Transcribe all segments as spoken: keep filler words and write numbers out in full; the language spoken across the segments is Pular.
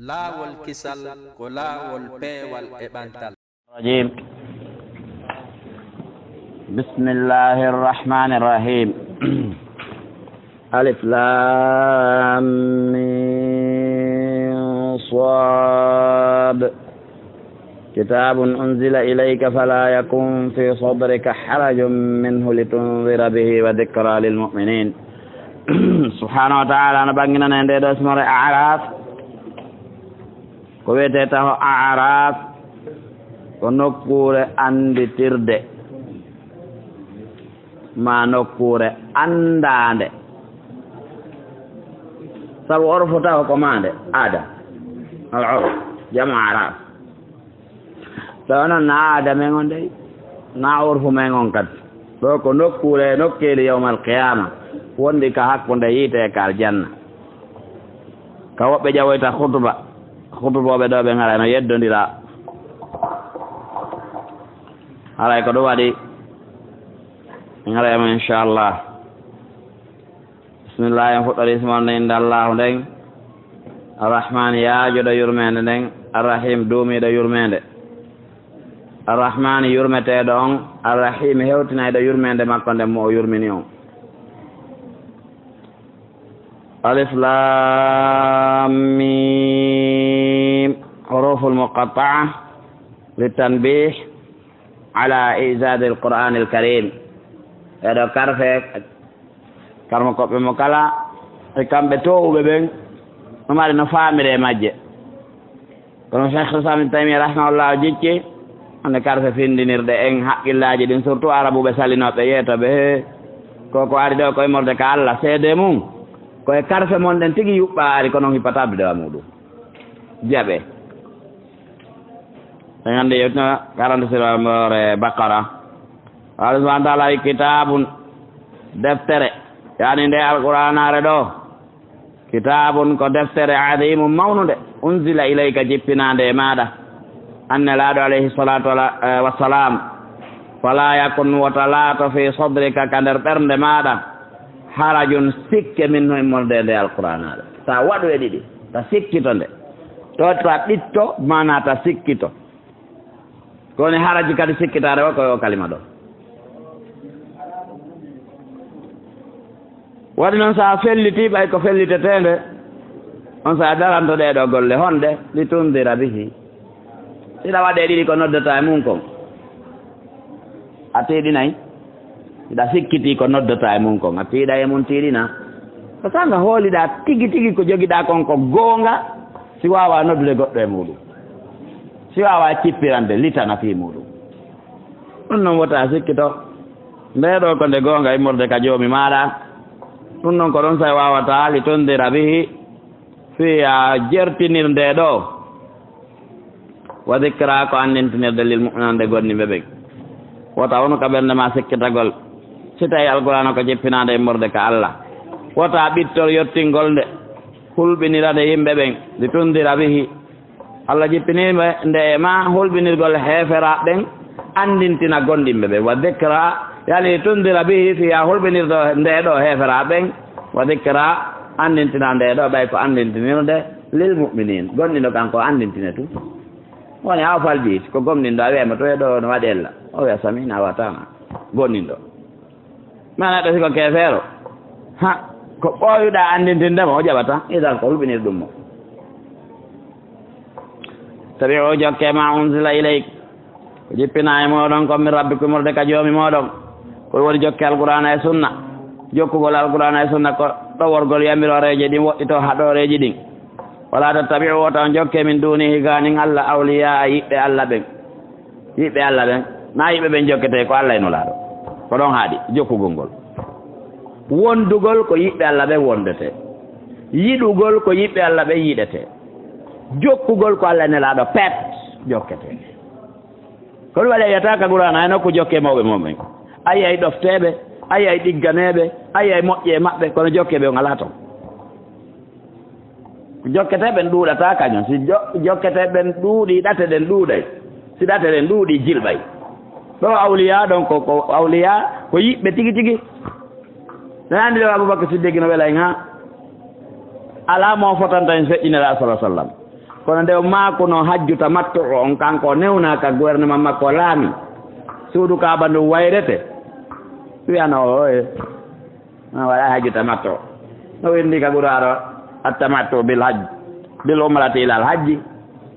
Laawol kisal ko laawol peewal e ɓantal. الرجيم. بسم الله الرحمن الرحيم. ألف لام ميم صاد. كتاب أنزل إليك فلا يكن في صدرك حرج منه لتنذر به وذكرى للمؤمنين. Subhaanahu wa ta'aalaa no ɓanginana en ndee ɗoo suura A'raaf. Ko wi'etee taho A'raaf, ko nokkuure annditirde, maa nokkuure anndaande. Sabu orfu taho ko maande, aada. Al orf, jamu A'raaf. Tawa non na aada men on dey, na orfu men on kadi. Ɗoo ko nokkuure e nokkeeli yawmal qiyaama, wonɗi ka hakkunde yiite e ka aljanna. Ka woɓɓe ƴawoyta hutuba, hutubooɓe ɗoo ɓen haray no yeddondira. Haray ko ɗum waɗi, en haray mo inchallah. Bismillah, en fuɗɗorii sumol nden innde Allaahu nden. Arrahmaani, yaajuɗo yurmeende nden. Arrahiim, duumiiɗo yurmeende. Arrahmaani, yurmeteeɗo on. Arrahiim, hewtinayɗo yurmeende makko nden mo o yurmini on. Alif Laam Miim, huruuful muqatta'a li tanbiih ala i'jaazil Qur'aanil Kariim. Ɗee ɗoo karfe, karmokooɓe mo kala, e kamɓe toowuɓe ɓen, no mari no faamiree majje. Kono Cheikh Islam Ibn Taymiyya rahimahullah o jicci, hande karfe findinirɗe en haqqillaaji ɗin, surtout arabuɓe salinooɓe yeetooɓe, he, ko, ko ari ɗoo ko immorde ka Allah, seedee mum, ko e karfe mon ɗen tigi yuɓɓaa ari, kono on hippata addude wa muɗum. Jaɓe. En hande yewtina quarante sura mboore Baqara. Allah subhanahu wa ta'ala wi kitaabun, deftere, yaani nde Alqur'aanaare ɗoo. Kitaabun ko deftere, adiimun mawnunde, unzila ilayka jippinaande e maaɗa, an Nelaaɗo alayhi salaatu wala, eh, wassalaam. Falaa yakun, wota laato, fii sadrika, ka nder ɓernde maaɗa, harajun, sikke, minhu, immorde e nde Alqur'aanaare. Ta waɗu e ɗiɗi, ta sikkito nde. Ɗo ta ɓitto, maanaa ta sikkito. Ko woni haraji kadi sikkitaare o ko e o kalima ɗo. Waɗi non, so a fellitii, ɓay ko felliteteende, on so a daranto ɗee ɗoo golle, honde? Li tundira bihi. Hiɗa waɗee ɗiɗi ko noddata e mum kon. A tiiɗinay? Hiɗa sikkitii ko noddata e mum kon. A tiiɗay e mum tiiɗina? Ko sanga hooliɗaa tigi tigi ko jogiɗaa kon ko goonga, si waawaa noddude goɗɗo e muuɗum. Si waawaa cippirande, litana fii muuɗum. Ɗum non wota sikkito. Ndee ɗoo ko nde goonga immorde ka Joomi maaɗa. Ɗum non ko ɗon say waawataa li tundira bihi, fii a jertinir ndee ɗoo. Wa dikra ko anndintinirde lil mu'miniina nde gomɗinɓe ɓen. Wota wonu ka ɓernde maa sikkitagol. Si tawi Alqur'aana ko jippinaande immorde ka Allah. Wota ɓittor yottingol nde. Hulɓinirande yimɓe ɓen. Li tundira bihi. Allah jippinii nde e maa hulɓinirgol heeferaaɓe ɓen, anndintina gomɗinɓe ɓen. Wa dikra, yani tundira bihi, fii a hulɓinirto nde ɗoo heeferaaɓe ɓen. Wa dikra, anndintina nde ɗoo, ɓay ko anndintinirde lil mu'miniin. Gomɗinɗo kanko anndintine tun. Woni a o falbiiti, ko gomɗinɗo a wi'ay mo to e ɗoo no waɗi ella. O wi'a sami'na wa ata'na. Gomɗinɗo. Ma neɗɗo si ko keefeero, ha, ko ɓooyuɗaa anndintinde mo, o jaɓata, idan ko hulɓinir ɗum mo. Tabi'u, jokke ma unzila ilayk, ko jippinaa e mooɗon kon min rabbikum immorde ka Joomi mooɗon. Ko woni jokke Alqur'aana e Sunna. Jokkugol Alqur'aana e Sunna ko ɗoworgol yamirooreeje ɗin, woɗɗitoo haɗooreeji ɗin. Wala tattabi'u, wota on jokke min duunihi, gaanin Allah, awliyaa, yiɓɓe Allah ɓen. Yiɓɓe Allah ɓen, na yiɓɓe ɓen jokketee, ko Allah e Nulaaɗo. Ko ɗon haaɗi jokkugol ngol. Wondugol ko yiɓɓe Allah ɓen wondetee. Yiɗugol ko yiɓɓe Allah ɓen yiɗetee. Jokkugol ko Allah e Nelaaɗo pet jokketee. Ko ɗum waɗi a yi'ataa ka Qur'aana hay nokku jokkee mawɓe mum ɓen. A yi'ay ɗofteeɓe, a yi'ay ɗigganeeɓe, a yi'ay moƴƴe e maɓɓe, kono jokkee ɓe on alaa ton. Jokketee ɓen ɗuuɗataa kañum. Si jo-, jokketee ɓen ɗuuɗii, ɗate ɗen ɗuuɗay. Si ɗate ɗen ɗuuɗii, jilɓay. Ɗo awliyaa ɗon ko, ko awliyaa, ko yiɓɓe tigi tigi. No anndi ɗo Abubakar Siddiq no welay ŋaa. Alaa mo fotanta en feƴƴinira sallallahu alaihi wasallam. Kono nde o maakunoo hajju tamattu'u on, kanko o newnaa ka gouvernement makko o laami, suudu Kaaba ndun wayrete, wi'ano o, "Oye, a waɗaa hajju tamattu'u." No winndi ka Qur'aana, "At-tamattu'u bil hajj, bil umrati ilal hajji."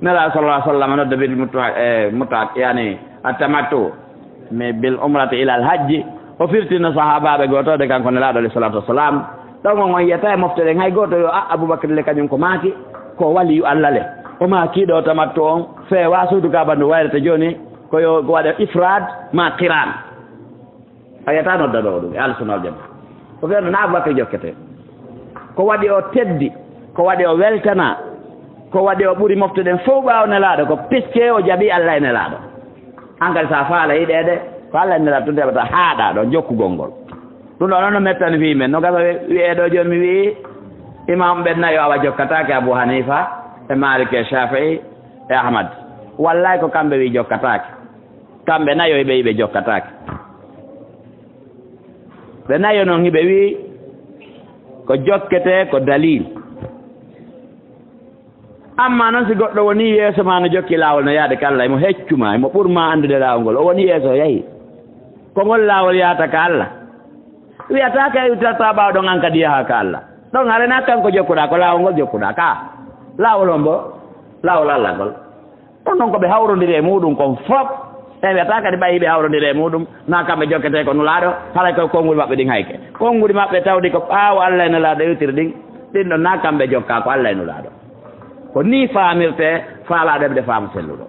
Nelaaɗo sallallahu alaihi wasallam nodda bil muta-, eh, muta-, yani, at-tamattu'u. Mais bil umrati ilal hajji, o firtino sahaabaaɓe goo to de kanko Nelaaɗo alayhi salaatu wassalaam. Ɗon on, on yi'ataa e mofte ɗen hay gooto yo a Abubakar le kañum ko maaki, ko waliyu Alla le. O maaki ɗo tamattu on, feewaa suudu Kaaba ndu wayrete jooni, ko yo ko waɗe ifraad maa qiraan. A yi'ataa nodda ɗo ɗum e Ahlu Sunna wal Jamaa. Ko fewndo na Abubakar jokkete. Ko waɗi o teddi, ko waɗi o weltanaa, ko waɗi o ɓuri mofte ɗen fow ɓaawo Nelaaɗo, ko piske o jaɓi Alla e Nelaaɗo. An kadi, si a faalaa yiɗeede ko Alla e Nelaaɗo, tun heɓata haaɗaa ɗon jokkugol ngol. Ɗum ɗoo noon no mettani fii men. No gasa wi-, wi'ee ɗoo jooni mi wi'i imaamu ɓen nayo awa jokkataake Abu Hanifa e Maalik e Shaafi'i e Ahmad. Wallaahi ko kamɓe wi'i jokkataake. Kamɓe nayo hiɓe wi'i ɓe jokkataake. Ɓe nayo non hiɓe wi'i ko jokketee ko dalil. Ammaa non, si goɗɗo wonii yeeso maa no jokki laawol no yaade ka Alla, imo heccu maa, imo ɓur maa anndude laawol ngol, o wonii yeeso, o yahi. Ko ngol laawol yahata ka Alla. Wi'ataa ka iwtirtaa ɓaawo ɗon, an kadi yahaa ka Alla. Ɗon haray na kanko jokkuɗaa, ko laawol ngol jokkuɗaa ka. Laawol hombo? Laawol Alla ngol. Ɗon non ko ɓe hawrondiri e muuɗum kon fof. Ɓe wi'ataa kadi ɓay ɓe hawrondiri e muuɗum, na kamɓe jokketee ko Nulaaɗo, haray ko konguɗi maɓɓe ɗin hayke. Konguɗi maɓɓe tawɗi ko ɓaawo Alla e Nulaaɗo iwtiri ɗin, ɗin ɗon na kamɓe jokkaa, ko Alla e Nulaaɗo. Ko nii faamirtee, faalaaɗo heɓde faamu selluɗo.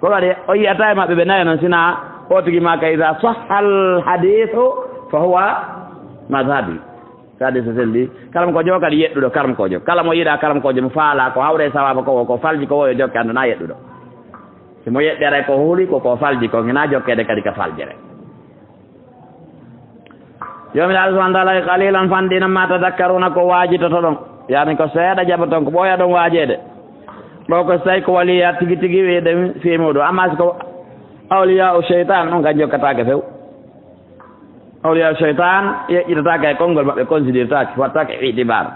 Ko waɗi o yi'ataa e maɓɓe ɓe nayo non, sinaa o tigi maa ka, "Iza sahhal hadiisu fa huwa madhhabi." Kadi so selli, karamokoojo o kadi yeɗɗuɗo karamokoojo. Kala mo yiɗaa karamokoojo, mo faalaa ko hawre e sawaaba ko wo, ko falji ko wo, yo jokke, anndu na yeɗɗuɗo. Si mo yeɗɗere ko huli, ko ko falji kon, hinaa jokkeede kadi ka faljere. Joomiraaɗo subhaanahu wa ta'aala, "Qaliilan fanɗinan maa tadakkaruuna, ko waajitotoɗon." Yani ko seeɗa jaɓoton, ko ɓooya ɗon waajeede. Ɗoo ko si tawi ko waliya tigi tigi wi'eɗen fii muuɗum. Ammaa si ko awliyaa'u seytaan, ɗon kan jokkataake few. Awliyaa seytaan yeƴƴitataake e konngol maɓɓe, considéretaake, waɗtaake itibaar.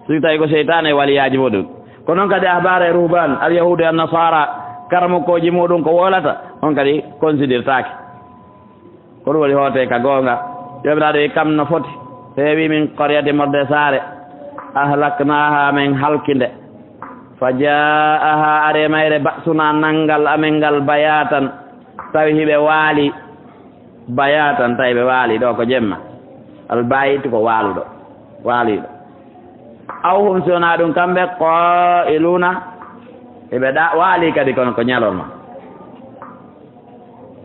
Si tawi ko seytaane e waliyaaji muɗum. Ko non kadi ahbaar e ruhbaan, al yahuudu e annasaara, karamokooji muɗum ko wolata, on kadi considéretaake. Ko ɗum woni hootee ka goonga. Joomiraaɗo e kam no foti, heewi min qaryatin, morde saare, ahlaknaaha, men halki nde. Fa jaa'aha, ari e mayre, ba'sunaa, nanngal amen ngal, bayaatan, tawi hiɓe waali. Bayaatan, tawi ɓe waali ɗo ko jemma. Albayitu ko waaluɗo, waaliɗo. Aw hum, si wonaa ɗum kamɓe, qaa'iluuna, hiɓe ɗa-, waali kadi kono ko ñalorma.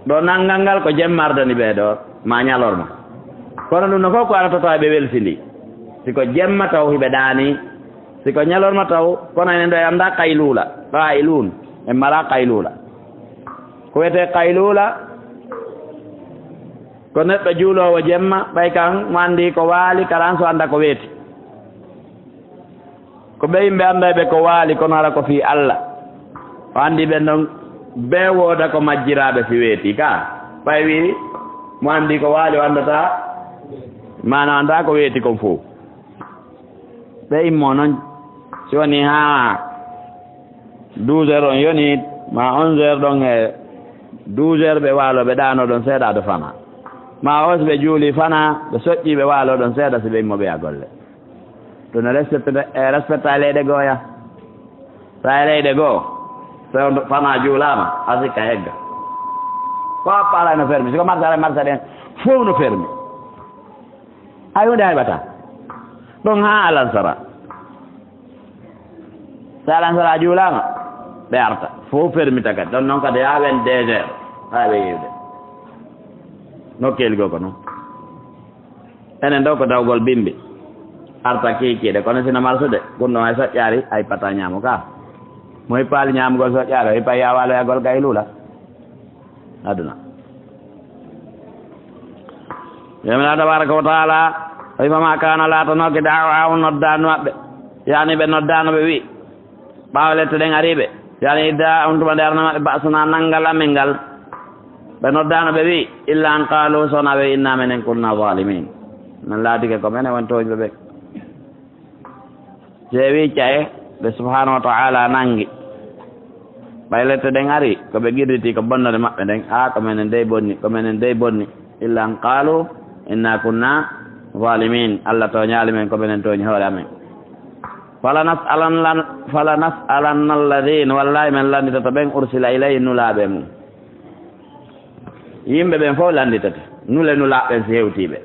Ɗo nanngal ngal ko jemma ardani ɓe ɗo, ma ñalorma. Kono ɗum no fof ko arata tawa ɓe welsindi. Si ko jemma taw hiɓe ɗaani, si ko ñalorma taw, kono enen ɗo en anndaa qayluula, qaa'iluun, en maraa qayluula. Ko wiyetee qayluula, ko neɗɗo juuloowo jemma, ɓay kan mo anndi ko waali, kala an so annda ko weeti. Ko ɓe yimɓe annday ɓe ko waali, kono hara ko fii Alla. O anndi ɓen ɗon, ɓe wooda ko majjiraaɓe si weeti ka. Ɓay wi, mo anndi ko waali, o anndataa, maana o anndaa ko weeti kon fow. Ɓe immoo non, si woni haa douze heures on yoni, ma onze heures ɗon e douze heures ɓe waaloo, ɓe ɗaanoo ɗon seeɗa, ado fana. Ma o si ɓe juuli fana, ɓe soƴƴii, ɓe waaloo ɗon seeɗa, si ɓe immoo ɓe yaha golle. Ɗum no respecte, eh, respecta leyɗe gooya. Sa e leyɗe goo, so fana juulaama, a sikka hegga. Ko a paala no fermi, si ko marsa, marsa ɗen fow no fermi. Hay huunde hayɓataa. Ɗon haa alansara. So alansara juulaama, ɓe arta. Fow fermita kadi. Ɗon non kadi haa vingt-deux heures. Haa ɓe yiwde. Nokkeeli goo ko non. Enen ɗoo ko dawgol bimbi. Arta kiikiiɗe. Kono sino marsude, gunɗo hay soƴƴaari, hay pata ñaamo ka. Mo hippaali ñaamugol soƴƴaari, o hippa yaawaloyagol kay luula. Aduna. Joomiraaɗo tabaaraka wa taala, o wi'i, "Famaa kaana, laatanooke, da'waahum, noddaandu maɓɓe." Yani ɓe noddaano, ɓe wi'i, ɓaawo lette ɗen arii ɓe, yani, "Idh jaa'ahum, tuma nde arana maɓɓe, ba'sunaa, nanngal amen ngal." Ɓe noddaano, ɓe wi'i, "Illaa an qaaluu, so wonaa ɓe wi'i, innaa menen kunnaa zaalimiin." Men laatike ko menen woni tooñuɓe ɓe. Si ɓe wi'i ca'e, ɓe Subhaanahu wa Ta'aalaa nanngi. Ɓay lette ɗen ari, ko ɓe qirritii ko bonnere maɓɓe nden, aa, ko menen dey bonni, ko menen dey bonni. Illa an qaalu, inna kunna zaalimiin. Alla tooñaali men, ko menen tooñi hoore amen. Fala nas'alanna, fala nas'alanna alladhiina, wallaahi men lannditoto ɓen ursila ilayhim, nulaaɓe mum. Yimɓe ɓen fof lannditoto, nule nulaaɓe ɓen si hewtii ɓe.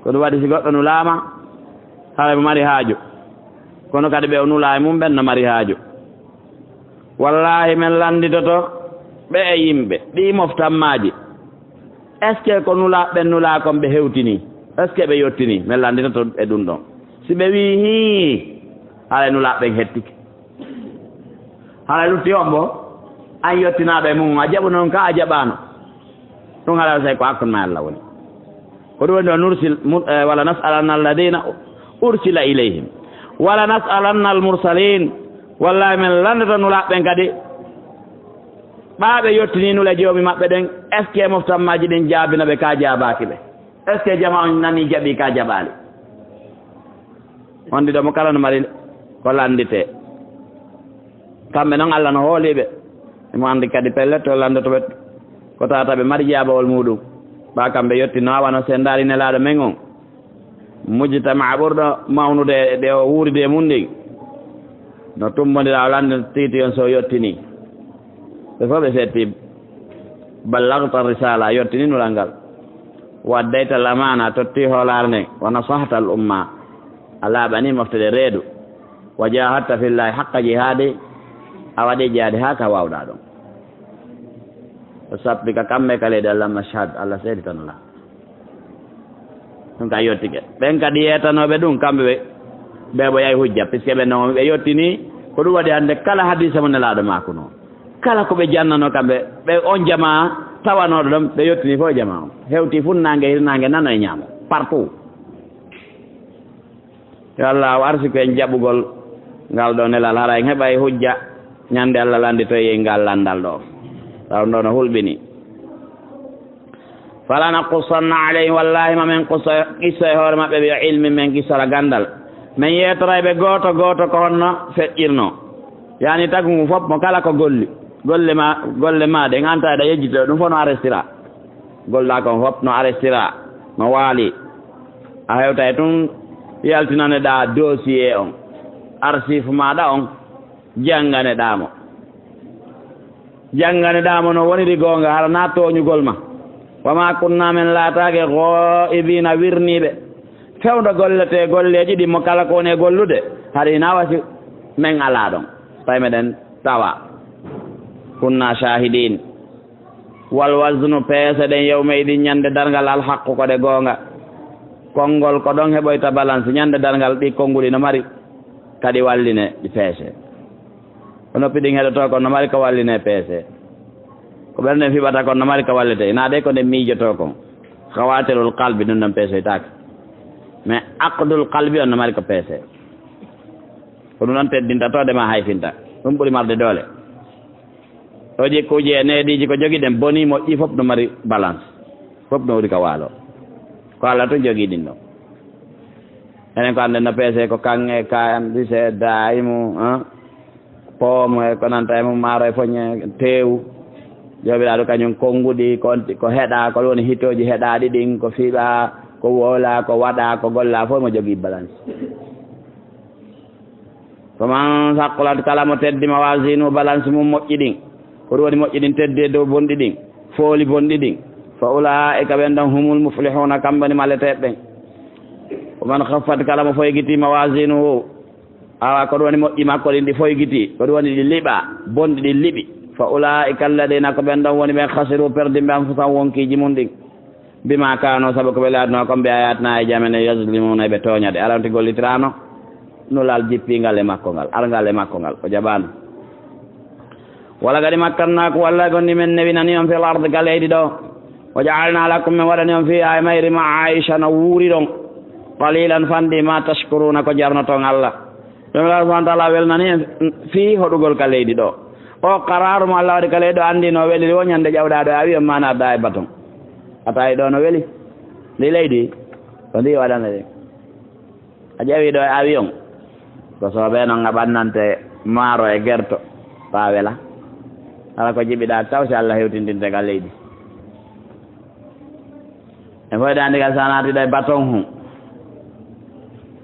Ko ɗum waɗi si goɗɗo nulaama, haray mo mari haaju. Kono kadi ɓe o nulaa e mum ɓen no mari haaju. Wallaahi men lannditoto ɓe e yimɓe, ɗii moftammaaji. Est-ce que ko nulaaɓe ɓen nulaa kon ɓe hewtinii? Est-ce que ɓe yottinii? Men lannditoto e ɗum ɗon. Si ɓe wi'i hii, haray nulaaɓe ɓen hettike. Hara lutti hombo? An yottinaaɗo e mum, a jaɓu non ka a jaɓaano. Ɗum hara sai ko hakkun ma Allah woni. Ko ɗum woni ɗo nursil, mu-, eh, wala nas'alanna alladhina ursila ilayhim. Wala nas'alanna al mursalin. Wallahi men landoto nulaaɓe ɓen kadi. Ɓaa ɓe yottini nule joomi maɓɓe ɗen, est-ce que moftammaaji ɗin jaabino ɓe ka jaabaaki ɓe? Est-ce que jamaa on nani jaɓi ka jaɓaali? On ɗiɗo mo kala no mari ko lannditee. Kamɓe non, Alla no hoolii ɓe. Himo anndi kadi pellet to lanndoto ɓe ko tawata ɓe mari jaabawol muuɗum. Ɓaa kamɓe yotti no wano si en ndaari Nelaaɗo men on. Mujtama ɓurɗo mawnude e ɗe o wuuridi e mum ɗin. No tummbondira o lannditiiti on so o yottinii. Ɓe fof ɓe setti. Ballagta risala, a yottini nulal ngal. Wa addayta al amaana, a totti hoolaare nden. Wa nasahta al umma, a laaɓani mofte ɗe reedu. Wa jahadta fillahi haqqa jihaadi, a waɗi jihaadi haa ka waawɗaa ɗum. O sappi ka kamɓe ka leydi, Allahumma shhad, Allah seeditano la. Ɗum ka yottike. Ɓen kadi yeetanooɓe ɗum, kamɓe ɓe, ɓe ɓoyay hujja, puisque ɓe non ɓe yottini, ko ɗum waɗi hannde kala hadiisa mo Nelaaɗo maakuno. Kala ko ɓe jannano kamɓe, ɓe on jamaa tawanooɗo ɗon, ɓe yottini fof e jamaa on. Hewti funnaange, hirnaange, nano e ñaamo, partout. Yo Allah o arsiku en jaɓugol ngal ɗo nelal, hara en heɓay hujja ñande Allah lannditoyey ngal lanndal ɗo. Taw ɗo no hulɓini. Fala naqussanna alayhim, wallahi ma men qussa, qissa e hoore maɓɓe, bi ilmin, men qissora ganndal. Men yeetoray ɓe gooto gooto ko honno feƴƴirno. Yani tagu ngu fof mo kala ko golli. Golle ma, golle ma ɗen an tawi ɗa yejjito ɗum fof no arrestira. Gollaa kon fof no arrestira, no waali. A hewtay tun yaltinane ɗaa dossier on, archive maaɗa on, jannganeɗaa mo. Jannganeɗaa mo no woniri goonga, hara naa tooñugol ma. Wa maa kunnaa, men laataake, gaa'ibiina, wirniiɓe. Fewndo golletee golleeji ɗin, mo kala ko woni e gollude, hari hinaa wasi men alaa ɗon. Tawi meɗen tawa. Kunnaa shaahidiin. Wal waznu, peese ɗen, yawma idin, ñande darngal, al haqqu, ko ɗe goonga. Konngol ko ɗon heɓoyta balance, ñande darngal, ɗi konnguɗi no mari kadi walline ɗi peese. Ko noppi ɗin heɗotoo kon no mari ko walline peese. Ko ɓerɗe ɗen fiɓata kon no mari ko wallete. Naa ɗe ko nde miijotoo kon. Khawaatirul qalbi, ɗum ɗon peesoytaake. Mais aqdul qalbi on no mari ko peese. Ko ɗum ɗon teddinta to de ma hayfinta. Ɗum ɓuri marde doole. O jikkuuji e neediiji ko jogiɗen bonii moƴƴi fof no mari balance. Fof no woni ka waalo. Ko Allah tun jogii ɗin ɗon. Enen ko annden no peese ko kaŋŋe, kayan, bise, daayimu, hein? Poomo e ko nanta e mum, maaro e foñe, teewu. Joomiraaɗo kañum konnguɗi, ko on ti-, ko heɗaa, ko woni hitooji heɗaaɗi ɗin, ko fiɓaa, ko woolaa, ko waɗaa, ko gollaa, fof mo jogii balance. Faman saqulat, kala mo teddi mawazinuhu, balance mum moƴƴi ɗin, ko ɗum woni moƴƴi ɗin teddi e dow bonɗi ɗin, fooli bonɗi ɗin, fa ulaa'ika, ɓen ɗon, humul muflihuuna, kamɓe woni maleteeɓe ɓen. Wa man khaffat, kala mo foygiti mawazinuhu, awa ko ɗum woni moƴƴi makko ɗin ɗi foygiti, ko ɗum woni ɗi liɓaa, bonɗi ɗin liɓi, fa ulaa'ika alladina, ko ɓen ɗon woni ɓen, khasiru, perdimɓe, anfusahum, wonkiiji mum ɗin. Bima kaanu, sabu ko ɓe laatnoo kon, bi ayatina, e aaya amen, yazlimuuna, ɓe tooña ɗe. Alanti gollitiraano nulal jippingal e makko ngal, arngal e makko ngal, o jaɓaano. Wala kadi makkannaakum, walla gonɗi men newinani on fil ardi ka leydi ɗo. Wa ja'alna lakum, men waɗani on fiha e mayri ma'aisha no wuuriɗon. Qalilan, fanɗi, ma tashkuruna, ko jarnoton Allah. Joomiraaɗo subhanahu wa ta'ala welnani en fii hoɗugol ka leydi ɗo. O qaraaru mo Allah waɗi ka leydi ɗo, anndi no weliri wo ñande ƴawɗaa ɗo e avion ma naatɗaa e baton. A tawi ɗo no weli. Ndi leydi, ko ndi waɗana ɗen. A ƴawi ɗo e avion. Ko soobee non a ɓannante maaro e gerto, faa wela. Hara ko jiɓiɗaa taw si Alla hewtintinte ka leydi. E foyde anndi ka si a naati ɗo e baton hun,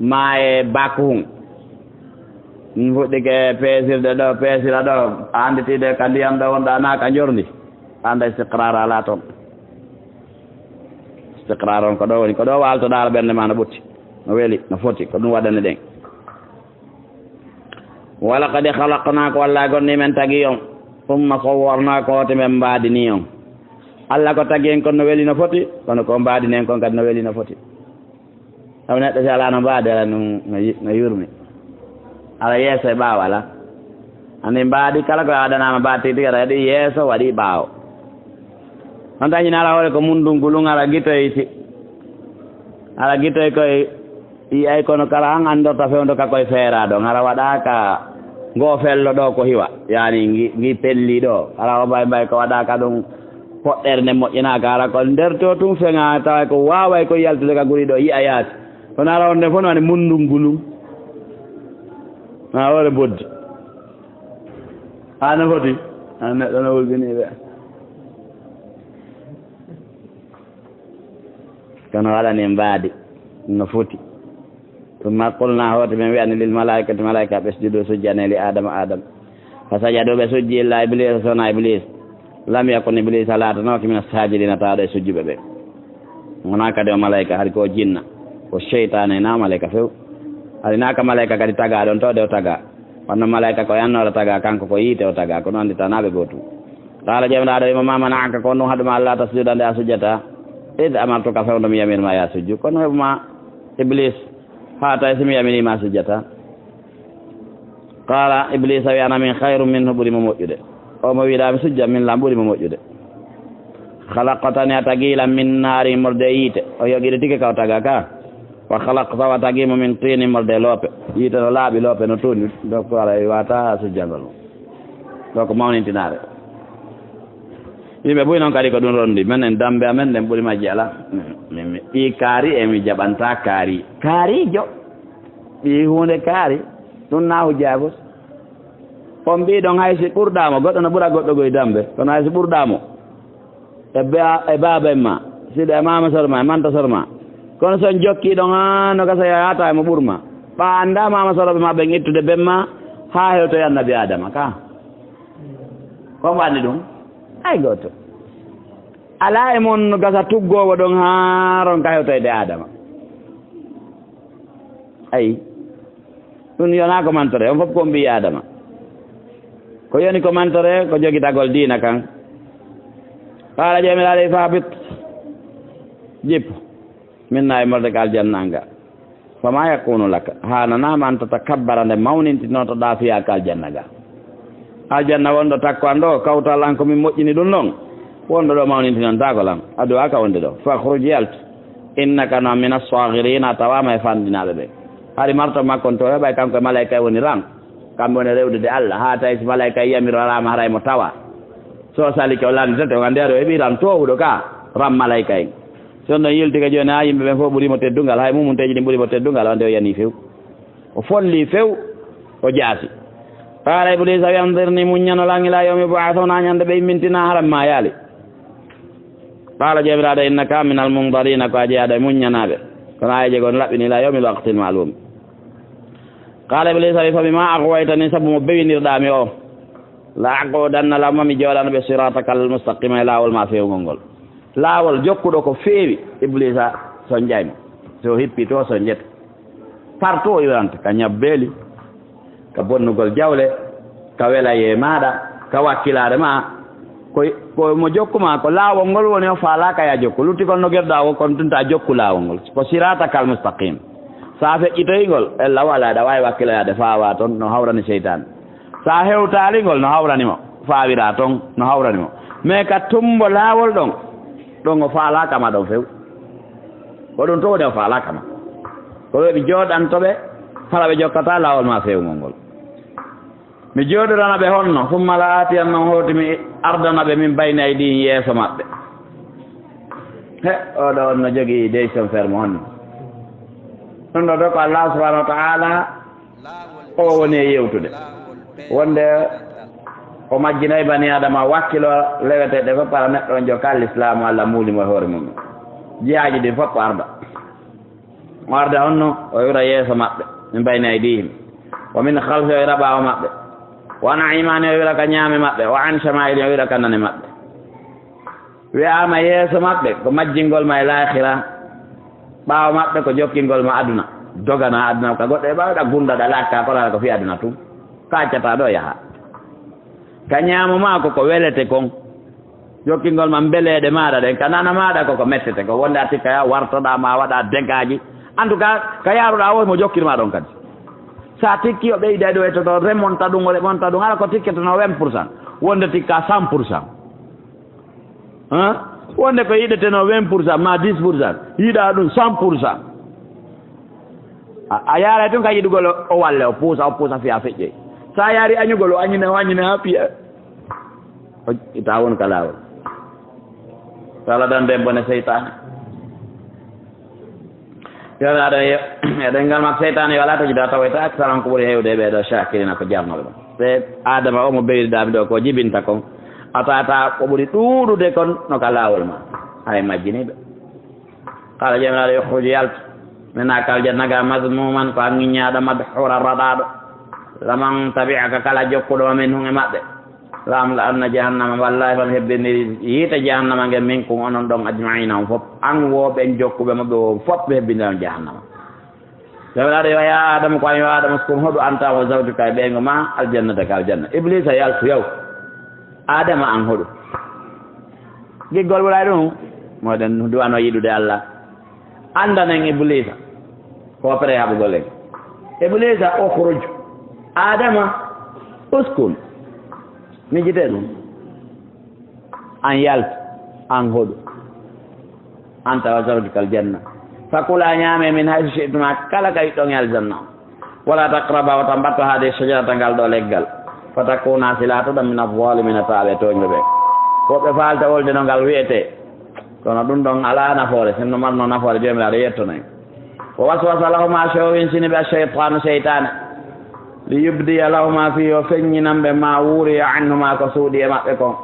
maa e bak hun. Ɗum fuɗɗike peesirde ɗo, peesira ɗo, a annditiide ka ndiyam ɗo wonɗaa naa ka njorndi. Annda istiqraar alaa toon. Istiqraar on ko ɗo woni, ko ɗo waaltoɗaa hara ɓernde maa no ɓutti, no weli, no foti, ko ɗum waɗani ɗen. Walaqad khalaqnaakum, wallaahi gonni men tagi on, summa sawwarnaakum, hooti men mbaadini on. Alla ko tagi en kon no weli no foti, kono ko mbaadini en kon kadi no weli no foti. Sabu neɗɗo si alaa no mbaadi, ala no, no yi-, no yurmi. Ala yeeso e ɓaawo, ala. Ani mbaadi kala ko adanaama mbaadi tigi tigi, aɗa waɗi yeeso, waɗi ɓaawo. On tan ñina ala hoore ko mundun gulun, ala gitoy si-, ala gitoy koy. Yi'ay kono kala an anndorta fewndo ka koye feeraa ɗon. Hara waɗaaka ngoo fello ɗoo ko hiwa. Yaani ngi, ngi pelli ɗoo. Hara o mbay mbay ko waɗaaka ɗum poɗɗere nden moƴƴinaaka. Hara ko nder to tun feŋaa tawa ko waaway ko yaltude ka guri ɗoo yi'a yaasi. Kono hara on nden fof no wani mundun gulun. Haa hoore boddi. Haa no foti. Haa neɗɗo no wulbinii ɓe. Kono waɗani mbaadi no foti. Summa qulnaa, hooti men wi'ani, lil malaa'ikati, malaa'ikaaɓe, usjuduu, sujjanee, li Aadama, Aadama. Fa sajaduu, ɓe sujji, illaa Ibliisa, so wonaa Ibliisa. Lam yakun, Ibliisa laatanooki, mina saajidiina, tawaaɗo e sujjuɓe ɓen. Wonaa kadi o malaa'ika, hari ko o jinna. Ko seytaane, hinaa malaa'ika few. Hari hinaa ka malaa'ika kadi tagaa ɗon, tawde o tagaa. Wonno malaa'ika ko e annoora tagaa, kanko ko yiite o tagaa, kono anndi tanaa ɓe gootum. Qaala, Joomiraaɗo wi'i mo, maa mana'aka, ko honɗum haɗu ma, allaa tasjuda, nde a sujjataa? Id amartuka, fewndo mi yamir ma yo a sujju. Ko honɗum heɓu ma, Ibliis, haa tawi si mi yamiri ma a sujjataa? Qaala, Ibliisa wi'i, ana min khayrun minhu, ɓuri mo moƴƴude. O mo wi'uɗaa mi sujja, min lan ɓuri mo moƴƴude. Khalaqtani, a tagii lan, min naarin, immorde e yiite. O yogiiɗo tigi ka o tagaa ka. Wa khalaqtahu, a tagii mo, min tiinin, immorde e loope. Yiite no laaɓi, loope no tuuni. Donc, aray waawataa sujjangol mo. Donc, mawnintinaare. Yimɓe buy non kadi ko ɗum rondi. Menen dambe amen ɗen ɓuri majji alaa. Min, min, ɗi kaari e mi jaɓantaa kaari. Kaariijo. Ɗi huunde kaari. Ɗum naa hujjaago. On mbii ɗon hay si ɓurɗaa mo, goɗɗo no ɓura goɗɗo goy dambe. Kono hay si ɓurɗaa mo. E ba-, e baaba en ma, siɗa e maama sor ma, e manta sor ma. Kono si on jokkii ɗon, haa no gasa yaata e mo ɓur ma. Ɓaa anndaa maama soroɓe ma ɓen ittude ben ma, haa hewtoy annabi Aadama ka. Ko mo anndi ɗum? Hay gooto. Alaa e mon no gasa tuggoowo ɗon haa ronka hewtoyde Aadama. Ayi. Ɗun yonaa ko mantore, on fof ko on ɓii Aadama. Ko yoni ko mantore, ko jogitagol diina kan. Qaala Joomiraaɗo, fahbit, jippo, minnaa immorde ka aljanna an ga. Famaa yakuunu laka, haananaa ma an tatakabbara nde mawnintinotoɗaa fiihaa ka aljanna ga. Aljanna wonɗo takko an ɗoo, kawtal an ko min moƴƴini ɗun ɗon. Wonɗo ɗoo mawnintinantaako lan, a duwaaka wonde ɗoo. Fakhruj, yaltu. Innaka, no a, mina ssaagiriina, a tawaama e fanɗinaaɓe ɓen. Hari marto makko on to heɓay kanko e malaa'ika en woni ran. Kamɓe woni rewdude Alla. Haa tawi si malaa'ika en yamiroraama haray mo tawa. So o salike o lannditete, o anndi hari o heɓii ran toowuɗo ka ran malaa'ika en. Si on ɗon yilti ka jooni haa yimɓe ɓen fof ɓuri mo teddungal, hay mumunteeji ɗin ɓuri mo teddungal, o anndi o yanii few. O folli few, o jaasi. Qaala Ibliisa, anzirnii, muññano lan, ilaa yawmi yub'asuuna, haa ñande ɓe immintinaa, haray mi maayaali. Qaala Joomiraaɗo, innaka minal munzariina, ko a jeyaaɗo e muññanaaɓe. Kono aayeeje goo no laɓɓini, ilaa yawmil waqtil ma'luum. Qaala Ibliisa, fabimaa aghwaytanii, sabu mo bewindirɗaa mi o, la aquudanna lahum, mi jooɗano ɓe, siraatakal mustaqiima, e laawol maa feewngol ngol. Laawol jokkuɗo ko feewi, Ibliisa sonjay mo. Si o hippii to, o sonjete. Partout o iwranta, ka ñabbeeli, ka bonnugol jawle, ka welayee maaɗa, ka wakkilaare maa. Ko, ko mo jokku maa, ko laawol ngol woni o faalaaka yo a jokku. Luttigol no gerɗaa woo, kono tun taa jokku laawol ngol. Ko siraatakal mustaqiim. Si a feƴƴitoyii ngol, ella wala aɗa waawi wakkiloyaade faawaa ton, no hawrani seytaane. Si a hewtaali ngol, no hawrani mo, faawiraa ton, no hawrani mo. Mais ka tummbo laawol ɗon, ɗon o faalaaka ma ɗon few. Ko ɗum to woni o faalaaka ma. Ko ɓe jooɗanto ɓe, hara ɓe jokkataa laawol maa feewngol ngol. Mi jooɗorana ɓe honno, summa la aatiyannahum, hooti mi ardana ɓe, min bayni aydihim, yeeso maɓɓe. He, oɗo on no jogii décision ferme honno. Ɗum ɗo ɗo ko Allah subhanahu wa ta'ala. Laawol O woni e yewtude wonde o majjinay bani Adama wakkilo leweteeɗe fof para neɗɗo on jokka Lislaamu Alla muuli mo e hoore mum. Jiyaaji ɗin fof o arda. O arda honno? O iwra yeeso maɓɓe, min bayni aydihim. Wa min khalfi, o iwra ɓaawo maɓɓe. Wa an aymani, o iwra ka ñaame maɓɓe. Wa an shama'ili, o iwra ka nane maɓɓe. Wi'aama yeeso maɓɓe ko majjingol ma e laakhira, ɓaawo maɓɓe ko jokkingol ma aduna. Dogana aduna ka goɗɗo e ɓaawo ɗa gunda ɗa lakka kono ko fii aduna tun. Ka accata ɗo yaha. Ka ñaamo maa ko ko welete kon. Jokkingol ma mbeleeɗe maaɗa ɗen, ka nana maaɗa ko ko mettete ko. Wonde a tikka ya wartoɗaa ma waɗa dégâts ji. En tout cas, ka yaaruɗaa o mo jokkir ma ɗon kadi. Sa tikki o ɓeyda ɗo e to, to remonta ɗum, o remonta ɗum, ala ko tikkete no vingt pour cent. Wonde tikka cent pour cent. Hein? Wonde ko yiɗetenoo vingt pour cent maa dix pour cent, yiɗaa ɗum cent pour cent. A, a yaaray tun ka yiɗugol o, o walle, o puusa, o puusa fiya feƴƴoy. Sa yaari añugol, o añine, o añine haa fiya. O ita won ka laawol. Kala dan den bone seytaane. Yo Allah, aɗa, e ɗengal makko, seytaane yo alaa taji ɗo, a tawoyta aksaran ko ɓuri heewde e ɓee ɗoo shaakiriina ko jarnooɓe ɗum. Ɓe Aadama o mo bewliɗaa mi ɗoo ko jibinta kon, a tawata ko ɓuri ɗuuɗude kon no ka laawol ma. Hay majjiniiɓe. Qala Joomiraaɗo, ukhruj, yaltu, min haa ka aljanna ga, mazmuuman, ko a ŋiññaaɗo, madhuuran, raɗaaɗo. Laman tabi'aka, kala jokkuɗo ma, minhum, e maɓɓe. La amla'anna jahannama, wallaahi, fami hebbiniri yiite jahannama ngen, minkum, onon ɗon, ajma'iina, on fof, an wo ɓen jokkuɓe mo ɓe wo fof, mi hebbinira on jahannama. Joomiraaɗo yo, yaa Aadama, ko an yo Aadama, uskun, hoɗu, anta wa zawjuka, e ɓeyngu ma, aljannata, ka aljanna. Ibliisa, yaltu, yaw. Aadama, an hoɗu. Giggol ɓuray ɗum, moɗen duwano yiɗude Allah. Anndanen Ibliisa. Ko prêt haɓugol en. Ibliisa, ukhruj. Aadama, uskun. Miijitee ɗum. An yaltu, an hoɗu. Anta wa zawjuka aljanna. Fakulaa, ñaamee, min haysu shi'tumaa, kala ka yiɗɗon e aljanna. Wala taqraba, wota mbatto haade shajarata, ngal ɗoo leggal. Fatakuna, si laatoɗon mina zaalimiina, tawaaɓe tooñɓe ɓe. Ko ɓe faalta wolde no ngal wi'etee. Kono ɗum ɗon alaa nafoore, sinno marno nafoore, Joomiraaɗo yettono en. Wa waswasa lahuma, showin sini ɓe ash-shaytaanu, seytaane. Li yubdiya lahuma, fii yo feññinan ɓe, ma wuriya anhuma, ko suuɗii e maɓɓe kon.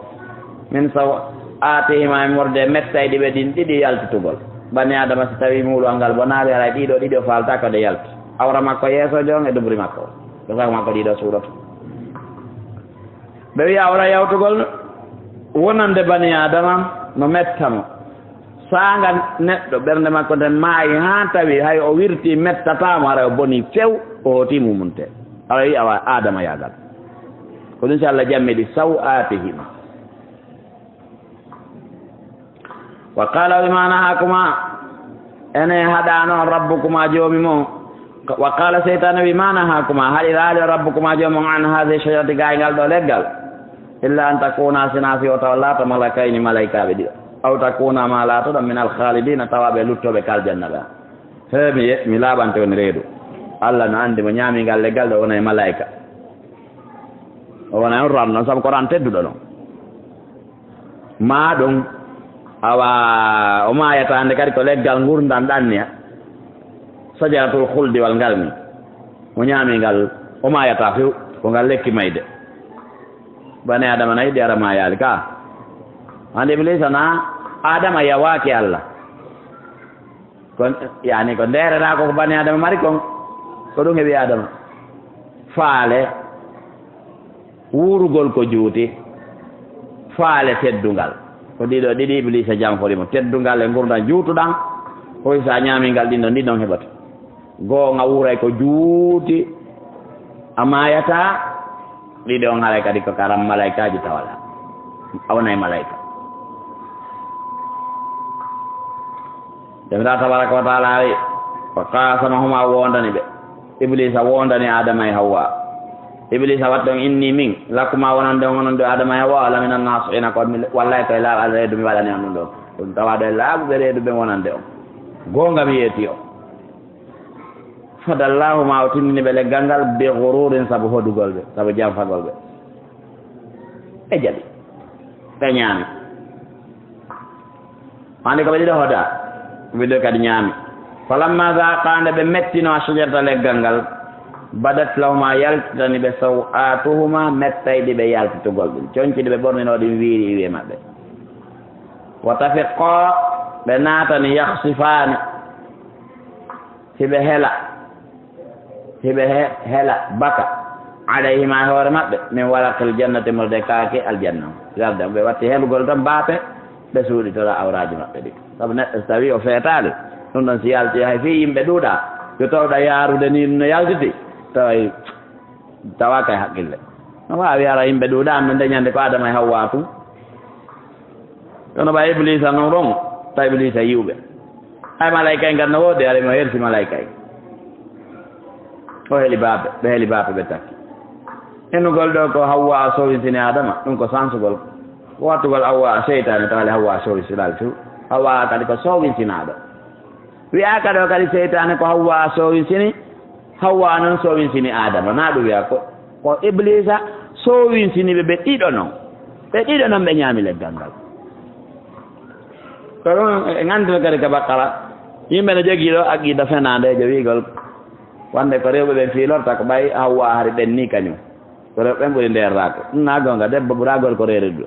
Min saw'aatihima, e morde mettayɗi ɓe ɗin ɗiɗi yaltutugol. Bani Aadama si tawii muulol ngal bonaali, haray ɗiɗo ɗiɗi o faaltaako ɗe yalta. Awra makko yeeso jon e duburi makko. Ko sago makko ɗiɗo suuɗoto. Ɓe wi'a awra yawtugol wonande bani Aadama no metta mo. Saanga neɗɗo ɓernde makko nden maayi haa tawi hay o wirtii mettataa mo, haray o bonii few, o hooti mumunte. Awa wi'a wa Aadama yaagal. Ko ɗum si Allah jammidi saw'aatihima. Wa qala, wi ma nahakuma, ene haɗaano on rabbukuma joomi mon. Wa qala, seytaane wi ma nahakuma, haɗiraali on rabbukuma joomi mon an hadhihi shajarati, gayngal ɗo leggal. Illa an takuna, sinaa si o tawa laata malakayni, malaykaaɓe ɗiɗo. Aw takuna, ma laatoɗon min al khalidina, tawaaɓe luttooɓe ka aljanna ɓe. He mi, mi laaɓante woni reedu. Allah no anndi mo ñaami ngal leggal ɗo wona e malayka. O wona on ran non, sabu ko ran tedduɗo non. Maa ɗum, awa, o maayataa nde kadi ko leggal ngurndan ɗan niya. Sajaratul khuldi wal ngal ni. O ñaami ngal, o maayataa few, ko ngal lekki mayde. Bani Aadama na yiɗi ara maayaali ka. Hande Ibliisa na Aadama yawaaki Allah. Kon, yani, ko ndeereraa ko, ko bani Aadama mari kon, ko ɗum heɓi Aadama. Faale, wuurugol ko juuti, faale teddungal. Ko ɗiɗo ɗiɗi Ibliisa janfori mo. Teddungal e ngurndan juutuɗan, ko si a ñaami ngal ɗin ɗon, ɗin ɗon heɓata. Goonga wuuray ko juuti, a maayataa, ɗiɗi on haray kadi ko karam malaykaaji tawata. A wonay malayka. Joomiraaɗo tabaraka wa taala wi, wa qasamahuma, wondani ɓe. Ibliisa wondani Aadama e Hawwa. Ibliisa watti on inni min, lakuma wonande on onon ɗo Aadama e Hawwa, la mina nasiina, ko mi wallay koye laaɓal reedu mi waɗani on ɗum ɗo. Ɗum tawa ɗo e laaɓuɓe reedu ɓe wonande on. Goonga mi yeeti on. Fadallahuma, o tindini ɓe leggal ngal, bi ghururin, sabu hodugol ɓe, sabu janfagol ɓe. Ɓe jaɓi. Ɓe ñaami. Hande ko ɓe ɗiɗo hoda, ɓe ɗiɗo kadi ñaami. Falamma zaqa, nde ɓe mettino, ash-shajarata, leggal ngal, Badat lahuma, yaltitani ɓe, saw'atuhuma, mettayɗi ɓe yaltitugol ɗin. Conci ɗi ɓe ɓorninoo ɗin wiiri iwi e maɓɓe. Wa tafiqqa, ɓe naatani, yakhsifaani, hiɓe hela, hiɓe he-, hela, baka, alayhima, e hoore maɓɓe, min waraqil jannati, murde kaake aljanna. Garda, ɓe watti helugol tan baafe, ɓe suuɗitora awraaji maɓɓe ɗi. Sabu neɗɗo so tawii o feetaali, ɗum ɗon si yalti, hay fii yimɓe ɗuuɗaa, yo tawɗa yaarude nii no yaltiti, taway, tawaaka e haqqille. No waawi ara yimɓe ɗuuɗaa, annde nde ñande ko Aadama e Hawwaa tun. Kono ɓay Ibliisa non ɗon, taw Ibliisa yi'uɓe. Hay malaa'ika en kan no woodi, hari mo hersi malaa'ika en. O heli baafe, ɓe heli baafe, ɓe takki. Henugol ɗoo ko Hawwaa sowinsini Aadama, ɗum ko sansugol. Ko wattugol Hawwaa seytaane, tawa le Hawwaa sowinsinaali tu. Hawwaa kadi ko sowinsinaaɗo. Wi'aaka ɗoo kadi seytaane ko Hawwaa sowinsini, Hawwaa non sowinsini Aadama. Naa ɗum wi'a ko, ko Ibliisa sowinsini ɓe, ɓe ɗiɗo non. Ɓe ɗiɗo non ɓe ñaami leggal ngal. Ko ɗum en anndino kadi ka Baqara, yimɓe no jogii ɗoo aqiida fenaandeejo wi'ugol wonde ko rewɓe ɓen fiilorta ko ɓay Hawwaa hari ɓennii kañum. Ko rewɓe ɓen ɓuri ndeerraade. Ɗum naa goonga, debbo ɓuraa gorko reerude.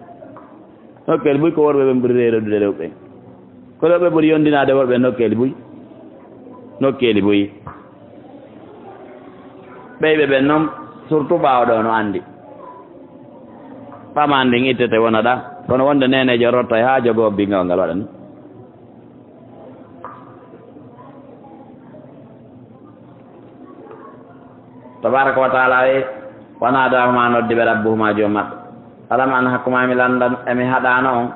Nokkeeli buy ko worɓe ɓen ɓuri reerude rewɓe ɓen. Ko rewɓe ɓuri yondinaade worɓe nokkeeli buy. Nokkeeli buy. Ɓeyɓe ɓen non, surtout ɓaawo ɗoo no anndi. Ɓamaa ndin ittete wona ɗaa, kono wonde neeneejo rottay haa jogoo bingal ngal waɗani. Tabaaraka wa ta'aalaa wi'i, "Wa naadaahuma" noddi ɓe rabbuhuma joom maɓɓe. "Alam anhakuma mi landan, e mi haɗaano on,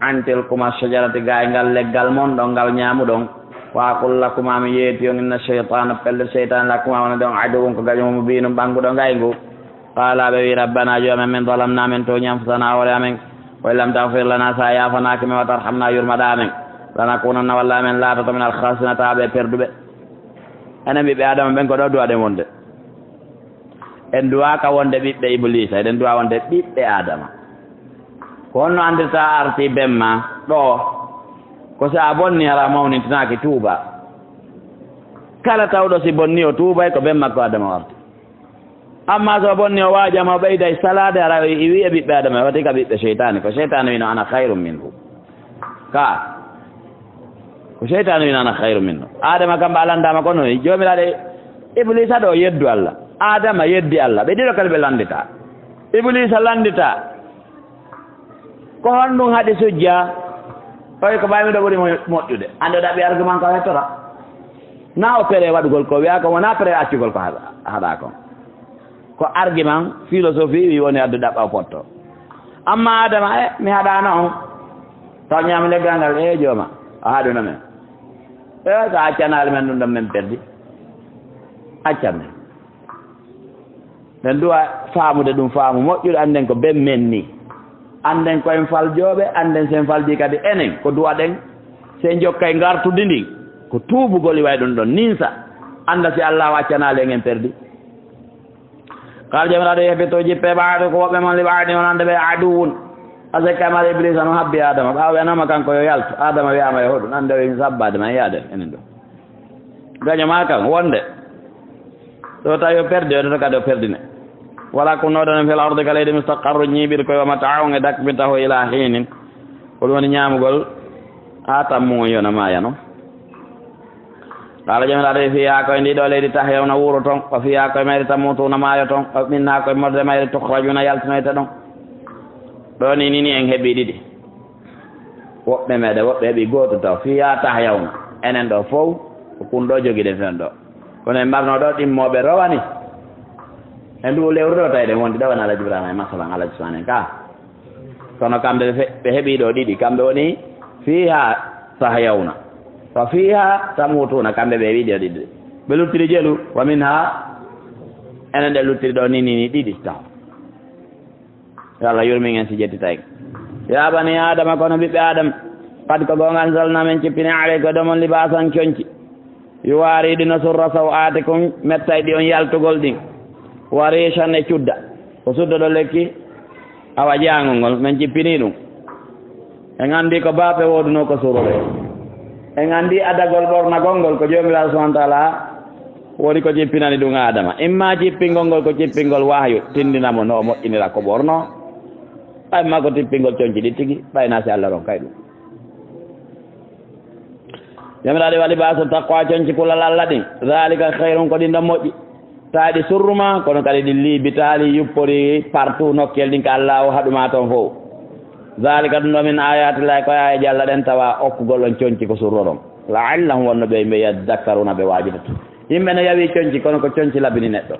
an tilkuma shajarati ga e ngal leggal mon ɗon ngal ñaamuɗon. Wa aqul lakuma mi yeeti on, inna shaytaana pellet seytaane lakuma wonande on aduwwun ko gaƴo mo mubiinun ɓannguɗo ngayngu." Qaala ɓe wi'i, "Rabbanaa joom amen, min zalamnaa men tooñi anfusanaa hoore amen. Wa in lam taghfir lanaa si a yaafanaaki men, wa tarhamnaa yurmaɗaa amen. Lanakunanna walla amen laatoto min al khasirina tawa ɓe perduɓe." Enen ɓiɓɓe Aadama ɓen ko ɗoo duwaɗen wonde. En duwaaka wonde ɓiɓɓe Ibliisa, eɗen duwa wonde ɓiɓɓe Aadama. Ko honno anndirta a arti ben maa ɗoo? Ko si a bonni hara a mawnintinaaki tuuba. Kala tawɗo si bonni o tuubay ko ben makko Aadama o arti. Amma so bonni o waajama o ɓeyday salaade hara o iwi e ɓiɓɓe Aadama, wati ka ɓiɓɓe seytaane. Ko seytaane wino ana khayrun minhu. Ka. Ko seytaane wino ana khayru minhu. Aadama kam ɓe landaama kono Joomiraaɗo Ibliisa ɗoo yeddu Alla. Aadama yeddi Alla. Ɓe ɗiɗo kala ɓe landita. Ibliisa landita. Ko honɗum haɗi sujja? Oy ko ɓay miɗo ɓuri mo moƴƴude. Annde o ɗaɓɓi argument ko hettora. Na o pere waɗugol ko wi'a ko wona pere accugol ko haɗa, haɗa kon. Ko argument, philosophie, wi woni addu ɗaɓɓa o potto. Amma Adama, e, mi haɗaano on. Taw ñaami leggal ngal, e jooma, a haɗuno men. E, so a accanaali men ɗum ɗon, men perdi. Accan men. Men duwa faamude ɗum faamu moƴƴuɗo, annden ko ben men ni. Annden ko en faljooɓe, annden si en faljii kadi enen, ko duwaɗen, si en jokkay ngartudi ndin, ko tuubugol iway ɗum ɗon, ninsa. Annda si Allaahu accanaali en, en perdi. Qala Joomiraaɗo, ihbitu, jippee, ba'dukum, woɓɓe mon, li ba'din, wonande ɓe, aduwwun. Ase kamar Ibliisa no habbi Adama, ɓaawo wi'anaama kanko yo yaltu, Adama wi'aama yo hoɗu, nande o sabbaade ma, yaade, enen ɗo. Gaño maa kan, wonde. So tawi o perdi, o ɗon kadi o perdine. Walakum, no ɗon fil ardi ka leydi, mustaqarrun, ñiiɓirkoy, wa mata'un, e dakminta ho, ila hiinin. Ko ɗum woni ñaamugol, haa tammu on yona maaya non. Qala Joomiraaɗo, fiihaa, ko e ndii ɗoo leydi, tahyawna, wuuroton, wa fiihaa, ko e mayri, tamuutuuna, maayoton, wa minhaa, ko e morde mayri, tukhrajuuna, yaltinoyte ɗon. Ɗoo ni, ni, ni en heɓi ɗiɗi. Woɓɓe meɗen, woɓɓe heɓi gooto taw. Fiihaa tahyawna. Enen ɗoo fow, ko kun ɗoo jogiɗen fen ɗoo. Kono en marno ɗoo ɗimmooɓe rowani. E nduu lewru ɗoo tawi ɗen wondi ɗoo wona Alhaji Ibrahima e masalan Alhaji Usmaan en ka. Kono kamɓe ɓe fe-, ɓe heɓi ɗoo ɗiɗi. Kamɓe woni fiihaa tahyawna. Wa fiihaa tamuutuuna. Kamɓe ɓe heɓi ɗoo ɗiɗi. Ɓe luttiri jelu. Wa minhaa. Enen ɗe luttiri ɗoo ni, ni, ni ɗiɗi taw. Yo Allah yurmin en si ƴettitay. Ya bani Adama, kono ɓiɓɓe Adama, qad ko goonga anzalna men cippini alaykum e mon libaasan conci. Yuwaari ɗi no surra saw'aatikum, mettay ɗi on yaltugol ɗin. Wa riishan e cudda. Ko suddoɗon lekki awa jaangol ngol, men cippini ɗum. En anndi ko baafe woodunoo ko surore. En anndi adagol ɓornagol ngol ko Joomiraaɗo subhaanahu wa ta'aala Woni ko jippinani ɗum Aadama. Imma jippingol ngol ko jippingol wahyu, tindina mo no o moƴƴinira ko ɓornoo. Imma ko jippingol conci ɗin tigi, ɓay na si Allah ronkay ɗum. Joomiraaɗo, "Wa libaasu taqwa, conci kulal Allah ɗin, zaalika khayrun, ko ɗin ɗon moƴƴi." Tawi ɗi surru ma, kono kadi ɗi liibitaali, yuppori partout nokkel ɗin ka Allah o haɗu ma ton fow. Zaalika, ɗum ɗo min aayaati Laahi, ko aayeeje Allah ɗen, tawa okkugol on conci ko surroron. La'allahum, wonno ɓe yimɓe, yadhakkaruuna, ɓe waajidata. Yimɓe no yawi conci, kono ko conci labini neɗɗo.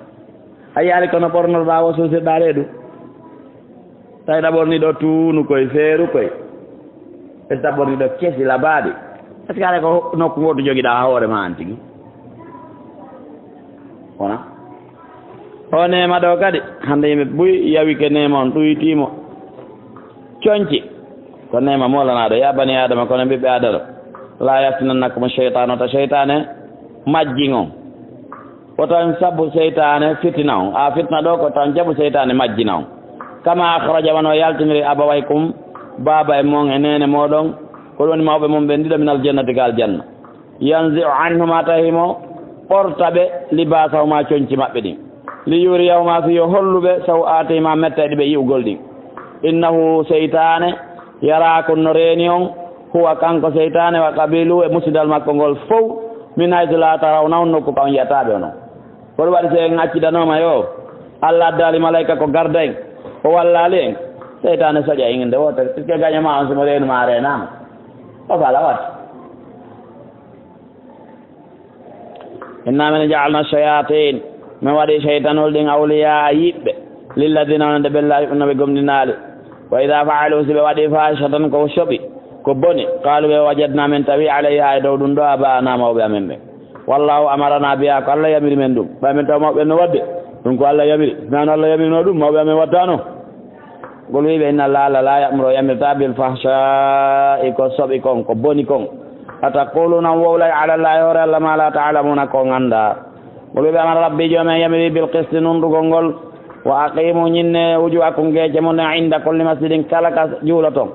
A yi'aali kono ɓornotoɗaa o suusirɗaa reedu. Tawi ɗa ɓorni ɗo tuunu koy, feeru koy. Ɓe tawi ɓorni ɗo kesi labaaɗi. Est-ce que haɗa ko nokku gooto jogiɗaa haa hoore ma an tigi? Wona. O neema ɗo kadi, hande yimɓe buy yawike neema on, ɗuytii mo. Conci. Ko neema moolanaaɗo. Ya bani Aadama, kono ɓiɓɓe Aadama. Laa yaftinannakumu shaytaanu, ta shaytaane majjin on. Ko tan sabu seytaane fitina on. A fitna ɗo ko tan sabu seytaane majjina on. Kama akhraja, wano yaltiniri abawaykum, baaba e mon e neene mooɗon, ko ɗum woni mawɓe mon ɓen ɗiɗo, minal jannati, ka aljanna. Yanzi'u anhuma, tawi himo ɓorta ɓe, libasahuma, conci maɓɓe ɗin. Li yuriyahuma, fii yo hollu ɓe, saw'atihima, metta ɗi ɓe yi'ugol ɗin. Innahu, seytaane, yaraakum, no reeni on, huwa, kanko seytaane, wa qabiluhu, e musidal makko ngol fow, min haysu laa tarawnahum, nokku ka on yi'ataa ɓe onon. Ko ɗum waɗi, si en accidanooma, yo Allah addaali malayka ko garda en, o wallaali en, seytaane soƴa en innde wootere, puisque gaño ma on, si mo reenu ma, a reenaama, o fala waɗi. Inna min ja'alna shayatin, min waɗi seytanol ɗin awliyaa, yiɓɓe, lilladina, wonande ɓen, laa yu'minuna, ɓe gomɗinaali. Wa idha fa'alu, si ɓe waɗi, fahishatan, ko soɓi, ko boni, qalu, ɓe, wajadna, min tawi, alayha, e dow ɗum ɗo, aba'ana, mawɓe amen ɓen. Wallahu amarana biha, ko Allah yamiri men ɗum. Ɓay men taw mawɓe no waɗde, ɗum ko Allah yamiri. Sinano Allah yamirino ɗum, mawɓe amen wattano. Ngol wi'i ɓe, inna Allah, Allah, la ya'muru, o yamirta, bil fahsha'i, ko soɓi kon, ko boni kon. Ataquluna, on wowlay, ala Allahi, hoore Allah, ma la ta'lamuna, ko on annda. Ngol wi'i ɓe, amara Rabbi, Joomi an yamiri, bil qisti, nunɗugol ngol. Wa aqimu, ñinne, wujuhakum, geece mon ɗen, inda kulli masjidin, kala ka juuloton.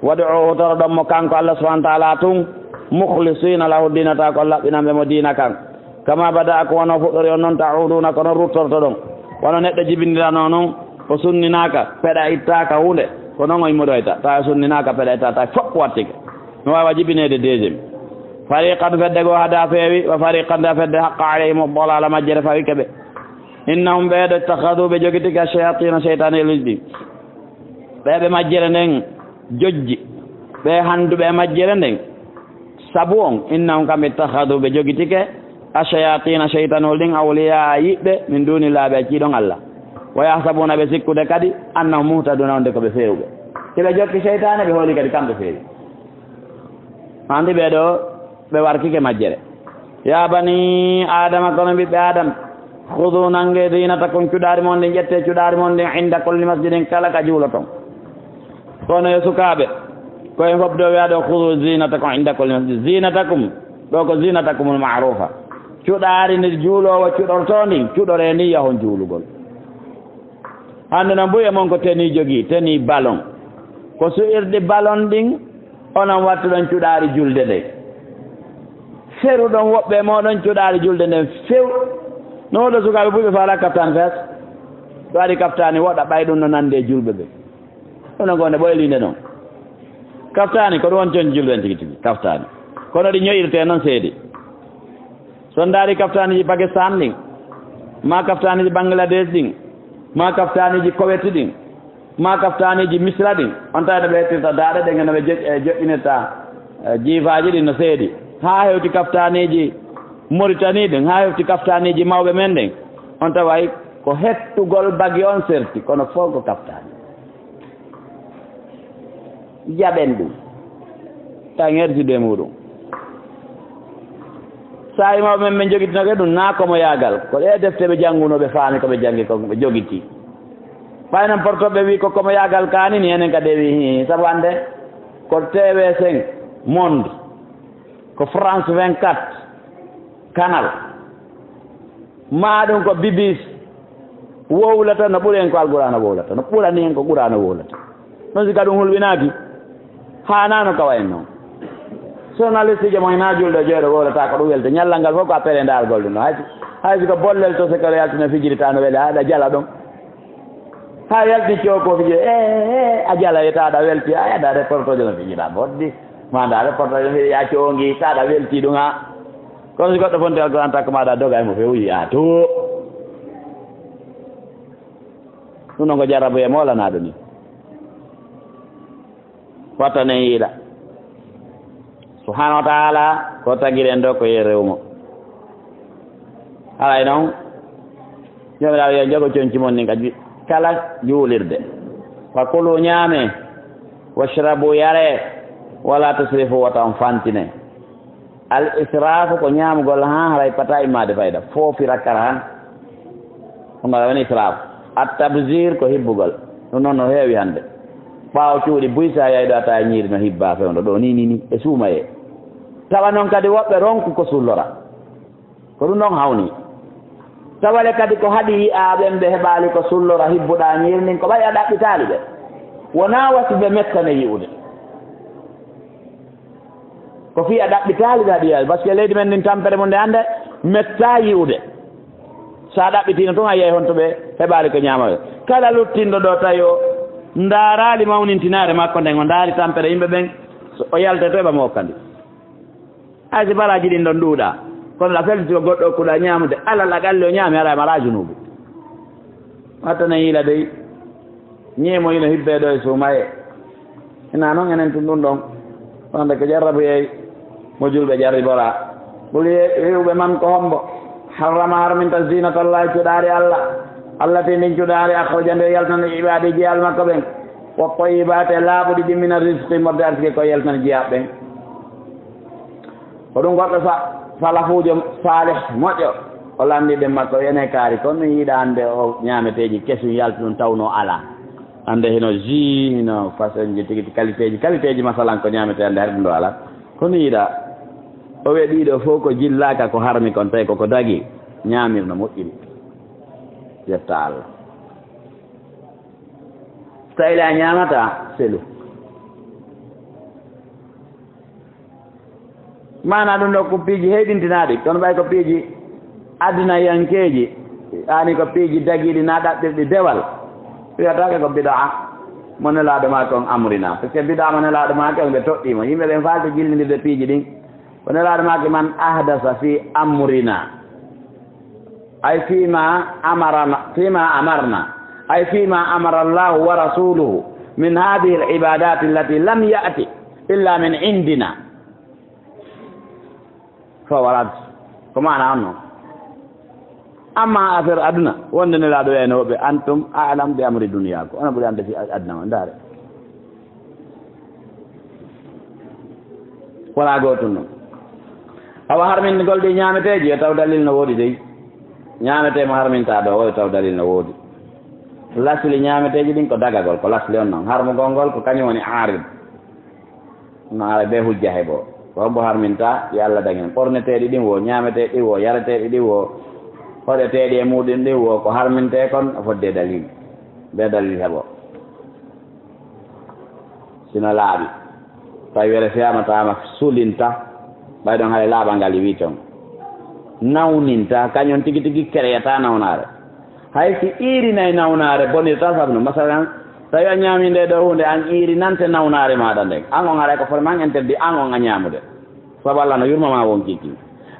Wad'uhu, toroɗon mo kanko Allah subhanahu wa ta'ala tun, mukhlisina lahu dina, tawa ko laɓɓinanɓe mo diina kan. Kama bada'akum, wano fuɗɗori on non, ta'uduna, ko non ruttortoɗon. Wano neɗɗo jibindirano non, o sunninaaka, peɗa ittaaka huunde, ko non o immodoyta. Tawa o sunninaaka, peɗa ittaaka, tawa fof wattike. No waawa jibineede deuxième. Fariqan, fedde goo, hada, feewi, wa fariqan, da fedde, haqqa alayhimu dalala, majjere fawike ɓe. Innahum, ɓee ɗoo, ittakhadhu, ɓe jogitike, ash-shayatina, seytaanelji ɗin. Ɓee ɓe majjere nden jojji, ɓee handuɓe e majjere nden. Sabu on, innahum, kamɓe, ittakhadhu, ɓe jogitike, ash-shayatina, seytanol ɗin, awliyaa, yiɓɓe, min dunillahi, ɓe accii ɗon Allah. Wa yahsabuna, ɓe sikkude kadi, annahum muhtaduna, wonde ko ɓe feewuɓe. Si ɓe jokki seytaane, ɓe hooli kadi kamɓe feewi. Andi ɓee ɗoo, ɓe wartike majjere. Ya bani Adama, kono ɓiɓɓe Adama, khudu, nange, zinatakum, cuɗaari mon ndin, ƴette cuɗaari mon ndin, inda kulli masjidin, kala ka juuloton. Kono yo sukaaɓe, ko en fof ɗo wi'a ɗo, khudu zinatakum inda kulli masjid. Zinatakum, ɗo ko zinatakumul ma'rufa. Cuɗaari ndi juuloowo cuɗortoo ndin, cuɗoree ndin yahon juulugol. Hannde non buy e mon ko tenue jogii, tenue ballon. Ko su'irɗi ballon ɗin, onon wattuɗon cuɗaari julde nden. Feruɗon woɓɓe e mooɗon cuɗaari julde nden few. No woɗɗo sukaaɓe buy ɓe faalaa kaftaani fes. Ɓe waɗi kaftaani woɗɗa ɓay ɗum no nandi e julɓe ɓe. Ɗum no gonde ɓoyliinde non. Kaftaani ko ɗum woni conci julɓe en tigi tigi, kaftaani. Kono ɗi ño'irtee non seedi. So on ndaari kaftaaniji Pakistan ɗin, maa kaftaaniji Bangladesh ɗin, maa kaftaaniji Koweti ɗin, maa kaftaaniji Misra ɗin, on tawi no ɓe hettirta daaɗe ɗen, no ɓe jo-, e joƴƴinirta, e, jiifaaji ɗin no seedi. Haa hewti kaftaaniji Moritani ɗin, haa hewti kaftaaniji mawɓe men ɗin, on taway ko hettugol bagi on serti, kono fof ko kaftaani. Jaɓen ɗum, tan hersidu e muɗum. Saa'i mawɓe men, ɓe jogitinoke ɗum, naa komo yaagal. Ko ɗee defte ɓe janngunoo, ɓe faami ko ɓe janngi, ko ɓe jogiti. Ɓay non portooɓe ɓe wi'i ko komo yaagal kaani ni, enen kadi ɓe wi'i, hii, sabu hannde ko T V cinq Monde, ko France vingt-quatre Canal. Maa ɗum ko B B C wowlata no ɓuri en ko Alqur'aana wowlata, no ɓurani en ko Qur'aana wowlata. Ɗum si ka ɗum hulɓinaaki, haanaano ka wayi non. Journaliste je mo hinaa julɗo jeyɗo wowlata ko ɗum welte. Ñallal ngal fof ko appel e ndaargol ɗum ɗo. Hay si Hay si ko bollel to, si ko yaltina fijiri, taa no weli, aɗa jala ɗon. Haa yalti coo ko fijiri, eh, eh, a jala, e taa aɗa welti, a yaada reportoje no fijira boddi, ma nda reportoje no fijira, ya coongi, taa aɗa welti ɗum, ha. Kono si goɗɗo fonti Alquran takko ma, aɗa doga e mo few, yi'a to. Ɗum ɗon ko jarrabu e moolanaaɗo ni. Wattanen yiila. Subhaanahu wa ta'aala, ko tagiri en ɗoo ko e rewu mo. Haray non, Joomiraaɗo yo jogo conci mon ɗin ka ju-, kala juulirde. Wa kulu, ñaamee, washrabu, yaree, wala tusrifu, wota on fantinee. Al israafu ko ñaamugol haa haray pataa immaade fayda, foofi rakkata han. Ɗum ɗon woni israafu. At tabzir ko hibbugol. Ɗum ɗon no heewi hannde. Ɓaawo cuuɗi buy, si a yahi ɗo a tawa ñiiri no hibbaa fewndo ɗoo, ni, ni, ni, e suumayee. Tawa non kadi woɓɓe ronku ko sullora. Ko ɗum ɗon hawni. Tawa le kadi ko haɗi yi'aa ɓen ɓe heɓaali ko sullora hibbuɗaa ñiiri ndin, ko ɓay a ɗaɓɓitaali ɓe. Wonaa wa si ɓe mettane yi'ude. Ko fii a ɗaɓɓitaali ɓe haɗi yi'aali, parce que leydi men ndin tampere mun nde hannde mettaa yi'ude. So a ɗaɓɓitiino tun, a yi'ay honto ɓe heɓaali ko ñaama ɓe. Kala luttinɗo ɗoo tawi o ndaaraali mawnintinaare makko nden, o ndaari tampere yimɓe ɓen, so o yalta to heɓa mo hokka ndi. Hay si balaaji ɗin ɗon ɗuuɗaa, kono la felti ko goɗɗo okkuɗaa ñaamude, alal aqalli o ñaami, haray maraa junuubu. Wattanen yiila dey. Ñi'e mo hino hibbee ɗoo e suumayee. Hinaa non enen tun ɗun ɗon. Wonde ko jarrabuyee mo julɓe jarriboraa. Qul, wi'u ɓe, man ko hombo harrama harminta zinatallahi cuɗaari Alla, allati ndin cuɗaari akhraja nde yaltani li ibaadi jiyaaɓe makko ɓen, wa tayyibaati e laaɓuɗi ɗin mina rizqi modde arsike ko yaltani jiyaaɓe ɓen. Ko ɗum goɗɗo sa-, salafuujo saalih moƴƴo, o lanndii ɓe makko, ene kaari, kono mi yiɗaa hannde o ñaameteeji kesun yalti ɗum tawnoo alaa. Hannde hino jus, hino façonji tigi, qualitéeji, qualitéeji masalan ko ñaametee hannde hari ɗum ɗoo alaa. Kono yiɗaa, o wi'a ɗii ɗoo fof ko jillaaka ko harmi kon, tawi koko dagii, ñaamirno moƴƴiri. Yetta Alla. Tawi le a ñaamataa, selu. Maanaa ɗum ɗoo ko piiji heyɗintinaaɗi, kono ɓay ko piiji adinayankeeji, yaani ko piiji dagiiɗi naa ɗaɓɓirɗi dewal, wiyataake ko bidaa mo Nelaaɗo maaki on amrinaa. Parce que bidaa mo Nelaaɗo maaki on, ɓe toɗɗii mo. Yimɓe ɓen faalti jillindirde piiji ɗin. Ko Nelaaɗo maaki, man ahdasa fi amrinaa. Ay fima amarana, fima amarna. Ay fima amara Allahu wa rasuluhu min hadhihi al-ibadati allati lam ya'ti illa min indina. Fa warad. Ko maana on non. Amma affaire aduna, wonde Nelaaɗo wiyayno woɓɓe, antum a'lam bi amri dunyakum. Onon ɓuri ande fi aduna on, ndaare. Wonaa gootun non. Awa harmingol ɗi ñaameteeji, yo taw dalil no woodi dey. Ñaametee mo harmintaa ɗoo, o yo taw dalil no woodi. Lasli ñaameteeji ɗin ko dagagol, ko lasli on non. Harmugol ngol ko kañum woni aarid. No ara bee hujja heɓoo. Ko hombo harmintaa, yo Alla dagen. Ɓorneteeɗi ɗin woo, ñaameteeɗi ɗin woo, yareteeɗi ɗin woo, hoɗeteeɗi e muuɗum ɗin woo, ko harmintee kon, o fodde dalil. Bee dalil heɓoo. Sino laaɓi, tawi were fiyamataama sulinta, ɓay ɗon hay laaɓal ngal iwii ton. Nawninta, kañum tigi tigi kereyata nawnaare. Hay si iirinay nawnaare, bonirta sabu no. Masalan, tawi a ñaami nde ɗoo huunde, an iirinante nawnaare maaɗa nden. An on haray ko foti man interdit, an on a ñaamude. Sabu Alla no yurma ma wonkii kin.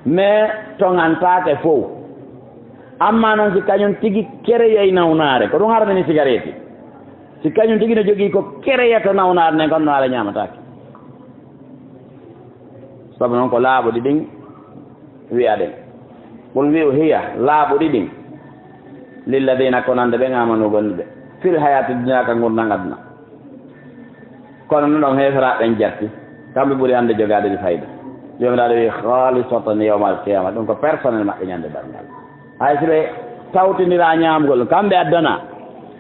Mais toŋantaake fow. Amma non si kañum tigi kereyay nawnaare, ko ɗum harmini sigareeti. Si kañum tigi no jogii ko kereyata nawnaare nden, kono no Alla ñaamataake. Sabu non ko laaɓuɗi ɗin wi'aɗen. Qul wi'u hiya, laaɓuɗi ɗin, lilladina, ko nande ɓen, amanu, gonnuɓe, fil hayati dunya, ka ngurndan aduna. Kono non ɗon heeferaaɓe ɓen jatti, kamɓe ɓuri hannde jogaade ɗi fayda. Joomiraaɗo wi'i, khalisatan yawmal qiyama, ɗum ko personnel maɓɓe ñande darngal. Hay si ɓe tawtindiraa ñaamugol, kamɓe addanaa.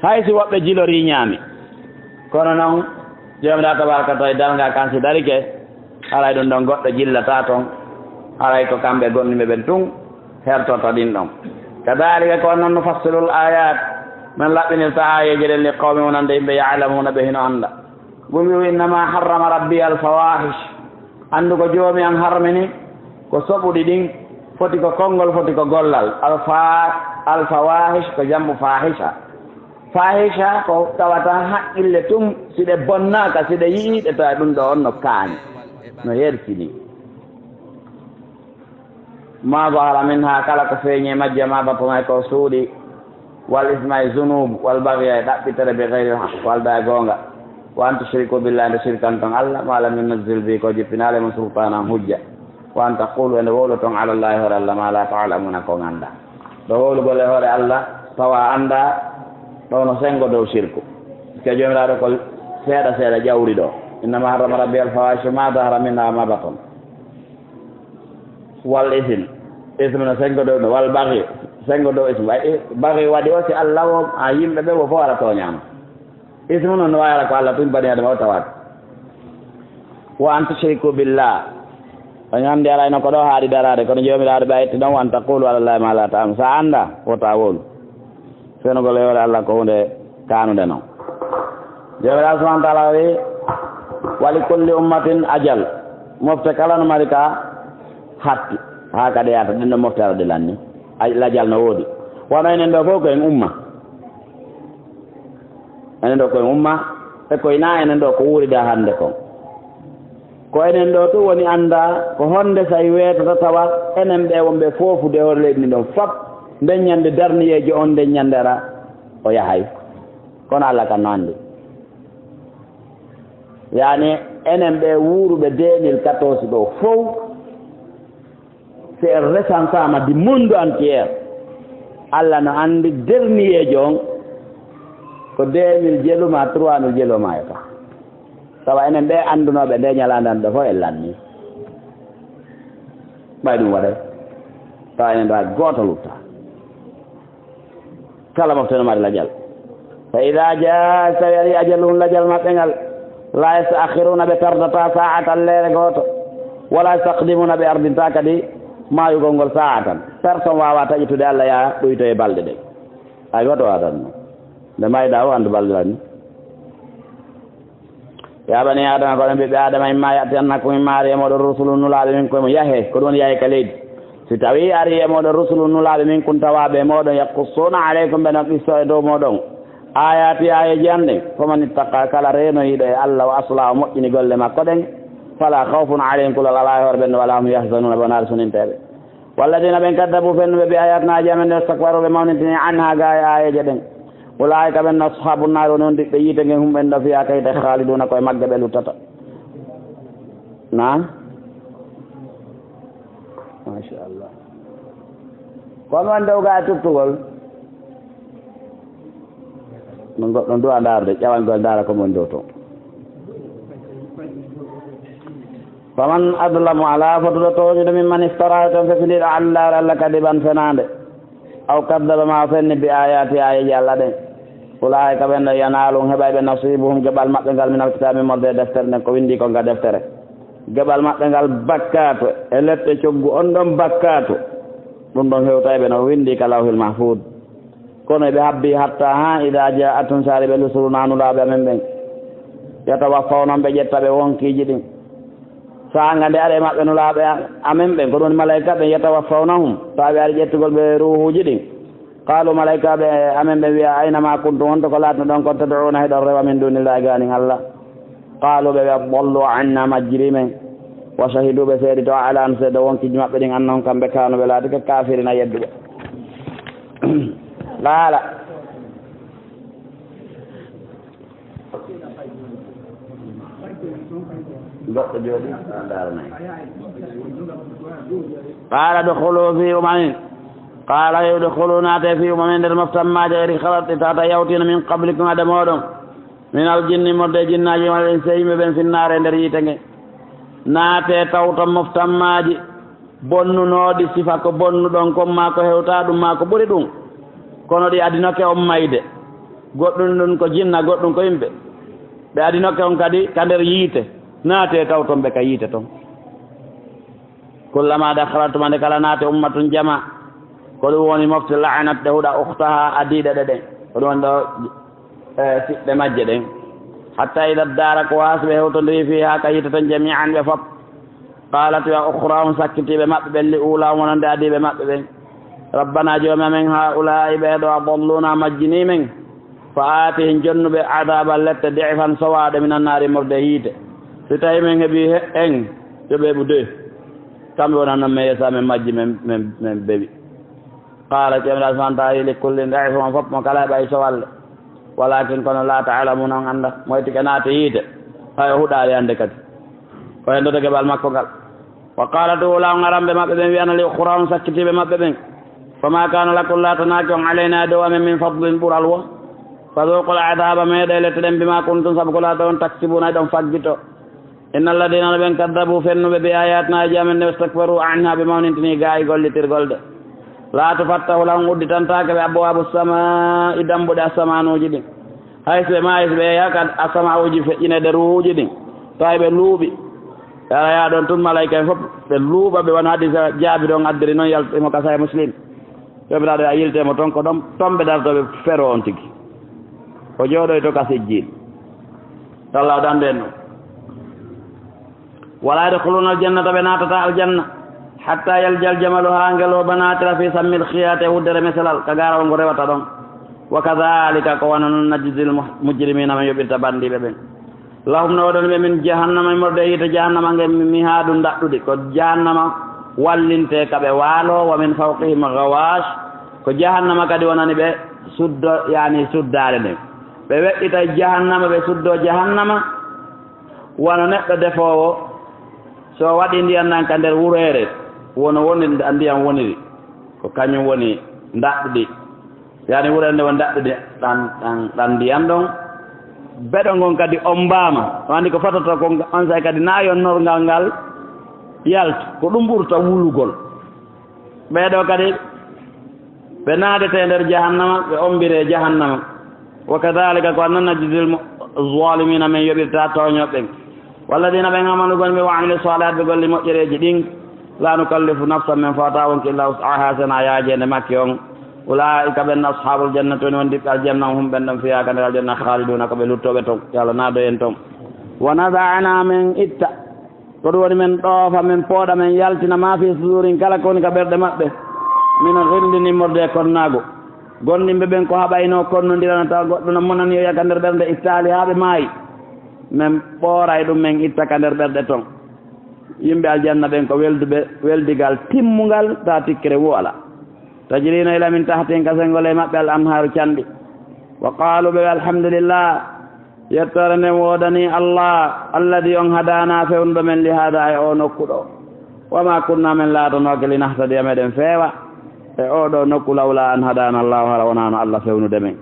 Hay si woɓɓe jilorii ñaami. Kono non, Joomiraaɗo tabaraka wa taala darnga kan si darike, haray ɗum ɗon goɗɗo jillataa ton. Haray ko kamɓe gonnuɓe ɓen tun hertorta ɗin ɗon. Kadhalika, ko non, nufassilul ayat, men laɓɓinirta aayeeje ɗen, li qawmin, wonande yimɓe, ya'lamuna, ɓe hino annda. Qul wi'u, innama harrama rabbi al fawahish. Anndu ko Joomi an harmini ko soɓuɗi ɗin, Foti ko konngol, foti ko gollal. Alfa-, alfawaahish ko jam'u faahisha. Faahisha ko tawata haqqille tun, si ɗe bonnaaka, si ɗe yi'ii, ɗe tawa ɗun ɗoo on no kaani, no hersinii. Ma zahara minha, kala ko feeñi e majje, ma batana, ko suuɗi, wal isma, e zunub, wal bagya, e ɗaɓɓitere, bi ghayril haqq, ko aldaa e goonga. Wa an tushriku billahi, nde shirkanton Allah, ma lam yunazzil bihi, ko jippinaali e mon, sultaanan, hujja. Wa an taqulu, e nde wowloton, ala Allahi, hoore Allah, ma la ta'lamuna, ko on anndaa. Ɗo wowlugol e hoore Allah, tawa anndaa, ɗo no senngo dow shirku. Ke Joomiraaɗo ko seeɗa seeɗa ƴawri ɗo. Innama harrama rabbi al fawahisha ma zahara minha wa ma batan. Wal ism. Ism no senngo dow ɗo. Wal baghi. Senngo dow ism. Ay, baghi waɗi o si Allah o, a yimɓe ɓe wo fof ara tooñaama. Ismu non no waawara ko Allah tun bani Adama o tawaaka. Wa an tushriku billah. On anndi alaa hino ko ɗo haadi daraade, kono Joomiraaɗo ɓe a itti ɗon, wa an taqulu ala Allahi ma la ta'lamun. Sa annda, wota wowlu. Fenugol e hoore Allah ko huunde kaanude non. Joomiraaɗo subhanahu wa ta'ala wi, wa li kulli ummatin ajal. Mofte kala no mari ka hatti. Haa kadi yaata ɗen ɗo mofte ara ɗi lanni. Ay, lajal no woodi. Wano enen ɗo fof ko en umma. Enen ɗo ko en umma, e koy naa enen ɗo ko wuurida hannde kon. Ko enen ɗo tun woni annda ko honde say weetata tawa enen ɓe wonɓe foofude hoore leydi ndin ɗon fop, nden ñande darniyeejo on, nden ñande ara o yahay. Kono Allah kan no anndi. Yaani enen ɓe wuuruɓe deux mille quatorze ɗo fow, si en resansaama du monde entier, Allah no anndi derniyeejo on ko deux mille jelu maa trois mille jelu o maayata. Tawa enen ɓe anndunooɓe nde ñalaande an ɗo fof en lanni. Ɓay ɗum waɗay. Tawa enen ɗo hay gooto lutta. Kala mofte no mari lajal. Fa idaa jaa, so tawi ari ajaluhum, lajal maɓɓe ngal, laa yasta'khiruuna, ɓe tardataa saa'atan, leere gooto, wa laa yastaqdimuuna, ɓe ardintaa kadi maayugol ngol saa'atan. Personne waawaa taƴitude Allah yaa ɗuytoye balɗe ɗen. Hay gooto waawaa tan non. Nde maayɗaa o anndu balɗe ɗen. Yaa banii Aadama, ko onon ɓiɓɓe Aadama, immaa ya'tiyannakum, immaa ari e mooɗon, rusulun, nulaaɓe, minkum, yahee, ko ɗum woni yahee ka leydi. Si tawii arii e mooɗon rusulun, nulaaɓe, minkum, tawaaɓe e mooɗon, yaqqussuuna alaykum, ɓe no qissoo e dow mooɗon, aayaati, aayeeji an ɗin, faman ittaqa, kala reenoyiiɗo e Allah, wa aslaha, o moƴƴini golle makko ɗen, falaa khawfun alayhim, kulol alaa e hoore ɓen, wa laa hum yahzanuuna, ɓe wonaa suninteeɓe. Walladiina, ɓen, kaddabu, fennuɓe, bi aayaatinaa, aayeeji amen ɗin, wastakbaru, ɓe mawnintini, anhaa, gaa e aayeeje ɗen. Ulaa'ika, ɓen, ashaabun naari, woni wondiɓɓe yiite ngen, hum, ɓen ɗo, fiihaa, ka yiite, khaaliduuna, ko e magge ɓe luttata. Naa? Machallah. Ko on woni dow gaa e tuttugol? Ɗum goɗɗum du'a ndaara de, ƴawangol ndaara ko mon dow ton. Faman adlamu, alaa fotuɗo tooñude, mimman iftara, ton fefindiiɗo Alla, Alla kadiban fenaande, aw kaddaba, maa o fenni, bi aayaati, aayeeji Alla ɗen. Ulaa'ika, ɓen ɗon, yanaaluhum, heɓay ɓe, nasiibuhum, geɓal maɓɓe ngal, minal kitaabi, morde e deftere nden, ko winndii kon ka deftere. Geɓal maɓɓe ngal bakkaatu e lette coggu on ɗon bakkaatu, ɗum ɗon hewtay ɓe no winndii ka Lawhil Mahfuud. Kono ɓe habbii hatta haa idaa jaa'athum, saari ɓe rusulunaa, nulaaɓe amen ɓen, yatawaffawna, ɓe ƴetta ɓe wonkiiji ɗin. Saanga nde ari e maɓɓe nulaaɓe amen ɓen, ko ɗum woni malayka ɓen, yatawaffawnahum, taa ɓe ari ƴettugol ɓe ruuhuuji ɗin. Qaalu, malaykaaɓe amen ɓen wi'a, ayna maa kuntum, honto ko laatno ɗon kon, tad'uuna, hiɗon rewa, min duunillaahi, gaanin Alla. Qaalu, ɓe wi'a, dallu anna, majjirii men. Wa shahiduu, ɓe seedito, ala anfusihim, dow wonkiiji maɓɓe ɗin, annahum, kamɓe, kaanu, ɓe laatike, kaafiriina, yedduɓe. Qaala. Goɗɗo jooɗi, a ndaarana en. Qaala udkhuluu fii umamin. Qaala udkhuluu, naatee, fii umamin, nder moftammaaje, ghayri khalat, ɗi tawata yawtiino, min qablikum, ade mooɗon, minal jinni, morde e jinnaaji, wal insi, e yimɓe ɓen, finnaare, nder yiite ngen. Naatee, tawton moftammaaji bonnunooɗi, sifa ko bonnuɗon kon, maa ko hewtaa ɗum, maa ko ɓuri ɗum. Kono ɗi adinoke on mayde. Goɗɗum ɗum ko jinna, goɗɗum ko yimɓe. Ɓe adinoke on kadi ka nder yiite. Naatee, tawton ɓe ka yiite ton. Kullamaa dakhalat, tuma nde kala naati, ummatun, jamaa, ko ɗum woni mofte, la'anat, ɗe huɗa, ukhtahaa, adiiɗe ɗe ɗen. Ko ɗum woni ɗo, e, siɓɓe majje ɗen. Hattaa idaa ddaaraku, haa si ɓe hewtondirii, fiihaa, ka yiite ton, jamii'an, ɓe fop. Qaalat, wi'a, ukhraahum, sakkitiiɓe maɓɓe ɓen, li uulaahum, wonande adiiɓe maɓɓe ɓen, rabbana, joomi amen, haa'ulaa'i, ɓee ɗoo, adalluuna, majjinii men, fa aatihim, jonnu ɓe, adaaban, lette, di'fan, sowaaɗe, minan naari, immorde e yiite. Si tawii men heɓii he-, en, yo ɓe ɓu de. Kamɓe wona non men yeeso amen majji, men, men, men bewi. Qaala, Joomiraaɗo subhaanahu wa ta'aalaa, li kullin di'fun, fof mo kala heɓay sowalle. Walaakin, kono, laa ta'lamuuna, on anndaa. Mo ittike naati yiite, hay o huɗaali annde kadi. O hendoto geɓal makko ngal. Wa qaalat uulaahum, aranɓe maɓɓe ɓen wi'ano li ukhraahum, sakkitiiɓe maɓɓe ɓen, famaa kaana lakum, laatanaaki on, alaynaa, e dow amen, min fadlin, ɓural woo. Fadhuuqul adhaaba, meeɗee lette ɗen, bimaa kuntum, sabu ko laato on, taksibuuna, hiɗon faggito. Innal ladiina, ɓen, kaddabuu, fennuɓe, bi aayaatinaa, aayaaji amen ɗen, wastakbaruu anhaa, ɓe mawnintini gaa e gollitirgol ɗe. Laa tufattahu lahum, udditantaake ɓe, abwaabu samaa'i, dambuɗe asamanuuji ɗin. Hay si ɓe maayii, si ɓe yahi ka asamaa'uuji feƴƴineede ruuhuuji ɗin, tawi ɓe luuɓi. Yara yaa ɗon tun, malaa'ika en fof ɓe luuɓa, ɓe wano hadiisa Jaabir on addiri non, yalti mo ka Sahih Muslim. Joomiraaɗo a yiltee mo ton, ko ɗon, ton ɓe dartoo ɓe feroo on tigi. O jooɗoyto ka sijjiin. Tallaaw dande en non. Walaa yadkhuluuna aljannata, ɓe naatataa aljanna, hattaa yaljal jamalu, haa ngelooba naatira fii sammil khiyaati, e wuddere meselal, ka gaarawol ngol rewata ɗon. Wa kadhaalika, ko wano non, najzil mu-, mujrimiina, men yoɓirta bandiiɓe ɓen. Lahum, no wonani ɓe, min jahannama, immorde e yiite jahannama ngen, mihaadun, ndaɗɗudi. Ko jahannama wallintee ka ɓe waaloo, wa min fawqihim ghawaash, ko jahannama kadi wonani ɓe suddo, yaani suddaare nden. Ɓe weɗɗitay jahannama, ɓe suddoo jahannama, wano neɗɗo defoowo, so o waɗii ndiyan ɗan ka nder wureere, wono woni nda-, ndiyan woniri, ko kañum woni ndaɗɗudi. Yaani wureere nde woni ndaɗɗudi ɗan, ɗan, ɗan ndiyan ɗon. Beɗo ngon kadi ombaama. O anndi ko fotata kon, onsay kadi naa yonnorgal ngal yaltu. Ko ɗum ɓurta wulugol. Ɓee ɗoo kadi, ɓe naadete nder jahannama, ɓe ombiree jahannama. Wa kadhaalika, ko non, najzil mu-, zaalimiina, men yoɓirta tooñooɓe ɓen. Walladiina, ɓen, aamanuu, gomɗimɓe, wa amilu saalihaati, ɓe golli moƴƴereeji ɗin, laa nukallifu nafsan, men faawataa wonki, illaa wus'ahaa, si wonaa yaajeende makki on. Ulaa'ika, ɓen, ashaabul jannati, woni wondiɓɓe aljanna, hum, ɓen ɗon, fiihaa, ka nder aljanna, khaaliduuna, ko ɓe luttooɓe ton. Yo Allah naado en ton. Wa nada'naa, men itta. Ko ɗum woni men ɗoofa, men pooɗa, men yaltina, maa fii suduurihim, kala ko woni ka ɓerɗe maɓɓe, min ghillin, immorde e konnaagu. Gomɗimɓe ɓen ko haɓaynoo konnondirana, tawa goɗɗo no monani yo yaka nder ɓernde ittaali haa ɓe maayi. Men ɓooray ɗum, men itta ka nder ɓerɗe ton. Yimɓe aljanna ɓen ko welduɓe, weldigal timmungal, taa tikkere woo alaa. Tajrii no ila min tahtihim, ka senngol e maɓɓe, al anhaaru, canɗi. Wa qaaluu, ɓe, alhamdulillah, yettoore nden woodanii Allah, alladii, on, hadaanaa, fewnuɗo men, li haadaa, e oo nokku ɗoo. Wa maa kunnaa, men laatanooke, linahtadiya, meɗen feewa, e oo ɗoo nokku, lawlaa an hadaanaa Allaahu, hara wonaano Allah fewnude men.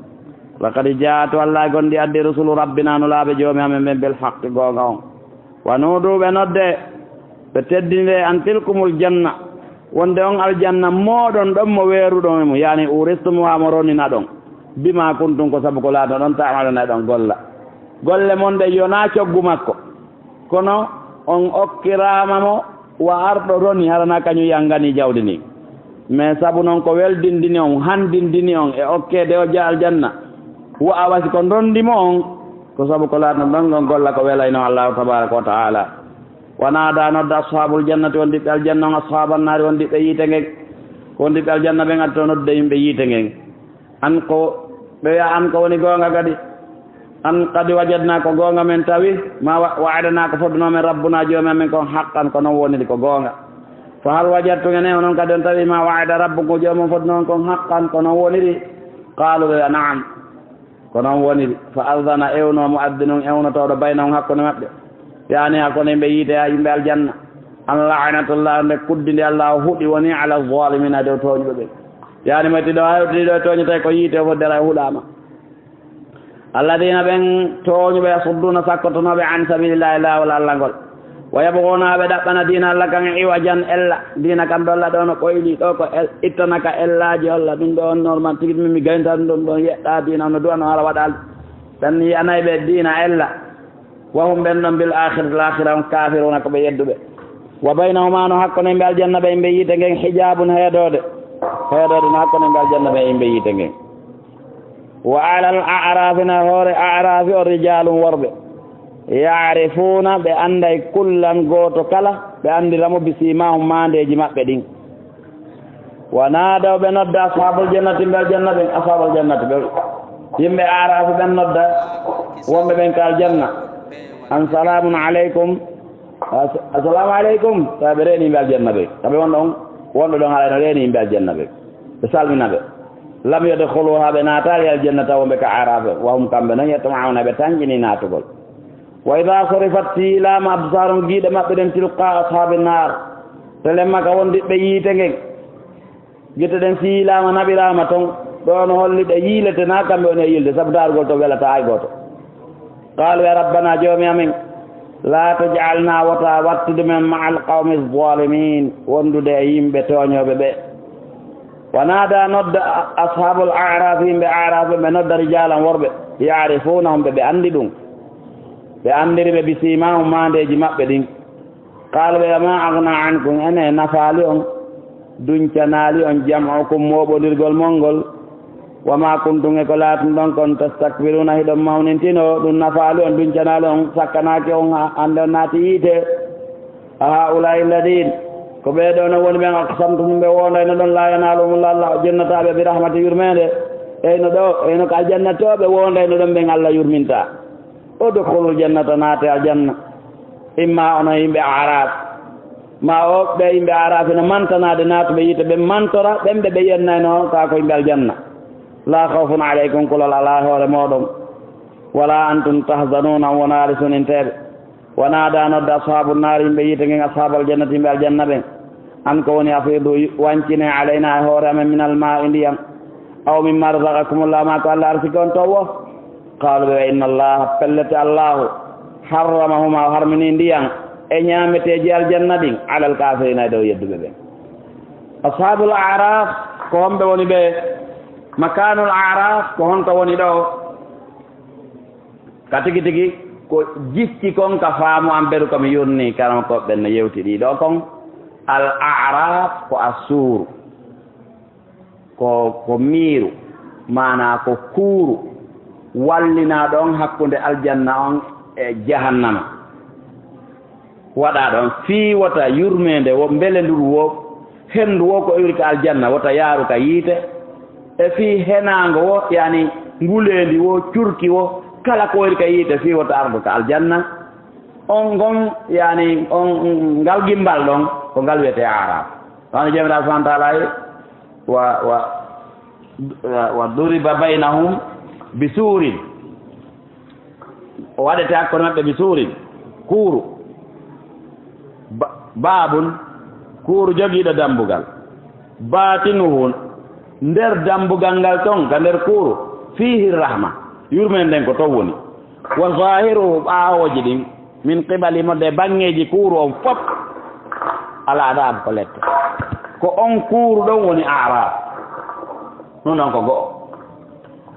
Laqad jaa'at, wallaahi gonɗi addi, rusulu rabbinaa, nulaaɓe Joomi amen ɓen, bil haqqi, goonga on. Wa nuuduu, ɓe nodde, ɓe teddiniree, an tilkumul janna, wonde on aljanna mooɗon ɗon mo weeruɗon e mum, yaani uuristumuhaa, mo roninaɗon, bimaa kuntum, ko sabu ko laatoɗon, ta'maluuna, eɗon golla. Golle mon ɗen yonaa coggu makko, kono on okkiraama mo wa arɗo roni, hara na kañum yanganii jawdi ndin. Mais sabu non ko weldindini on, handindini on e okkeede o ja aljanna, wa a wasi ko ndondi mo on, ko sabu ko laatoɗon on golla ko welaynoo Allaahu tabaaraka wa ta'aalaa. Wa naadaa, nodda, ashaabul jannati, wondiɓɓe aljanna on, ashaaban naari, wondiɓɓe yiite ngen. Ko wondiɓɓe aljanna ɓen addi to noddude yimɓe yiite ngen. An ko, ɓe wi'a, an ko woni goonga kadi? An qad wajadnaa, ko goonga men tawi, maa wa-, wa'adanaa, ko fodnoo men, rabbunaa, Joomi amen kon, haqqan, ko non woniri, ko goonga. Fa hal wajadtum, enen onon kadi on tawi, maa wa'ada rabbukum, ko Joomi on fodnoo on kon, haqqan, ko non woniri? Qaaluu, ɓe wi'a, na'am. Ko non woniri. Fa azana, ewnoo mu'adzinun, ewnotooɗo, baynahum, hakkunde maɓɓe. Yaani, hakkunde yimɓe yiite e yimɓe aljanna. An la'natullaahi, nde kuddi ndi Allaahu huɗi woni, ala zaalimiina, dow tooñuɓe ɓen. Yaani, mo itti ɗo, hewtidi ɗo e tooñe, tawi ko yiite o foddata e huɗaama. Alladiina, ɓen tooñuɓe, yasudduuna, sakkotonooɓe, an sabiilillaahi, laawol Alla ngol. Wa yabghuunahaa, ɓe ɗaɓɓana diina Alla kan iwajan, ella. Diina kan ɗo Alla ɗo no ɓoyli, ɗo ko el-, ittana ka ellaaji Alla. Ɗum ɗo on normal tigi, min mi gaynta ɗum ɗon, ɗon yeɗɗa diina, on no du'ano hara waɗal. Tan yi'anay ɓe diina ella. Wa hum, ɓen ɗon, bil aakhirati, laakhira on, kaafiruuna, ko ɓe yedduɓe. Wa baynahumaa, no hakkunde yimɓe aljanna ɓe, yimɓe yiite ngen, hijaabun, heedoode. Heedoode no hakkunde yimɓe aljanna ɓe, yimɓe yiite ngen. Wa alal a'raafi, na hoore a'raafi o, rijaalun, worɓe. Ya'rifuuna, ɓe annday kullan gooto kala, ɓe anndira mo bi siimaahum, maandeeji maɓɓe ɗin. Wa naadaw, ɓe nodda ashaabal jannati, yimɓe aljanna ɓen, ashaabal jannati ɓe, yimɓe Aaraafi ɓen nodda wonɓe ɓen ka aljanna, an salaamun aleykum, as-, assalaamu aleykum, tawa ɓe reeni yimɓe aljanna ɓen, kamɓe won ɗon, wonɓe ɗon haray no reeni yimɓe aljanna ɓen, ɓe salmina ɓe. Lam yadkhuluuhaa, ɓe naataali aljanna tawa wonɓe ka Aaraafi, wa hum, kamɓe non, yatma'uuna, ɓe tanƴini naatugol. Wa idaa surifat, fiilaama, absaaruhum, giiɗe maɓɓe ɗen, tilqaa ashaabi naar, telemma ka wondiɓɓe yiite ngen. Gite ɗen fiilaama, naɓiraama ton. Ɗoo no holli ɓe yiilete, naa kamɓe woni e yiilde, sabu daarugol ton welataa hay gooto. Qaaluu, ya Rabbanaa, Joomi amen, laa taj'alnaa, wota wattude men, ma'al qawmi zaalimiin, wondude e yimɓe tooñooɓe ɓe. Wa naadaa, nodda, a-, ashaabul a'raafi, yimɓe A'raaf, ɓe nodda rijaalan worɓe, ya'rifuunahum, ɓe, ɓe anndi ɗum. Ɓe anndiri ɓe bi siimaahum, maandeeji maɓɓe ɗin. Qaala ɓe, maa aghnaa ankum, ene nafaali on, duncanaali on, jam'ukum, mooɓondirgol mon ngol, wa maa kuntum, e ko laatunɗon kon, tastakbiruuna, hiɗon mawnintinoo, ɗum nafaali on, duncanaali on, sakkanaaki on, ha-, hannde on naati yiite. A haa'ulaa'i alladiina, ko ɓee ɗoo non woni ɓen, aqsamtum, ɓe woondayno ɗon, laa yanaaluhumullaahu, Alla jonnata ɓe, bi rahmatin, yurmeende, eyno ɗoo, eyno ko aljannatooɓe woondayno ɗon ɓen, Alla yurmintaa. Udkhulul jannata, naate aljanna. Imma onon yimɓe Aaraaf, ma o ɓe yimɓe Aaraaf ina mantanaade naatuɓe yiite, ɓe mantora ɓen ɓe ɓe yennayno kaa ko yimɓe aljanna. Laa khawfun alaykum, kulol alaa e hoore mooɗon. Wala antum tahzanuuna, on wonaali suninteeɓe. Wa naadaa, nodda, ashaabu naari, yimɓe yiite ngen, ashaabal jannati, yimɓe aljanna ɓen. An ko woni, afiidu, wancinee, alaynaa, e hoore amen, minal maa'i, ndiyan, aw mimmaa razaqakumullaahu, maa ko Alla arsiki on ton woo. Qaaluu, ɓe wi'i, inna Allaaha, pellet Allaahu, harramahumaa, o harminii ndiyan e ñaameteeji aljanna ɗin, alal kaafiriina, e dow yedduɓe ɓen. Ashaabul A'raaf, ko homɓe woni ɓe? Makaanul A'raaf, ko honto woni ɗoo? Ka tigi tigi, ko jikki kon ka faamu an beru ko mi yurnii, karamokooɓe ɓen no yewti ɗii ɗoo kon. Al A'raaf ko assuuru, ko, ko miiru, maanaa ko kuuru wallinaaɗo on hakkunde aljanna on e jahannama. Waɗaa ɗon fii wota yurmeende woo, mbelenduru woo, henndu woo ko iwri ka aljanna, wota yaaru ka yiite. E fii henaango woo, yani nguleendi woo, curki woo, kala ko iwri ka yiite, fii wota ardu ka aljanna. On ngon, yani on, ngal gimbal ɗon, ko ngal wiyetee Aaraaf. Wano Joomiraaɗo subhaanahu wa ta'aalaa wi'i, wa, wa, wa duriba baynahum bi suurin. O waɗete hakkunde maɓɓe bi suurin, kuuru. Ba-, baabun, kuuru jogiiɗo dambugal. Baatinuhu, nder dambugal ngal ton, ka nder kuuru, fiihi rahma, yurmeende nden ko ton woni. Wa zaahiruhu, ɓaawooji ɗin, min qibali mo, de baŋŋeeji kuuru on fof, al adaab, ko lette. Ko on kuuru ɗon woni Aaraaf. Ɗun ɗon ko go'o.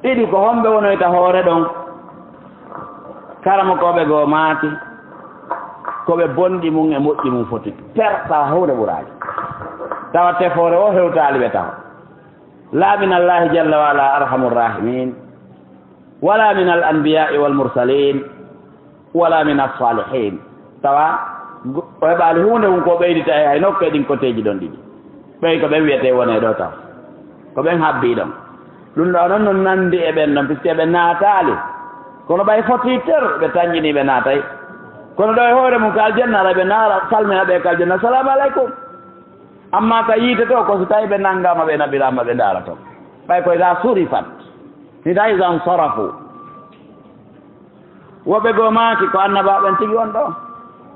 Ɗiɗi, ko homɓe wonoyta hoore ɗon? Karamokooɓe goo maaki, ko ɓe bonɗi mun e moƴƴi mun foti per, tawa huunde ɓuraali. Tawa tefoore o hewtaali ɓe taho. Laa min Allaahi jalla wa ala arhamur raahimiin, wala min al anbiyaa'i wal mursaliin, wala min as-saalihiin. Tawa go-, o heɓaali huunde hun ko ɓeydita e hay nokku e ɗin koteeji ɗon ɗiɗi. Ɓen ko ɓen wiyetee wonee ɗoo taw. Ko ɓen habbii ɗon. Ɗun ɗoo non no nandi e ɓen ɗon, puisque ɓe naataali. Kono ɓay fotii ter, ɓe tanƴinii ɓe naatay. Kono ɗoo e hoore mun ka aljanna, aray ɓe naara, salmina ɓe ka aljanna, "Salaamu aleykum." Amma ka yiite to, ko si tawi ɓe nangaama, ɓe naɓiraama, ɓe ndaara ton. Ɓay ko idaa surifat. Idaa, idaa nsarafu. Woɓɓe goo maaki ko annabaaɓe ɓen tigi won ɗoo.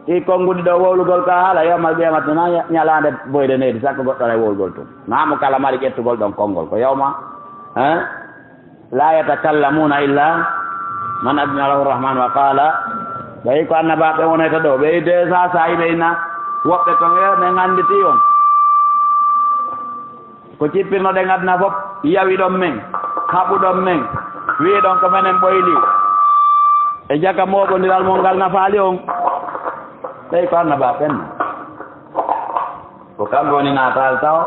Ɗii konguɗi ɗoo wowlugol ka haala yawmal qiyamati na ña-, ñalaande boyre neydi, sakko goɗɗo aray wowlugol tun. Naa mo kala mari ƴettugol ɗon konngol. Ko yawma, eh, laa yatakallamuuna illaa man adina lahu rahmaanu wa qaala. Ɓay ko annabaaɓe ɓen wonayta ɗoo. Ɓe de saa saa ɓe ina woɓɓe ton, eh, men annditi on. Ko cippirnoɗen aduna fof, yawiɗon men, haɓuɗon men, wi'ɗon ko menen ɓoyli. E jaka mooɓondiral mon ngal nafaali on. Ɓay ko annabaaɓe ɓen. Ko kamɓe woni naataali taho.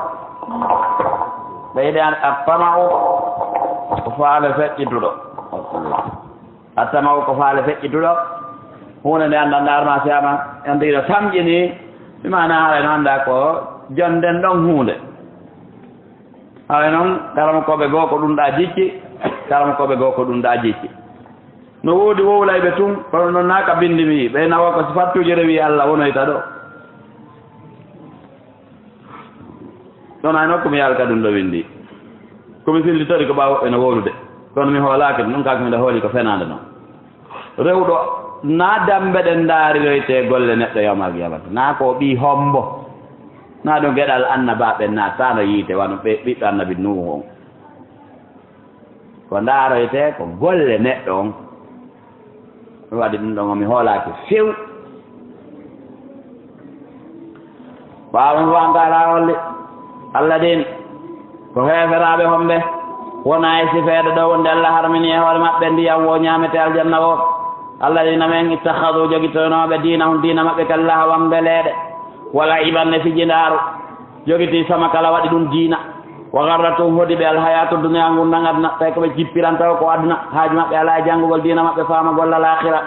Ɓeyde an, attama'u ko faale feƴƴituɗo. Attama'u ko faale feƴƴituɗo. Huunde nde anndan ɗaarma siyama, yonta hiɗo tamƴini, mi maana haray no annda ko jonden ɗon huunde. Haray non, karamokooɓe goo ko ɗum ɗaa jicci, karamokooɓe goo ko ɗum ɗaa jicci. No woodi wowlayɓe tun, kono non naa ka bindi mi, ɓe nawa ko sifattuuje rewi Alla wonoyta ɗo. Ɗon hay nokku mi yaalta ɗum ɗo winndi. Ko mi fillitori ko ɓaawo ene wowlude. Kono mi hoolaaki ɗum, ɗum kaa ko miɗo hooli ko fenaande non. Rewɗo naa dambe ɗen ndaariroyte golle neɗɗo yawmal qiyamata. Naa ko ɓii hombo. Naa ɗum geɗal annabaaɓe naataano yiite wano ɓe ɓiɗɗo annabi Nuuhu on. Ko ndaaroytee ko golle neɗɗo on. Ɗum waɗi ɗum ɗon, mi hoolaaki few. Ɓaawo mo wanta Alla holli, Alla ɗin ko heeferaaɓe homɓe, wonaa e sifeede ɗo wonde Alla harmini e hoore maɓɓe ndiyam wo ñaamete aljanna wo. Alla ɗin amen ittakhadhu jogitoynooɓe diinahum diina maɓɓe kan lahawan mbeleeɗe, wa la'iban e fijindaaru. Jogiti sama kala waɗi ɗum diina. Wa gharrathum hodi ɓe alhayaatu dunya ngurndan aduna, tawi ko ɓe jippiranta o ko aduna, haaju maɓɓe alaa e janngugol diina maɓɓe faama golla laakhira.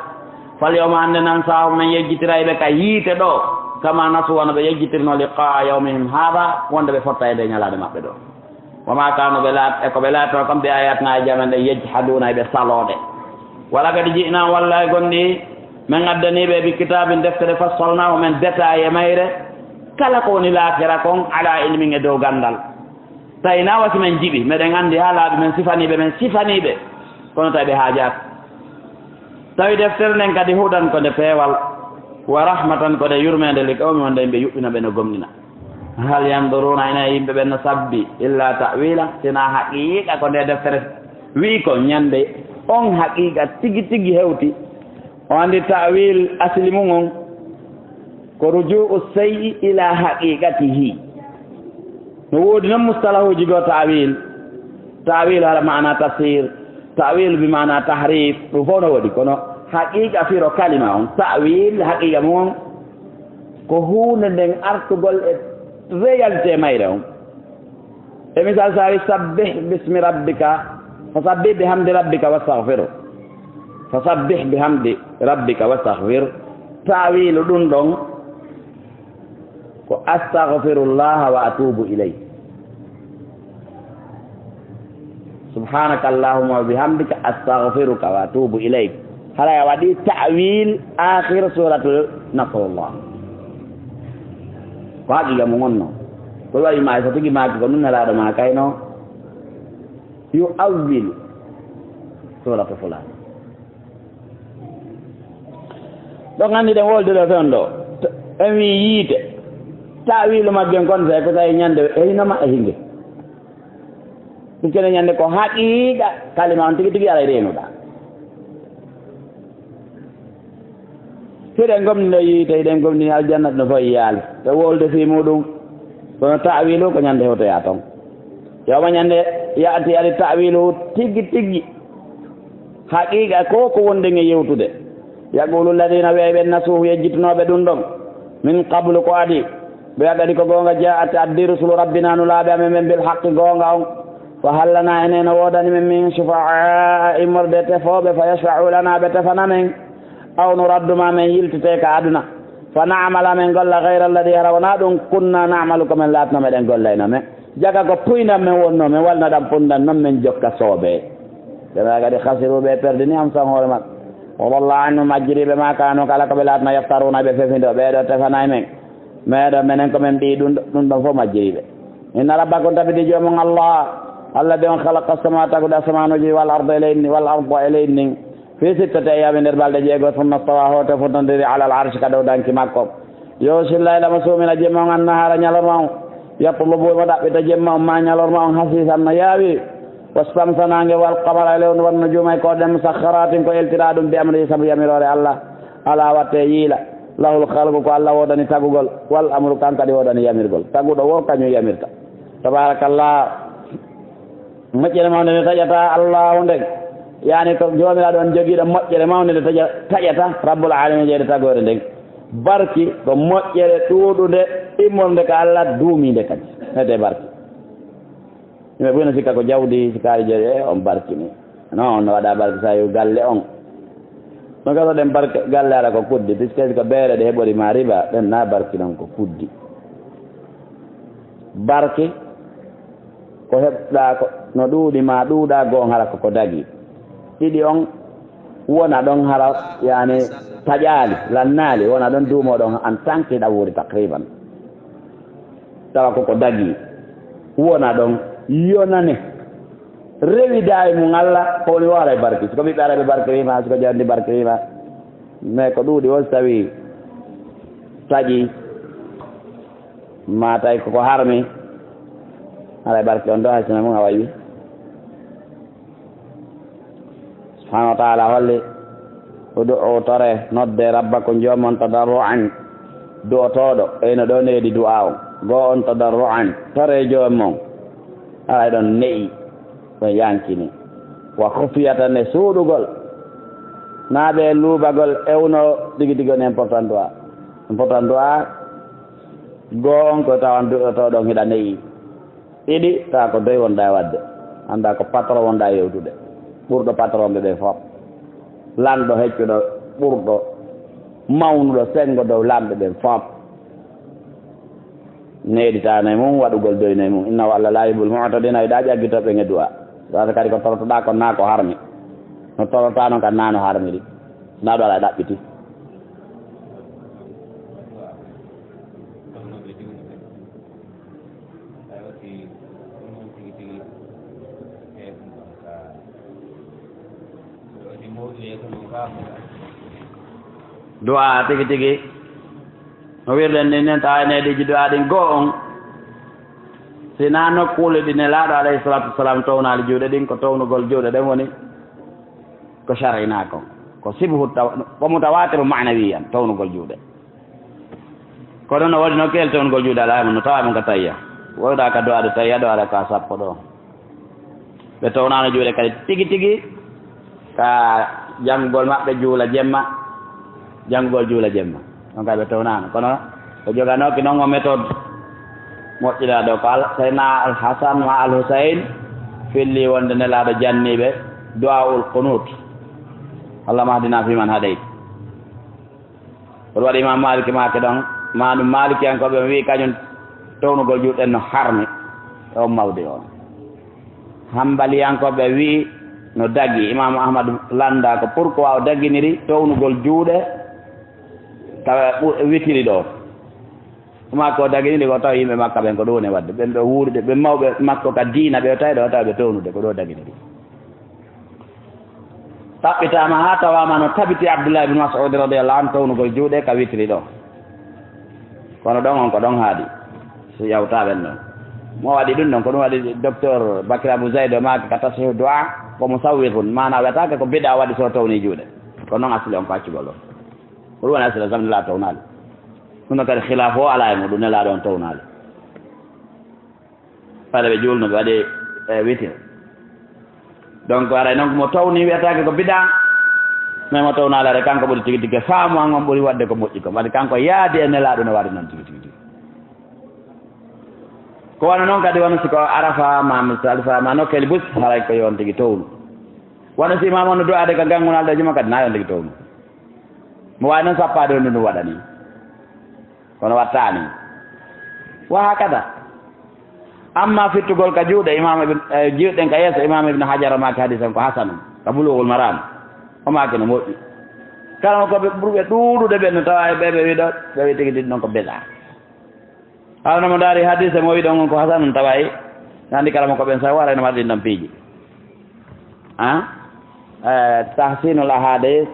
Fal yawma hannde nansahum men yejjitiray ɓe ka yiite ɗo, kama nasu wano ɓe yejjitirno liqa'a yawmihim haadha, wonde ɓe fotta e nde ñalaande maɓɓe ɗo. Wa ma kanu ɓe laat-, e ko ɓe laatno kam bi ayatina e jamen ɗen yejhaduuna e ɓe saloode. Wa laqad ji'nahum wallahi gonɗi men addanii ɓe bi kitaabin deftere fassalnaahu men détaillé mayre. Kala ko woni laakira kon, ala ilmin e dow ganndal. Tawi na wasi men jiɓi, meɗen anndi haa laaɓi men sifanii ɓe, men sifanii ɓe, kono tawi ɓe haajaaka. Tawi deftere nden kadi hudan ko nde peewal, wa rahmatan ko nde yurmeende li qawmi wonde yimɓe yuɓɓina ɓe no gomɗina. Hal yanzuruna ina yimɓe ɓen no sabbi illa ta'wila, sina haqiiqa ko nde deftere wi'i ko ñande on haqiiqa tigi tigi hewti. O anndi ta'wil asli mun on ko ruju'u sey'i ila haqiqatihi. No woodi non mustalahuuji goo ta'wil. Ta'wil hala maana tafsir, ta'wil bi maana tahrif, ɗum fof no woodi. Kono haqiqa firo kalima on, ta'wil haqiqa mun on ko huunde nden artugol e réalité mayre on. E misal, so a wi, "Sabbih bismi rabbika, fasabbih bihamdi rabbika wastaghfiru." "Fasabbih bihamdi rabbika wastaghfir." Ta'wilu ɗum ɗon ko, "Astaghfirullaha wa atubu ilayh." "Subhanaka Allahumma wa bihamdika, astaghfiruka wa atubu ilayk." Haray a waɗi ta'wil akhir suratu Nasrullah. Ko haqiqa mun on non. Ko wawi ma so tigi maaki ko nun Nelaaɗo ma kayno. Yu awwil suratu fulan. Ɗon anndi ɗen wolde ɗo ton ɗo. En wi yiite. Ta'wilu majjen kon, sey ko tawi ñande e hino ma e hinge. Ɗum kene ñande ko haqiiqa kalima on tigi tigi alay reenuɗaa. Hiɗen gomɗino yiite, hiɗen gomɗini aljanna, ɗum fof yaali. Ɓe wolde fii muɗum. Kono ta'wilu ko ñande hotoyaa ton. Yawma ñande ya'ti ari ta'wilu tigi tigi. Haqiiqa ko ko wonɗen e yewtude. Yaqulu alladhina, wi'ay ɓen nasuuhu yejjitinooɓe ɗum ɗon. Min qablu ko adi. Ɓe a kadi ko goonga, ja'at addi rusulu rabbina nulaaɓe amen ɓen bil haqqi goonga on. Fa hal lana enen no woodani men min shufa'a immorde tefooɓe fa yashfa'u lana ɓe tefana men. Aw nuraddu ma men yiltite ka aduna. Fa na'mala men golla ghayra alladhi hara wona ɗum kunna na'malu ko men laatno meɗen gollayno men. Jaga ko puyndan men wonno, men walna ɗan pundan non men jokka soobee. Ɓe maa kadi khasiru ɓe perdini am san hoore maɓɓe. Wa dalla anhum majjiriiɓe ma kanu kala ko ɓe laatno yaftaruna ɓe fefindo ɓee ɗo tefanaay men. Meɗo menen ko men mbii ɗum ɗum ɗon fof majjiriiɓe. Inna rabbakum tabiti joomum Allah. Allah ɓe on khalaqa sama tagude asamaanuji wal arda e leydi wal arda e leydi ndin. Fi sittati ayyaamin, nder balɗe jeego, summa stawaa, hooto fotondiri, alal arshi, ka dow danki makko. Yughshi layla, mo suumina jemma on, annahaara, ñalorma on. Yatlubu, mo ɗaɓɓita jemma on, maa ñalorma on, hasiisan, no yaawi. Wa shamsa, naange, wal qamara, e lewru, wan nujuuma, e koode, musakharaatin, ko eltiraa ɗum, bi amrihi, sabu yamiroore Allah. Alaa, wattee yiila. Lahul khalqu, ko Allah woodani tagugol. Wal amru, kan kadi woodani yamirgol. Taguɗo woo, kañum yamirta. Tabaarakallah. Moƴƴere mawnde nde taƴata Allaahu nden, yaani ko Joomiraaɗo on jogiiɗo moƴƴere mawnde nde taƴa-, taƴata Rabbul Aalamiin, jeyɗo tagoore nden. Barki ko moƴƴere ɗuuɗunde immorde ka Allah, duumiinde kadi. Hedde barki. Yimɓe fof no sikka ko jawdi, sikaari jawdi, e on barki ni. Non, on no waɗa barki so a galle on. No gasaɗen barke galle hara ko kuddi, puisque ko beere ɗe heɓori ma riba, ɗen na barki non ko kuddi. Barki ko heɓɗa ko no ɗuuɗi ma ɗuuɗa, goo hara ko ko dagi. Ɗiɗi on wona ɗon hara, yani, taƴaali, lannaali, wona ɗon duumo ɗon en tant que ɗa wuuri taqriban. Tawa ko ko dagi, wona ɗon, yonane, rewida e mum Alla, ko woni o haray barki. Si ko ɓiɓɓe Araɓe barki wiima, si ko jawdi barki wiima, mais ko ɗuuɗi on si tawi taƴi, ma tawi ko ko harmi, haray barki on ɗo hay sinno mum a wayi. Subhanahu wa ta'ala holli, "Ud'u, tore, nodde, rabbakum, joomon, tadarru'an, du'otooɗo." Eyno ɗo needi du'a on. Goo on, tadarru'an, tore joomon. Haray ɗon ne'i, ɗon yankini. Wa khufyatan, e suuɗugol. Na ɓe luubagol ewno tigi tigi on important du'a. Important du'a, goo on ko tawan du'otooɗo on hiɗa ne'i. Ɗiɗi, tawa ko doy wonɗaa e waɗde. Anndaa ko patron wonɗaa e yewtude. Ɓurɗo patron ɓe ɓen fof. Lanɗo heccuɗo ɓurɗo mawnuɗo senngo dow lanɓe ɓen fof. Neeɗitaano e mum, waɗugol doyno e mum. Innahu Alla laa yuhibbul mu'tadiina, yiɗaa ƴaggitooɓe e du'a. Tawata kadi ko torotoɗaa kon naa ko harmi. No torotaa non kan naa no harmiri. Naa ɗo alaa ɗaɓɓiti. Du'a tigi tigi. No wirden ni nen tawa e neediji du'a ɗin goo on. Si naa nokkuule ɗi Nelaaɗo alayhi salaatu wasalaam townaali juuɗe ɗin, ko townugol juuɗe ɗen woni ko shar'inaa kon. Ko sibhu taw-, ko mutawaatiru ma'nawiyan, townugol juuɗe. Kono no waɗi no kel townugol juuɗe alaa e mum, no tawa e mum ka tayya. Woyɗa ka du'aade tayya ɗo, ala ka sappo ɗo. Ɓe townaano juuɗe kadi tigi tigi ka janngugol maɓɓe juula jemma, janngugol juula jemma. Ɗon kadi ɓe townaano. Kono ɓe joganooki non o méthode moƴƴinaa ɗo. Ko Al-, Seydina Al-Hasan ma Al-Husayn filli wonde Nelaaɗo janniiɓe du'aa'ul qunut. Allahumma hdina fiiman hadayt. Ko ɗum waɗi Imam Malik maaki ɗon, ma ɗum Malikiyankooɓe on wi'i kañum townugol juuɗe no harmi e on mawdi on. Hambaliyankooɓe wi'i no dagi. Imam Ahmad lannda ko pourquoi o daginiri townugol juuɗe tawa ɓu-, witiri ɗo. Ɗum ko daginiri ko tawa yimɓe Makka ɓen ko ɗum woni waɗde. Ɓen ɓe wuuride, ɓe mawɓe makko ka diina ɓe o tawi ɗo, o tawa ɓe townude ko ɗo daginiri. Taɓɓitaama haa tawaama no tabiti Abdullah ibn Mas'ud radiyallahu anhu townugol juuɗe ka witiri ɗo. Kono ɗon on ko ɗon haadi. So yawtaa ɓen ɗon. Mo waɗi ɗum ɗon, ko ɗum waɗi docteur Bakr Abu Zayd o maaki ka Tashihu Du'a, ko musawwifun, maana wiyataake ko bid'a waɗi so towni juuɗe. Ko non asli on ko accugol ɗon. Ko ɗum woni asli on, sam Nelaaɗo townaali. Ɗum ɗon kadi khilaafu o alaa e muɗum, Nelaaɗo on townaali. Fale ɓe juulno, ɓe waɗi, e, witir. Donc, haray non ko mo towni wiyataake ko bid'a, mais mo townaali haray kanko ɓuri tigi tigi faamu an on ɓuri waɗde ko moƴƴi ko. Waɗi kanko yaadi e Nelaaɗo no waɗi non tigi tigi tigi. Ko wano non kadi wano si ko Arafa, ma Musdalifa, ma nokkeeli bus, haray ko yo on tigi townu. Wano si imaam on no du'aade ka ganngunal ɗo juma kadi, na yo on tigi townu. Mo waawi non sappaade on no ɗum waɗani. Kono wattaani. Wa hakada. Amma fittugol ka juuɗe Imam Ibn, eh, juuɗen ka yeeso Imam Ibn Hajar o maaki hadisan ko hasanun ka Bulughul Maram. O maaki no moƴƴi. Karamokooɓe ɓurɓe ɗuuɗude ɓen no tawa e ɓe ɓe wiɗo, ɓe wi tigi tigi non ko bid'a. Hawno mo ndaari hadise mo wiɗon on ko hasanun tawa e, nandi karamokooɓe ɓen sa waray no marɗin ɗon piiji. Ah? Eh, tahsinul ahadith,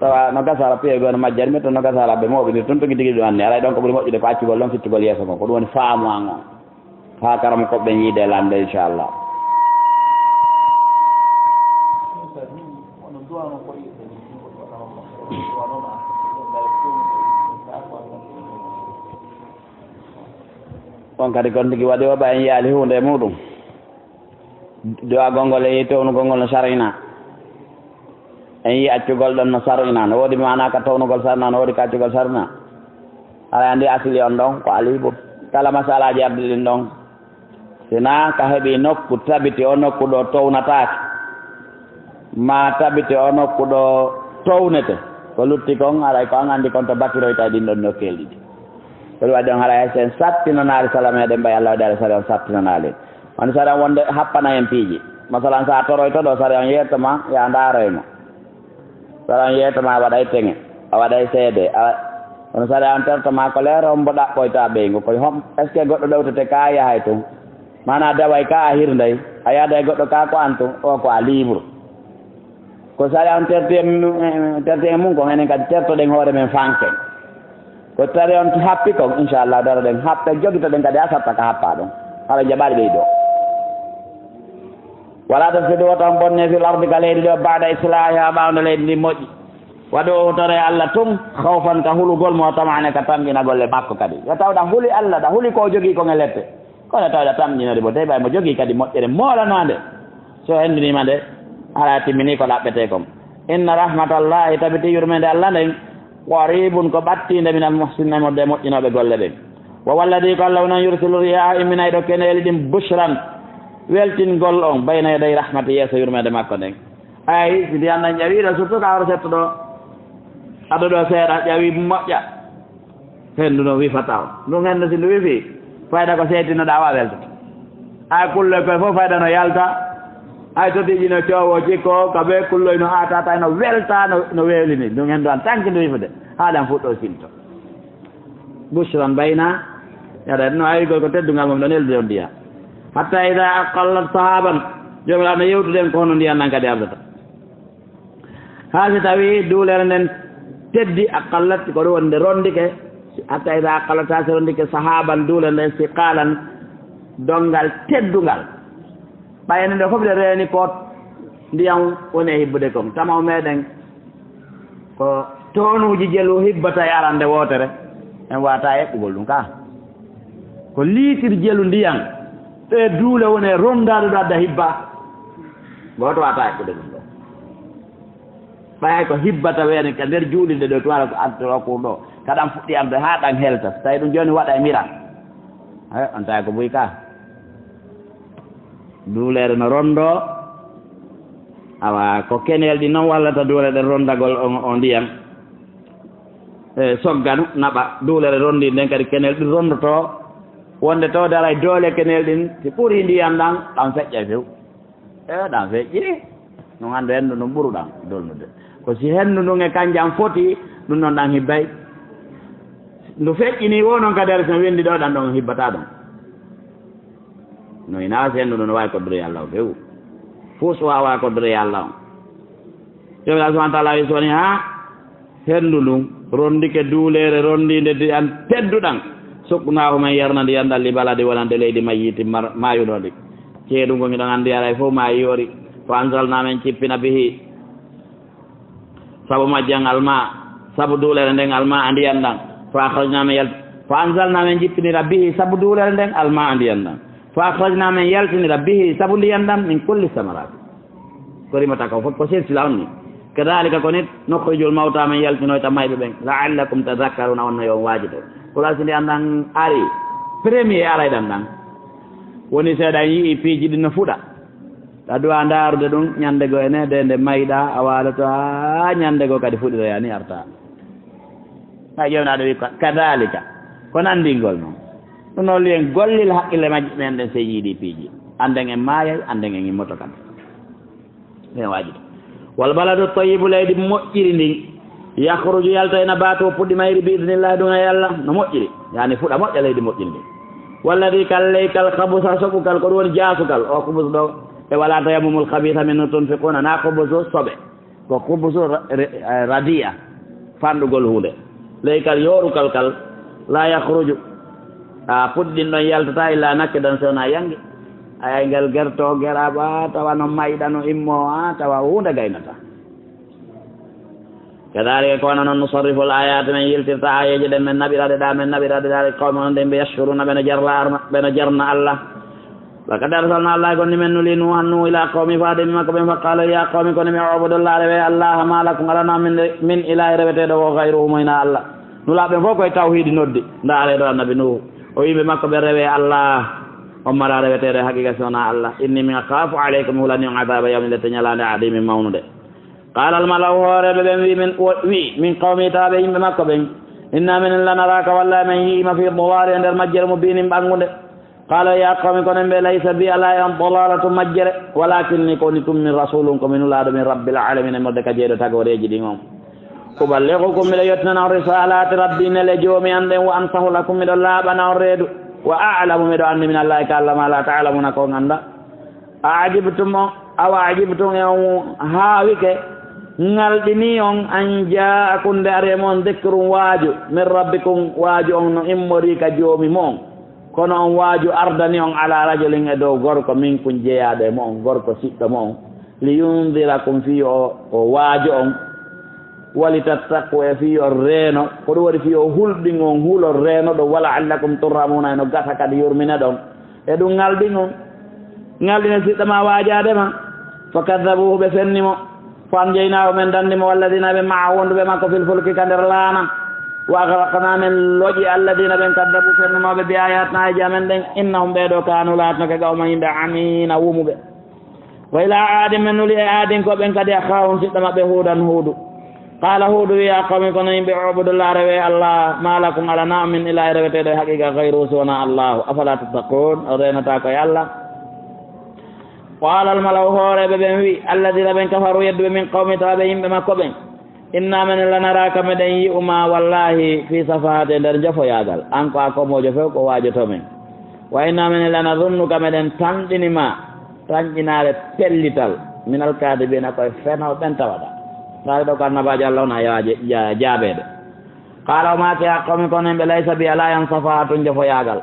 tawa no gasa ala piya ɓe no majjani, mais to no gasa ala ɓe moɓindir tun, tun tigi tigi ɗum anni. Alay ɗon ko ɓuri moƴƴude ko accugol ɗon, fittugol yeeso ngon. Ko ɗum woni faamu an on. Haa karamokooɓe ɓen yiide e lamnde, inchallah. On kadi kon tigi waɗi o ɓa en yaali huunde e muɗum. Du'agol ngol e townugol ngol no sar'ina. En yi'i accugol ɗon no sar'ina. No woodi maanaa ka townugol sar'ina, no woodi ka accugol sar'ina. Aɗa anndi asli on ɗon ko alibu. Kala masalaaji ardi ɗin ɗon. Si naa ka heɓi nokku tabiti o nokku ɗo townataake. Maa tabiti o nokku ɗo townete. Ko lutti kon, haray ko an anndi kon to batiroyta e ɗin ɗon nokkeeli ɗiɗi. Ko ɗum waɗi on, haray hay so en sattinanaali sala meɗen, ɓay Allah waɗi haray sariya on sattinanaali en. Wano sariya on wonde happana en piiji. Masalan, so a toroyto ɗo, sariya on yeeto ma, yaa ndaaro e mo. Sariya on yeeto ma, a waɗay teŋe, a waɗay seede, a wa-, kono sariya on terto ma ko leero, on mbo ɗaɓɓoyta ɓeyngu. Ko hom-, est-ce que goɗɗo ɗowtete ka a yahay tun? Maanaa daway ka a hirnday, a yaada e goɗɗo ka ko an tun, o ko a libre. Ko sariya on terti en, terti en mun kon, enen kadi tertoɗen hoore men fanken. Ko sariya on happi kon, inchallah, daroɗen happe, jogitoɗen kadi a satta ka happa ɗon. Hara jaɓaali ɓey ɗo. Wala tufsidu, wota on bonne, fil ardi, ka leydi ɗo, ba'da islahiha, ɓaawo nde leydi ndi moƴƴi. Waɗu o hutore Allah tun, khawfan, ka hulugol mo, tama'an, ka tamƴinagol e makko kadi. Yo taw ɗa huli Allah, ɗa huli ko o jogii kon e lette. Kono taw ɗa tamƴinori mo, tawi ɓay mo jogii kadi moƴƴere moolanaande. So o hendiniima nde, hara timmini ko ɗaɓɓetee kon. Inna rahmatallahi, tabiti yurmeende Allah nden, qaribun, ko ɓattiinde, minal muhsinin, e mo-, e moƴƴinooɓe golle ɗen. Wa huwa alladhi, ko Allah woni on, yursilu riyaha, imminayɗo keneeli ɗin, bushran, weltingol on, bayna yaday rahmati, yeeso yurmeende makko nden. Ay, si ndiyan ɗan ƴawiiɗo, surtout ka hoto setto ɗo, ado ɗo seeɗa, ƴawi moƴƴa. Henndu no wifata on. Ndun henndu si ndu wifii, fayda ko seetinoɗaa wa weltoto. Ay kulloy koy fof fayda no yalta. Ay totiiji no coowoo jikkoo, ka bee kulloy no aatata, no welta, no, no weelini. Ndun henndu en tant que ndu wifude, haa ɗan fuɗɗoo sinto. Bushran bayna yaday, no awi ko teddungal mum ɗon neldude on ndiyan. Hatta ida aqallat sahaban, Joomiraaɗo no yewtuden ko hono ndiyan ɗan kadi ardata. Haa si tawii duulere nden teddi, aqallat, ko ɗum woni nde rondike, hatta ida aqallat, haa si rondike, sahaban, duulere nden, siqalan, donngal teddungal. Ɓay enen ɗo fof ɗe reeni ko ndiyan woni e hibbude kon. Tama o meɗen ko tonuuji jelu hibbata e arande wootere, en waawataa eɓɓugol ɗum ka. Ko liitir jelu ndiyan, ɗe duule woni e rondaade ɗo adda hibba. Gooto waawataa eɓɓude ɗum ɗo. Ɓay hay ko hibbata weene ka nder juulirde ɗo, tuwaara ko artoro ko ɗo, ka ɗan fuɗɗi arde haa ɗan helta. So tawii ɗum jooni waɗa e miran, he, on tawi ko buy ka. Duuleere no rondoo, awa, ko keneel ɗi non wallata duule ɗen rondagol on, on ndiyan. E sogganu naɓa, duulere rondii nden kadi keneel ɗin rondotoo, wonde to daray doole keneel ɗin, si ɓurii ndiyan ɗan, ɗan feƴƴay few. E, ɗan feƴƴi. Ɗun hannde henndu ndun ɓuruɗan dolnude. Ko si henndu ndun e kanjan foti, ɗun non ɗan hibbay. Ndu feƴƴinii woo non kadi, si no winndi ɗoo, ɗan ɗon hibbataa ɗon. No hinaa si henndu ndun no waawi koddoroyee Alla on few. Fus waawaa koddoroyee Alla on. Joomiraaɗo subhaanahu wa ta'aalaa wi so woni haa henndu ndun rondike duuleere rondiinde ndiyan tedduɗan. Suqnaahu men yarna ndiyan ɗan li baladi wonande leydi mayyitin mar-, maayunoondi. Ceeɗu ngu miɗon anndi haray fow maayi yoori. Fa anzalnaa men cippina bihi. Sabu majjan almaa. Sabu duuleere nden almaa a ndiyan ɗan. Fa akhrajnaa men yal-, fa anzalnaa men jippinira bihi. Sabu duuleere nden almaa a ndiyan ɗan. Fa akhrajnaa men yaltinira bihi. Sabu ndiyan ɗan min kulli samaraati. Ko rimata ko fof ko silsila on ni. Kadaalika ko ni nukhrijul mawtaa men yaltinoyta mayɓe ɓen. La'allakum tadhakkaruuna on no yo on waajito. Ko la si ndiyan ɗan ari. Premier arayɗan ɗan. Woni seeɗa en yi'i piiji ɗin no fuɗa. Ɗa duwa ndaarude ɗum, ñande goo e neede nde mayɗaa, a waaloto haa ñande goo kadi fuɗiroyaa ni artaa. Hay Joomiraaɗo wi'i, ka-, kadaalika, ko nanndingol non. Ɗum noon, liyen gollil hakkille majje men ɗen, sey yiiɗi piiji. Annden en maayay, annden en immoto kadi. Ɗen waajita. Wal baladu tayyibu, leydi moƴƴiri ndin, yakhruju, yaltay, nabaatuhu, puɗɗi mayri, bi idnillaahi, ɗum e Alla, no moƴƴiri. Yaani fuɗa moƴƴa leydi moƴƴiri ndin. Walladi, kal ley, kal khabusa, soɓukal, ko ɗum woni jaasukal. O khubus ɗo, e wala tayammumul khabitha minhu tunfiquna, na khubusu soɓe. Ko khubusu ra-, re-, radi'a, fanɗugol huunde. Ley kal yoorukal kal, la yakhruju. A puɗɗi ɗin ɗon yaltataa illa nakkidan, si wonaa yange. Ay, ay, ngal gerto, geraɓa, tawa no mayɗa, no immo, a, tawa huunde gaynata. Kadhalika, ko wano non, nusarrifu al-ayati, men yiltirta aayeeje ɗen, men naɓiraɗe ɗa, men naɓiraɗe ɗa, li qawmin, on ɗen ɓe, yashkuruna, ɓe no jarla arma-, ɓe no jarna Allah. Laqad arsalna, Allah gonni men nuli Nuuhan, Nuuhu, ila qawmi, faade mi makko ɓen, fa qaala, ya qawmi, kono mi, ubudullaha, rewe Allah, ma lakum, alana min, min ilahi, reweteeɗo wo, ghayruhu, mo hinaa Allah. Nulaaɓe ɓen fof koye tawhiidi noddi. Ndaaree ɗo Annabi Nuuhu. O wi'i ɓe makko ɓen, rewe Allah. On maraa reweteeɗo e haqiqa si wonaa Allah. Inni, min, akhafu alaykum, hulani on, adhaba yawmin, lette ñalaande, adhimin, mawnunde. Qaalal mala'u, hooreeɓe ɓen wi'i min, wi'i min qawmi, tawaaɓe yimɓe makko ɓen, inna minen lanaraaka, wallaahi men yi'ii ma fii dalaali, e nder majjere mubiinin ɓanngunde. Qaala, ya qawmi, kono yimɓe, laysa bi, alaa e an dalaalatu majjere, walaakinni ko woni tun min rasuulun, ko mi nulaaɗo min rabbil aalamiina, immorde ka jeyɗo tagooreeji ɗin on. Uballighukum, miɗo yottinana on risaalaati rabbi, nele joomi an ɗen, wa ansahu lakum, miɗo laaɓana on reedu, wa a'lamu, miɗo anndi min Allaahi ka Alla maa laa ta'lamuuna, ko on anndaa. A ajibtum o, awa ajibtum e on haawike, ŋalɗinii on, an jaa'akum, nde ari e mon, dhikrun, waaju, min rabbikum, waaju on no immorii ka joomi mon. Kono on waaju ardanii on ala rajulin, e dow gorko, minkum, jeyaaɗo e mo'on, gorko siɗɗo mo'on, liyundhirakum, fii o, o waajo on, walitattaqu, e fii on reeno, ko ɗum waɗi fii o hulɓin on, hulon reenoɗon, wala'allakum turhamuuna, e no gasa kadi yurminoɗon. E ɗum ŋalɗin on, ŋalɗin e siɗɗo maa waajaade ma. Fakadhabuuhu, ɓe fenni mo. Fa anjaynaahu, men danni mo, walladhiina, ɓe ma'ahu, wonduɓe makko, fil fulki, ka nder laana. Wa aghraqnaa, men loƴi, alladhiina, ɓen, kadhabuu, fennunooɓe, bi aayaatinaa, aayeeje amen ɗen, innahum, ɓee ɗoo, kaanuu, laatinoke, qawman, yimɓe, aamiina, wumuɓe. Wa ilaa aadin, men nuli e aadinkooɓe ɓen kadi, akhaahum, siɗɗo maɓɓe, huudan, Huudu. Qaala Huudu wi'i, yaa qawmi, kono yimɓe, u'budullaaha, rewee Alla, maa lakum, alanaa on, min ilaah, reweteeɗo e haqiiqa, ghayruhu, si wonaa Allaahu, afalaa tattaquun, on reenataako e Alla. Wa qaalal mala'u, hooreeɓe ɓen wi'i, alladhiina, ɓen, kafaruu, yedduɓe, min qawmi, tawaaɓe yimɓe makko ɓen, inna menen lanaraaka, meɗen yi'u ma, wallaahi, fii safahatin, e nder njofoyaagal. An ko a komoojo few ko waajoto men. Wa inna menen lanadhunnuka, meɗen tanɗini ma, tanƴinaare pellital, minal kaadibiina, ko e fenooɓe ɓen tawaɗaa. Tawi ɗoo ko annabaajo Alla on, a yewaa je-, ja-, jaabeede. Qaala, o maaki, yaa qawmi, kono yimɓe, laysa bi, alaa e an safahatun, njofoyaagal.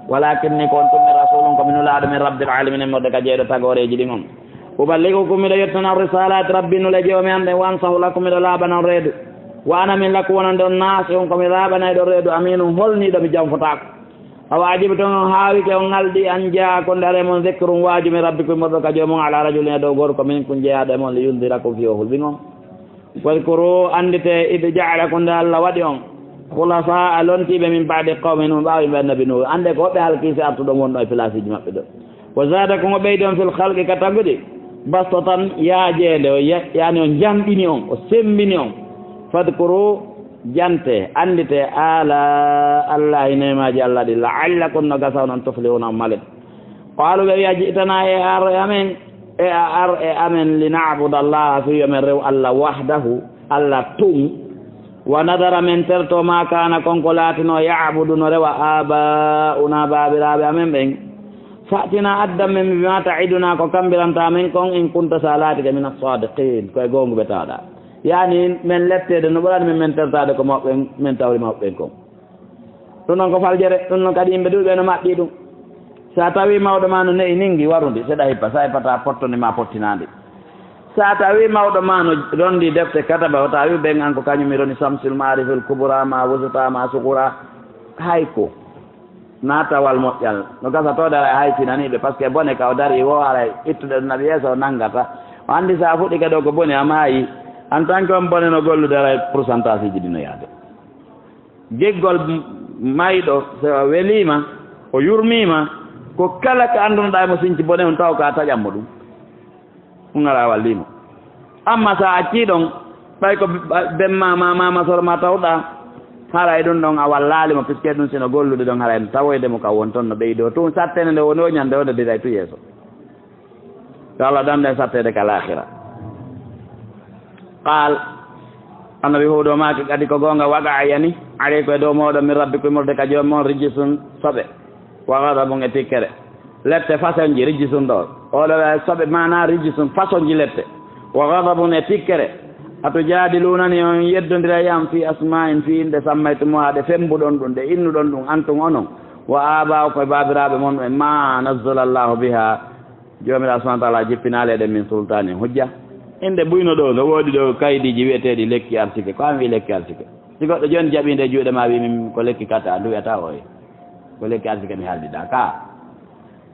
Walaakinni, ko on tun min rasuulun, ko mi nulaaɗo min rabbil aalamiina, immorde ka jeyɗo tagooreeji ɗin on. Uballighukum, miɗo yottinana on risaalaati rabbi, nule joomi an ɗen, wa ansahu lakum, miɗo laaɓana on reedu. Wa ana, min lakum, wonande on, naasihun, ko mi laaɓanayɗo reedu, amiinun, holniiɗo, mi janfotaako. Awa ajibtum, on haawike, on ŋalɗi, an jaa'akum, nde ari e mon, dhikrun, waaju, min rabbikum, immorɗo ka joomi mon, alaa rajulin, e dow gorko, minkum, jeyaaɗo e mon, liyundhirakum, fii o hulɓin on. Wadhkuruu, annditee, idh ja'alakum, nde Alla waɗi on, khulafaa'a, lontiiɓe, min ba'di qawmi Nuuh, ɓaawo yimɓe Annabi Nuuhu. Anndee ko woɓɓe halkii si artuɗon wonɗon e place-iiji maɓɓe ɗon. Wa zaadakum, o ɓeydi on fil khalqi, ka tagudi, bastatan, yaajeende, o ya-, yaani o janɗini on, o semmbini on. Fadhkuruu, jantee, annditee, aalaa Allaahi, neemaaji Alla ɗin, la'allakum, no gasa onon, tuflihuuna, on malete. Qaaluu, ɓe wi'a, ji'tanaa, e a ar e amen, e a ar e amen, lina'buda Allaaha, fii yo men rew Alla, wahdahu, Alla tun, wa nadhara, men tertoo, maa kaana, kon ko laatinoo, ya'budu, no rewa, aabaa'unaa, baabiraaɓe amen ɓen. Fa'tinaa, addan men, bimaa ta'idunaa, ko kambirantaa men kon, in kunta, si a laatike, mina saadiqiin, ko e goonguɓe tawɗaa. Yaani, men letteede no ɓurani men, men tertaade ko mawɓe ɓen, men tawri mawɓe ɓen kon. Ɗun non ko faljere, ɗun non kadi yimɓe ɗuuɓe no maɓɓii ɗun. Si a tawii mawɗo maa no ne'i ningi warundi, seɗa hippa, si a hippataa pottundi maa pottinaandi. Si a tawii mawɗo maa no rondii defte kataba, o tawi ɓen an ko kañum mi roni Samsul Maarifil Kubra, maa Wusuta, maa Sugura, hay ko naatawal moƴƴal. No gasa to dara hay tinanii ɓe, parce que bone ka o darii woo haray ittude ɗun naɓi yeeso o nangata. O anndi si a fuɗɗike ɗoo ko bone a maayi, en tant que on bone no gollude haray pourcentage iji ɗin no yaade. Giggol mayɗo, so o weliima, o yurmiima, ko kala ko anndunoɗaa e mo sinci bone on, taw ko a taƴan mo ɗun. Ɗun haray a wallii mo. Amma so a accii ɗon, ɓay ko ba-, ben maa, maa, maa, maa soro maa tawɗaa, haray ɗun ɗon a wallaali mo, puisque ɗun si no gollude ɗon, haray no tawoyde mo ka won ton no ɓeydoo. Tun sattene nde woni o ñande o nde diray tu yeeso. Yo Allah dandu en satteede ka laakhira. Qaal, Annabi Huudu o maaki kadi, ko goonga, waqa'a yani, alaykum, e dow mooɗon, min rabbikum, immorde ka Joomi mon, rijsun, soɓe, wa ghadabun, e tikkere. Lette façon ji, rijsun ɗoo. Oo ɗoo soɓe maanaa rijsun, façon ji lette. Wa ghadabun, e tikkere. Atujaadilunani, on yeddondiray e an, fii asmaa'in, fii innde, sammaytumuhaa, ɗe fembuɗon ɗun, ɗe innuɗon ɗun, antum onon, wa aabaa'ukum, e baabiraaɓe mon ɓen, maa nazzala Allaahu bihaa, Joomiraaɗo subhaanahu wa ta'aalaa jippinaali e ɗen min sultaanin hujja. Innde buy no ɗoo, no woodi ɗoo kaydiiji wi'eteeɗi lekki arsike. Ko an wi'i lekki arsike? Si goɗɗo jooni jaɓii nde e juuɗe maa, wi'i min ko lekki kata, ndu wi'ataa oye. Ko lekki arsike mi haaldiɗaa ka.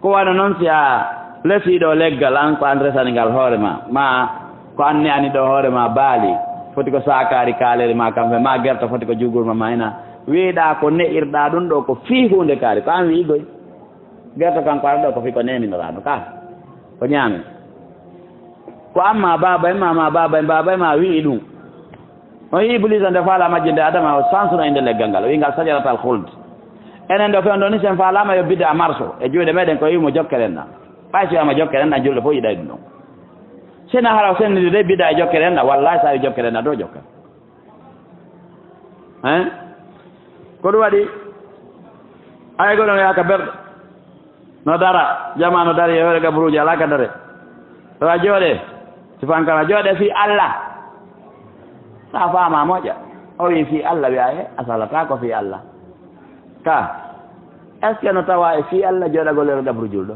Ko wano non si a lesii ɗoo leggal an, ko an resani ngal hoore maa, maa ko an ne'ani ɗoo hoore maa baali, foti ko saakaari kaaleri maa kam fe, maa gerto foti ko jugurma maa ina. Wi'uɗaa ko ne'irɗaa ɗun ɗoo ko fii huunde kaari, ko an wi'i goy. Gerto kan ko ara ɗoo ko fii ko neeminoɗaa no ka. Ko ñaami. Wa amma baaba en ma, ma baaba en baaba en ma wi'i ɗum. On yi'i Ibliisa nde faalaa majjinde Adama, o sansuno innde leggal ngal, o wi'i ngal sajaratal khuld. Enen ɗo fewndo ni, si en faalaama yo bid'a marso e juuɗe meɗen, ko wi'i mo jokkeren ɗan. Ɓay si wi'aama jokkeren ɗan, julɗo fof yiɗay ɗum ɗon. Si na hara o sennidi de bid'a e jokkeren ɗan, wallahi si a wi'i jokkeren ɗan, ɗo jokkeren. Hein? Ko ɗum waɗi, ay goɗɗo no yaaka berɗo. No dara, jamaa no dari e hoore gaburuuji, alaa ka dare. Tawa jooɗe, si fankama jooɗe fii Allah. Sa faama moƴƴa. O wi'i fii Allah, wi'a he, a salataa ko fii Allah. Ka, est-ce que no tawa e fii Allah jooɗagol e hoore gaburu julɗo?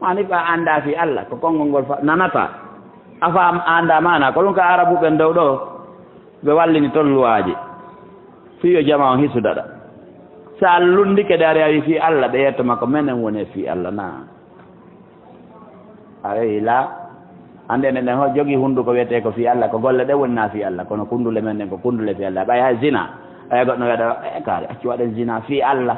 Mani ko a anndaa fii Allah, ko konngol ngol fa-, nanata. A faam, a anndaa maana. Ko ɗum ka Arabu ɓen dow ɗo, ɓe wallini ton luwaaji. Fii yo jamaa on hisu daɗa. Si a lunndike de ari a wi'i fii Allah, ɓe yetto ma ko menen woni e fii Allah, naa. A wi'i laa. Annde enen ɗen ho jogii hunnduko wi'etee ko fii Allah, ko golle ɗen woni naa fii Allah, kono kunndule men ɗen ko kunndule fii Allah. Ɓay hay zina, ɓay goɗɗo wi'a ɗo, e kaari, accu waɗen zina fii Allah.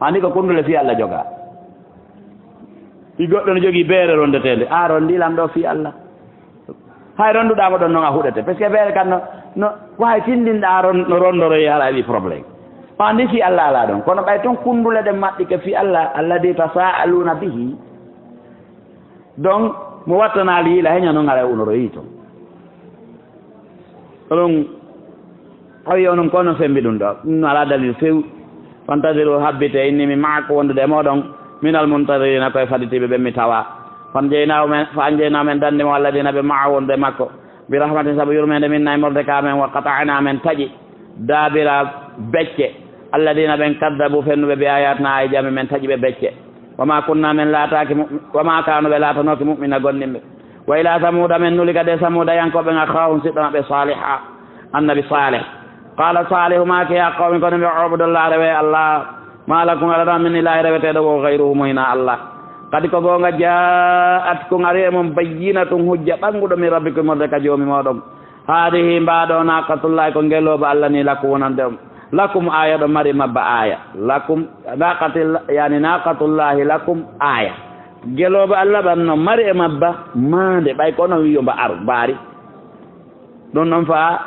Andi ko kunndule fii Allah jogaa. Si goɗɗo no jogii beere ronndeteende, a ronndii lan ɗoo fii Allah. Hay ronnduɗaa mo ɗon non a huɗete. Parce que beere kan no, no, ko hay tinndinɗaa ron-, no ronndoroyi hala heɓi problème. O anndi fii Allah alaa ɗon. Kono ɓay tun kunndule ɗen maɓɓike fii Allah, alladhi tasaaluna bihi. Donc, mo wattanaali yiila heña non hara unoroyi ton. Onon, o wi'i onon ko onon sembi ɗum ɗo. Ɗum no alaa dalil few. Fantadiru, habbite, inni mi ma'akum wondude e mooɗon. Minal muntadirina, koye faditiiɓe ɓen mi tawa. Fanjaynaahu men, fa anjaynaahu men danndi mo, walladina ɓe ma'a wondude e makko. Bi rahmatin, sabu yurmeende minna e morde ka men, wa qata'na men taƴi. Daabira becce. Alladina ɓen kaddabu fennuɓe bi ayatina ayeeji amen men taƴi ɓe becce. Wa ma kunna men laataaki mu-, wa ma kaanu ɓe laatanooki mu'mina gomɗinɓe. Wa ila Samuuda, men nuli kadi e Samuuda yankooɓe ɓen, akhaahum siɗɗo maɓɓe Saaliha, annabi Saalih. Qaala Saalihu maaki, ya qawmi, kono mi ubudullaha, rewee Allah, ma lakum, alaa min ilaahin reweteeɗo goo, gayruhu mo hinaa Allah. Kadi ko goonga, jaa'atkum, ari e mon, bayyinatun, hujja ɓannguɗo, min rabbikum, immorde ka Joomi mooɗon. Haadihi, mbaa ɗoo, naaqatullaahi, ko ngelooba Allah nii, lakum, wonande on. Lakum, aaya ɗon mari mabba aaya. Lakum, naaqatil-, yaani, naaqatullaahi lakum aaya. Ngelooba Allah ɓan no mari e mabba maande, ɓay ko onon wi'i yo mba aru, mba ari. Ɗum ɗon fa,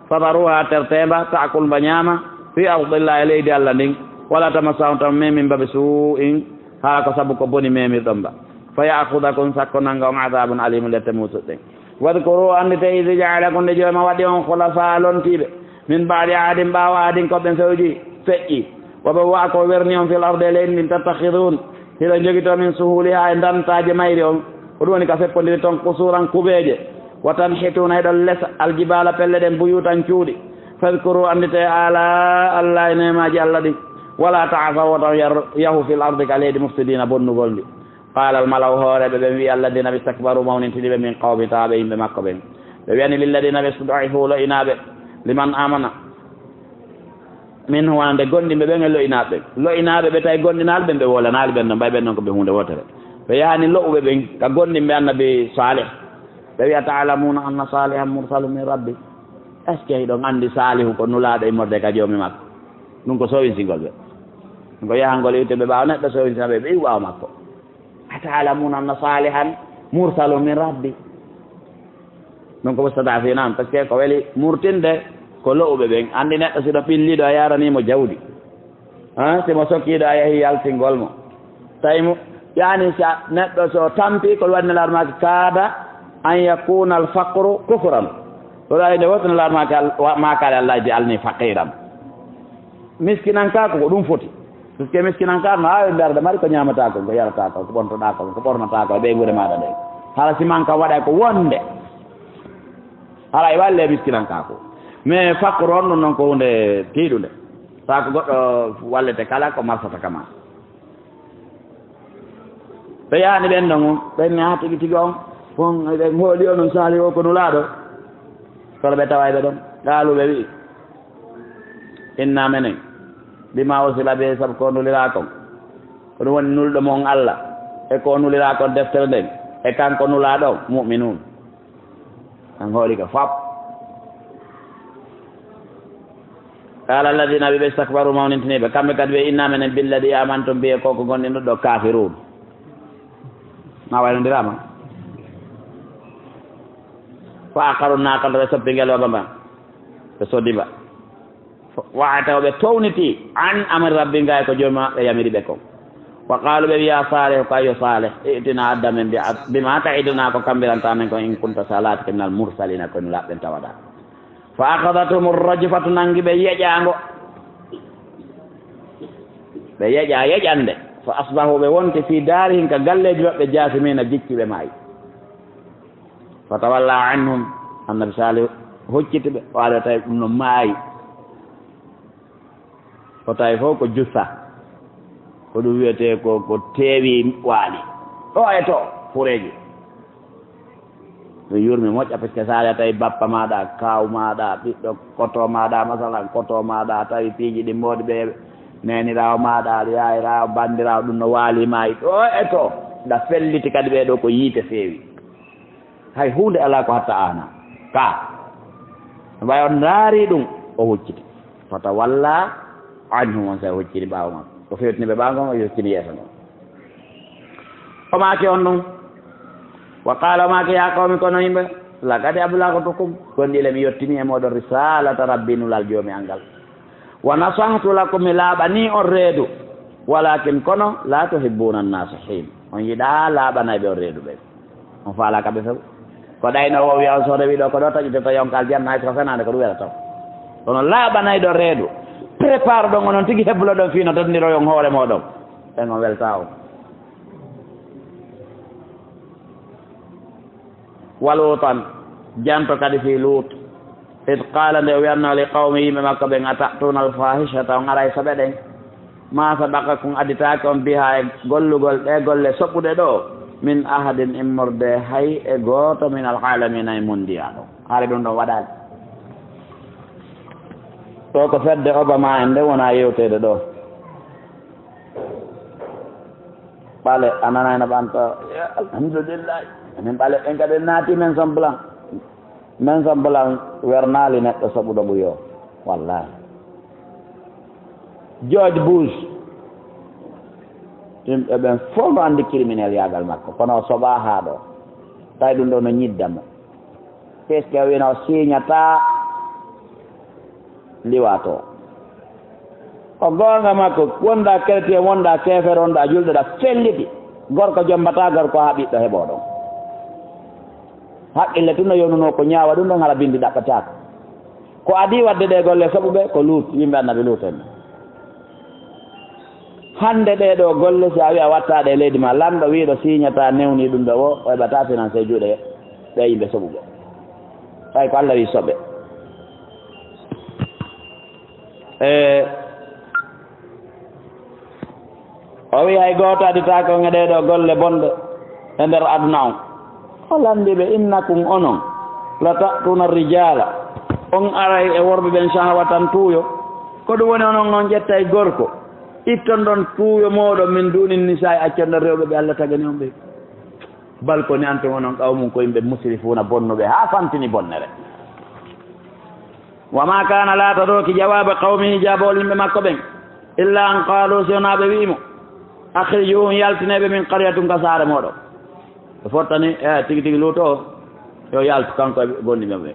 fadaruha, tertee mba, ta'kul, mba ñaama, fi ardillaahi, e leydi Allah ndin. Wala tamassahu, tan meemin mba bi suu'in, haa ko sabu ko boni meemirɗon mba. Fa ya'khudakum, sakko nanga on, adabun alimun, lette muusuɗe. Wadkuru, annditee, idh ja'alakum, nde Joomi waɗi on khulafaa, lontiiɓe, min ba'di aadin, ɓaawo aadin, ko ɓen fewji, feƴƴi. Wa bawwa'akum, o werni on, fil ardi, e leydi ndin, tattakhidhuuna, hiɗon jogitoo, min suhuulihaa, e ndantaaje mayri on, ko ɗum woni ka feppondiri ton, qusuuran, kuɓeeje, wa tanhituuna, hiɗon lesa, aljibaala, pelle ɗen, buyuutan, cuuɗi. Fadkuru, annditee, aalaa Allaahi, neemaaji Allah ɗin. Wala ta'thaw, wota on yar-, yahu, fil ardi, ka leydi, mufsidiina, bonnugol ndi. Qaala al-mala'u, hooreeɓe ɓen wi'i, alladina ɓe istakbaru, mawnintini ɓe, min qawmi, tawa ɓe yimɓe makko ɓen. Ɓe wi'ani, lilladina ɓe istud'ifu, lo'inaaɓe, liman amana minhum, wonande gomɗinɓe ɓen e lo'inaaɓe ɓen. Lo'inaaɓe ɓe tawi gomɗinaaɓe ɓen, ɓe wolanaali ɓen ɗon, ɓay ɓen ɗon ko ɓe huunde wootere. Ɓe yahani lo'uɓe ɓen ka gomɗinɓe annabi Saalih. Ɓe wi'a, ta'lamuna anna Saalihan mursalun min rabbi. Est-ce que hiɗon anndi Saalihu ko nulaaɗo immorde ka Joomi makko? Ɗum ko sowinsingol ɓe. Ɗum ko yahangol iwte ɓe ɓaawo neɗɗo, sowinsina ɓe, ɓe iwu ɓaawo makko. Ata'lamuna anna Salihan mursalun min rabbi. Ɗum ko mustadafina on, parce que ko weli murtinde ko lo'uɓe ɓen. Anndi neɗɗo si ɗo ɓilliiɗo a yaranii mo jawdi, ah, si mo sokkiiɗo a yahi yaltingol mo. Tawi mo, yaani si a, neɗɗo so tampi, ko waɗi Nelaaɗo maaki, kaada an yakuna al faqru kufran. Ko waɗi nde wooto Nelaaɗo maaki al-, wa-, maakaali Allah di alni faqiran. Miskinankaaku ko ɗum foti. Parce que miskinan ka no haawi nder ɗo mari ko ñaamataa kon, ko yarataa kon, ko ɓontoɗaa kon, ko ɓornataa kon e ɓeynguure maaɗa nden. Hara si man kan waɗay ko wonde. Hara e walle miskinan ka ko. Mais fakkoro on ɗum non ko hunde tiiɗunde. Saa ko goɗɗo wallete kala ko marsata kama. Ɓe yaani ɓen ɗon, ɓen ne haa tigi tigi on, on, ɓe hooli onon Saalihu o ko nulaaɗo. Kono ɓe taway ɓe ɗon. Qaalu ɓe wi'i, inna menen, bima ursila bihi, sabu ko o nuliraa kon. Ko ɗum woni nulɗo mon Allah, e ko o nuliraa kon deftere nden, e kanko nulaaɗo on, mu'minun. An hooli ka fop. Qala alladhina, ɓe ɓe istakbaru, mawnintini ɓe, kamɓe kadi ɓe, inna menen, billadhi amantum bihi, ko ko gonɗinɗo ɗo, kafirun. Ma waynondiraama. Fa aqaru naqata, ɓe soppi ngelooba mba, ɓe sodi mba. Wa ataw, ɓe towniti, an amri rabbi, nga e ko Joomi maɓɓe yamiri ɓe kon. Wa qalu, ɓe wi'i, ya Salih, ko a yo Salih, i'tina, adda men bi, bima ta'iduna, ko kambirantaa men kon, in kunta, si a laatike, minal mursalina, ko no laɓɓen tawaɗaa. Fa akhadhathum rajfatu, nangi ɓe yeƴaango. Ɓe yeƴaa yeƴande. Fa asbahu, ɓe wonti, fi darihim, ka galleeji maɓɓe, jathimina, gicci ɓe maayi. Fa tawalla anhum, Annabi Salih hocciti ɓe, o ari o tawi ɗum no maayi. O tawi fof ko jussa. Ko ɗum wiyetee ko, ko teewi waali. Ɗo e to, fureeji. Mi yurmi moƴƴa, parce que si a ari a tawi bappa maaɗa, kaaw maaɗa, ɓiɗɗo koto maaɗa, masalan, koto maaɗa, a tawi piiji ɗin moodi ɓe, neeniraawo maaɗa, yaayiraawo, banndiraawo, ɗum no waali maayi. Ɗo e to, nda felliti kadi ɓee ɗoo ko yiite feewi. Hay huunde alaa ko hatta aana. Ka. Ɓay on ndaari ɗum, o hucciti. Fatawalla anhum, on saa'i o huccini ɓaawo makko. O fewtini ɓe ɓaawo ngon, o huccini yeeso ngon. O maaki on ɗum. Wa qaala, o maaki, ya qawmi, kono yimɓe, laqad ablaghtukum, gonɗi le mi yottini e mooɗon risalata rabbi, nulal Joomi an ngal. Wa nasahtu lakum, mi laaɓanii on reedu. Walakin, kono, la tuhibbuna an-nasihin. On yiɗaa laaɓanayɓe on reedu ɓen. On faalaaka ɓe few. Ko ɗayno o wi'a on, so rewi ɗo, ko ɗo taƴoto, tawi on ka aljanna, hay ko fenaande, ko ɗum welata on. Kono laaɓanayɗo reedu, prépare ɗon onon tigi, hebloɗon fii no totndiroyon hoore mooɗon. Ɓen on weltaa on. Wa Lutan, janto kadi fii Lut. Id qala, nde o wi'anno li qawmi, yimɓe makko ɓen, ata'tuna al-fahishata, on aray soɓe ɗen. Ma sabaqakum, additaake on, biha, e gollugol ɗe golle soɓuɗe ɗo, min ahadin, immorde hay e gooto, min al-alamina, e mondiyaa ɗo. Haray ɗum ɗon waɗaali. Ɗo ko fedde Obama en nde wona yewteede ɗo. Ɓale, a nanay no ɓanto. Alhamdulillah. Min ɓale ɓen kadi en naati men son blanc. Men son blanc wernaali neɗɗo soɓuɗo ɓuyo. Wallahi. George Bush. Yimɓe ɓen fof no anndi criminel yaagal makko. Kono o soɓaa haa ɗo. Tawi ɗum ɗo no ñidda mo. Puisque o wiino o siiñataa liwaato. Ko goonga makko, wonɗaa chrétien, wonɗaa keefeero, wonɗaa julɗo, ɗa felliti. Gorko jombataa gorko haa ɓiɗɗo heɓoo ɗon. Haqqille tun no yonunoo ko ñaawa ɗum ɗon, hara binndi ɗaɓɓataako. Ko adii waɗde ɗee golle soɓuɓe ko Luut, yimɓe Annabi Luut en. Hannde ɗee ɗoo golle, si a wi'a wattaade e leydi ma, lanɗo wiiɗo siiñataa newni ɗum ɗo o, o heɓataa finance e juuɗe ɓee yimɓe soɓuɓe. Ɓay ko Alla wi'i soɓe. E, o wi'i hay gooto aditaake on e ɗee ɗoo golle bonɗe e nder aduna on. O lanndi ɓe, innakum onon, la ta'tuna rijala, on aray e worɓe ɓen shahwatan tuuyo. Ko ɗum woni onon on ƴettay gorko, itton ɗon tuuyo mooɗon, min duunin nisaa, accon ɗon rewɓe ɓe Alla tagani on ɓe. Bal ko ni antum onon qawmun ko yimɓe musrifuuna bonnuɓe haa fantini bonnere. Wa ma kana laata ɗo ki jawaaba qawmihi jaabol yimɓe makko ɓen, illa an qaalu si wonaa ɓe wi'i mo, akhrijuhum yaltinee ɓe min qaryatikum ka saare mooɗon. Ɓe fottani, e, tigi tigi Luuto o, yo yaltu kanko e gonɗi ɓe ɓe.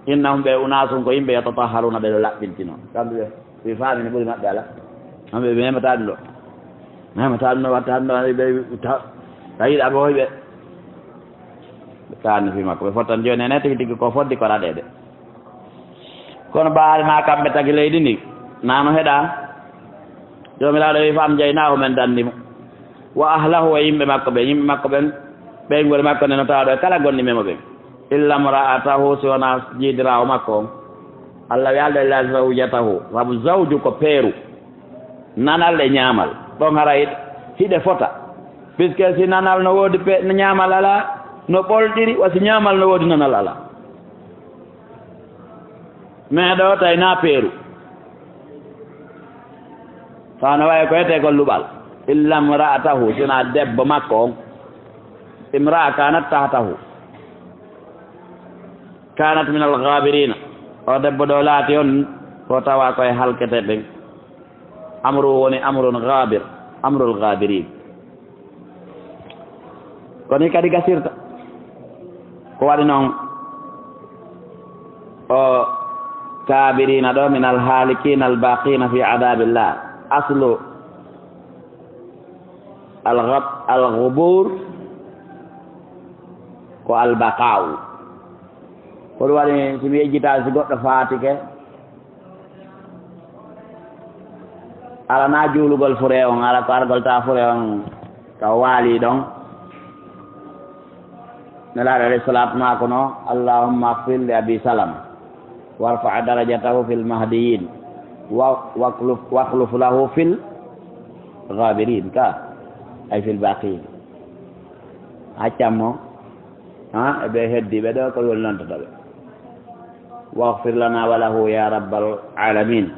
Innahum ɓe unaasun ko yimɓe yatatahharuna ɓe ɗo laɓɓintino. Kamɓe ɓe, ɓe faami ne ɓuri maɓɓe ala. Kamɓe ɓe memataa ɗum ɗo. Memataa ɗum ɗo, watta ɗum ɗo, ɓe ta-, tawi ɗa ɓooy ɓe. Ɓe kaani fi makko. Ɓe fottan jooni ene tigi tigi ko foddi ko raɗeede. Kono ɓaari na kamɓe tagi leydi ndi. Nano heɗa. Joomiraaɗo wi fa anjaynaahu men danndi mo. Wa ahlahu e yimɓe makko ɓen. Yimɓe makko ɓen, ɓeynguure makko nden no tawa ɗo e kala gonɗi memo ɓen. Illa mra'atahu, si wonaa jiidiraawo makko on. Allah wi alda illa zawjatahu, sabu zawju ko peeru. Nanal e ñaamal. Ɗon haray hiɗe fota. Puisque si nanal no woodi pe-, ñaamal alaa, no ɓolɗiri, wa si ñaamal no woodi nanal alaa. Mais ɗo tawi na peeru. Tawa no wayi ko etee ko luɓal. Illa mra'atahu, sina debbo makko on. Imra'a kanat tahtahu. Kanat min al-ghabirina. O debbo ɗo laati on ko tawa ko e halkete ɓen. Amru woni amrun ghabir, amrul ghabirin. Ko ni kadi gasirta. Ko waɗi non o kaabiriina ɗo, min alhaalikina albaqina fi adabillah. Aslu alghab-, alghubur ko albaqa'u. Ko ɗum waɗi si mi yejjitaa si goɗɗo faatike, Alanaa juulugol fure on, ala ko argol tawa fure on ka o waali ɗon. Nelaaɗo alayhi salaatu maa kono, "Allahumma ighfir li Abi Salama, warfa darajatahu fil mahdiyin, wa, wakhluf, wakhluf lahu fil ghabirin," ka, ay fil baqiyin. Accan mo, ha, e ɓe heddiiɓe ɗo, ko woni nontata ɓe. Waghfir lana wa lahu ya rabbal alamin.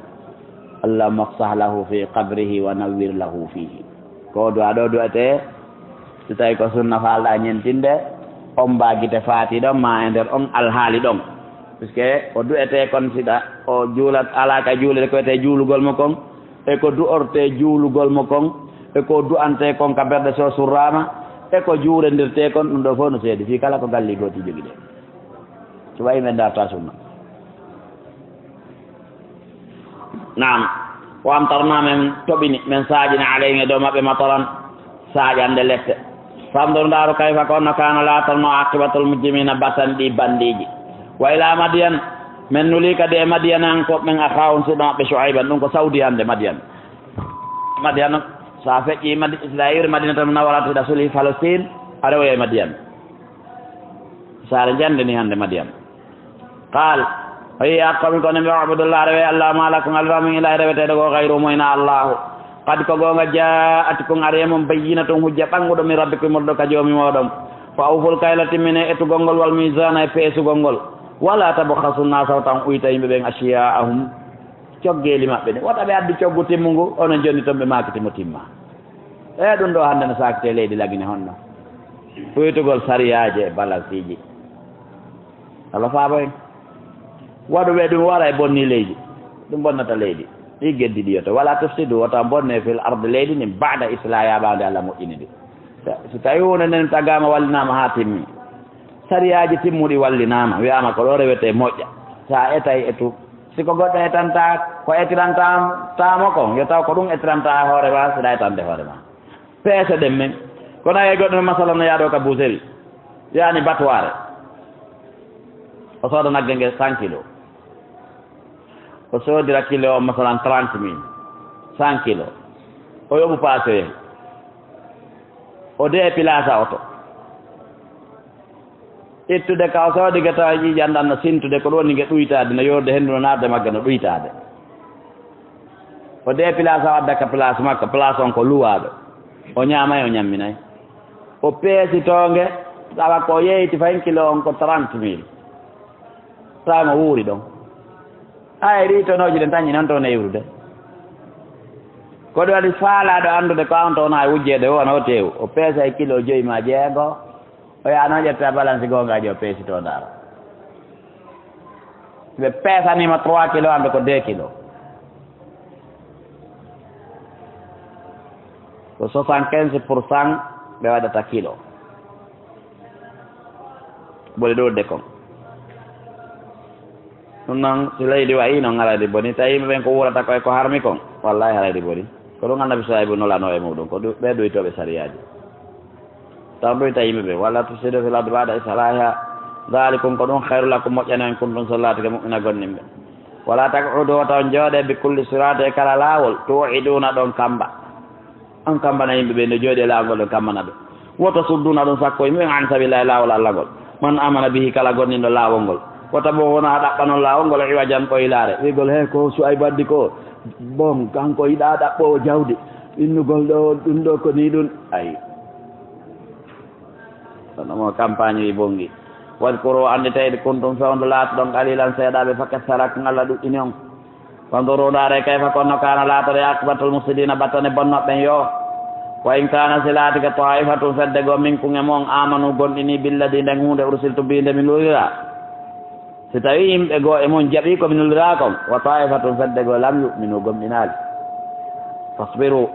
Allahumma afsah lahu fi qabrihi wa nawwir lahu fihi. Ko du'a ɗo du'ete, si tawi ko sunna faalɗa ñentinde, on mba gite faati ɗon, ma e nder on alhaali ɗon. Puisque o du'ete kon siɗa, o juulat, alaa ka juulete ko wiyetee juulugol mo kon, e ko du'ortee juulugol mo kon, e ko du'antee kon ka berɗe so surraama, e ko juurendirtee kon, ɗum ɗo fof no seedi. Fii kala ko galli gooti jogi ɗe. So wayi men darta sunna. Naam. Wa amtarna, men toɓini, men saaƴini alayhim e dow maɓɓe mataran, saaƴande lette. Fandur, ndaaru, kayfa ko honno kana laatorno aqibatul mujrimina batan ɗi bandiiji. Wa ila Madiyan, men nuli kadi e Madiyanankooɓe men akhaahum suɗo maɓɓe Shu'ayban, ɗum ko Saudi hannde Madiyan. Madiyan, so a feƴƴi Madi-, si a iwri Madinatul Munawwara, hiɗa suli Falastin, a rewoyay Madiyan. Saare njande ni hannde Madiyan. Qaal, o wi'i, "Ya qawmi, ko onon ɓe, u'budullah, rewee Allah, ma lakum, alaa min ilahin reweteeɗo goo, gayruhu mo hinaa Allaahu. Qad ko goonga, jaa'atkum, arii e mon, bayyinatun, hujja ɓannguɗo, min rabbikum, immorɗo ka Joomi mooɗon. Fa awful kayla, timminee etugol ngol, wal miizaana, e peesugol ngol. Wa laa tabkhasu nnaasa, wota on uyta yimɓe ɓen, ashyaa'ahum, coggeeli maɓɓe ɗin. Wota ɓe addu coggu timmungu, onon jonni ton ɓe maakiti mo timma." E ɗum ɗo hannde no saakitee leydi Lagine honno? Uytugol sariyaaji e balansiiji. Allah faabo en. Waɗuɓe ɗum wara e bonni leydi. Ɗum bonnata leydi. Ɗi geddi ɗi yoto. Wala tufsidu, wota bonne fil ardi leydi ndin ba'da islaahiha ɓaawde Allah moƴƴini ndi. Si tawi huunde nden tagaama wallinaama haa timmi. Sariyaaji timmuɗi wallinaama. Wi'aama ko ɗo rewetee moƴƴa. Sa etay etu. Si ko goɗɗo etanta, ko etiranta taamo kon, yo taw ko ɗum etiranta hoore ma, siɗa etande hoore ma. Peese ɗen men. Kono ay goɗɗo men, masalan, no yaha ɗo ka boucherie, yaani batuwaare. O sooda nagge nge cent kilo. O soodira kilo on, masalan, trente mille, cent kilo. O yoɓu paase, o yahi. O déplace oto. Ittude ka o soodi ga tawa ƴiiƴan ɗan no sintude, ko ɗum woni nge ɗuytaade, no yoorde henndu no naatde magga no ɗuytaade. O déplace o adda ka place makko, place on ko luwaaɗo. O ñaamay, o ñamminay. O peesitoo nge, tawa ko o yeeyti fahin kilo on ko trente mille. Tawa mo wuuri ɗon. Ay, ɗii tonooji ɗin tan ñi non toon e iwrude. Ko ɗum waɗi faalaaɗo anndude ko an toon e wujjeede o, wano o teewu. O peesay kilo joyi maa jeego. O yaha non ƴetta balansi goongaajo o peesitoo ndaara. Si ɓe peesaniima trois kilo, anndu ko deux kilo. Ko soixante-quinze pour cent ɓe waɗata kilo. Ɓuri ɗuuɗude kon. Ɗum non, si leydi wa'ii non, haray ndi bonii. Tawi yimɓe ɓen ko wuurata ko e ko harmi kon, wallaahi haray ndi bonii. Ko ɗum Annabi Suwaybu nulanoo e muɗum, ko ɗu-, ɓe ɗuytooɓe sariyaaji. Taw ɗuyta yimɓe ɓen, "Wala tufsidu fil ardi ba'da islaahiha, dhalikum, ko ɗum khayru lakum, moƴƴani on, in kuntum, si on laatike, mu'mina, gomɗinɓe. Wala taq'udu, wota on jooɗe, bi kulli siratin, e kala laawol, tu'iduna, ɗon kamba." On kambana yimɓe ɓe, no jooɗi e laawol ngol, ɗon kambana ɓe. Wa tasudduna, ɗon sakko yimɓe ɓen, an sabilillahi, laawol Allah ngol. Man amana bihi, kala gomɗinɗo laawol ngol. Wa tabghunaha, ɗaɓɓa non laawol ngol, iwajan, ɓoylaare. Wi'ugol, "He ko Suwaybu addi ko, bon, kanko yiɗaa ɗaɓɓoowo jawdi. Innugol ɗo, ɗum ɗo ko nii ɗum." Ayi. Kono mo campagne yi bonngi. Wadkuru, annditee, id kuntum, fewndo laatoɗon, qalilan, seeɗaaɓe, fa kassarakum, Allah ɗuɗɗini on. Fanduru, ndaaree, kayfa, ko honno, kaana, laatori, aqibatul mufsidiina, battane bonnooɓe ɓen yo. Wa in kaana, si laatike, taa'ifatun, fedde goo, minkum, e mon, aamanu, gomɗini, billadii, nden huunde, ursiltu, bihi, nde mi nulira. Si tawii yimɓe goo e mon jaɓii ko mi nuliraa kon, wa taa'ifatun, fedde goo, lam yu'minu, gomɗinaali, fasbiru,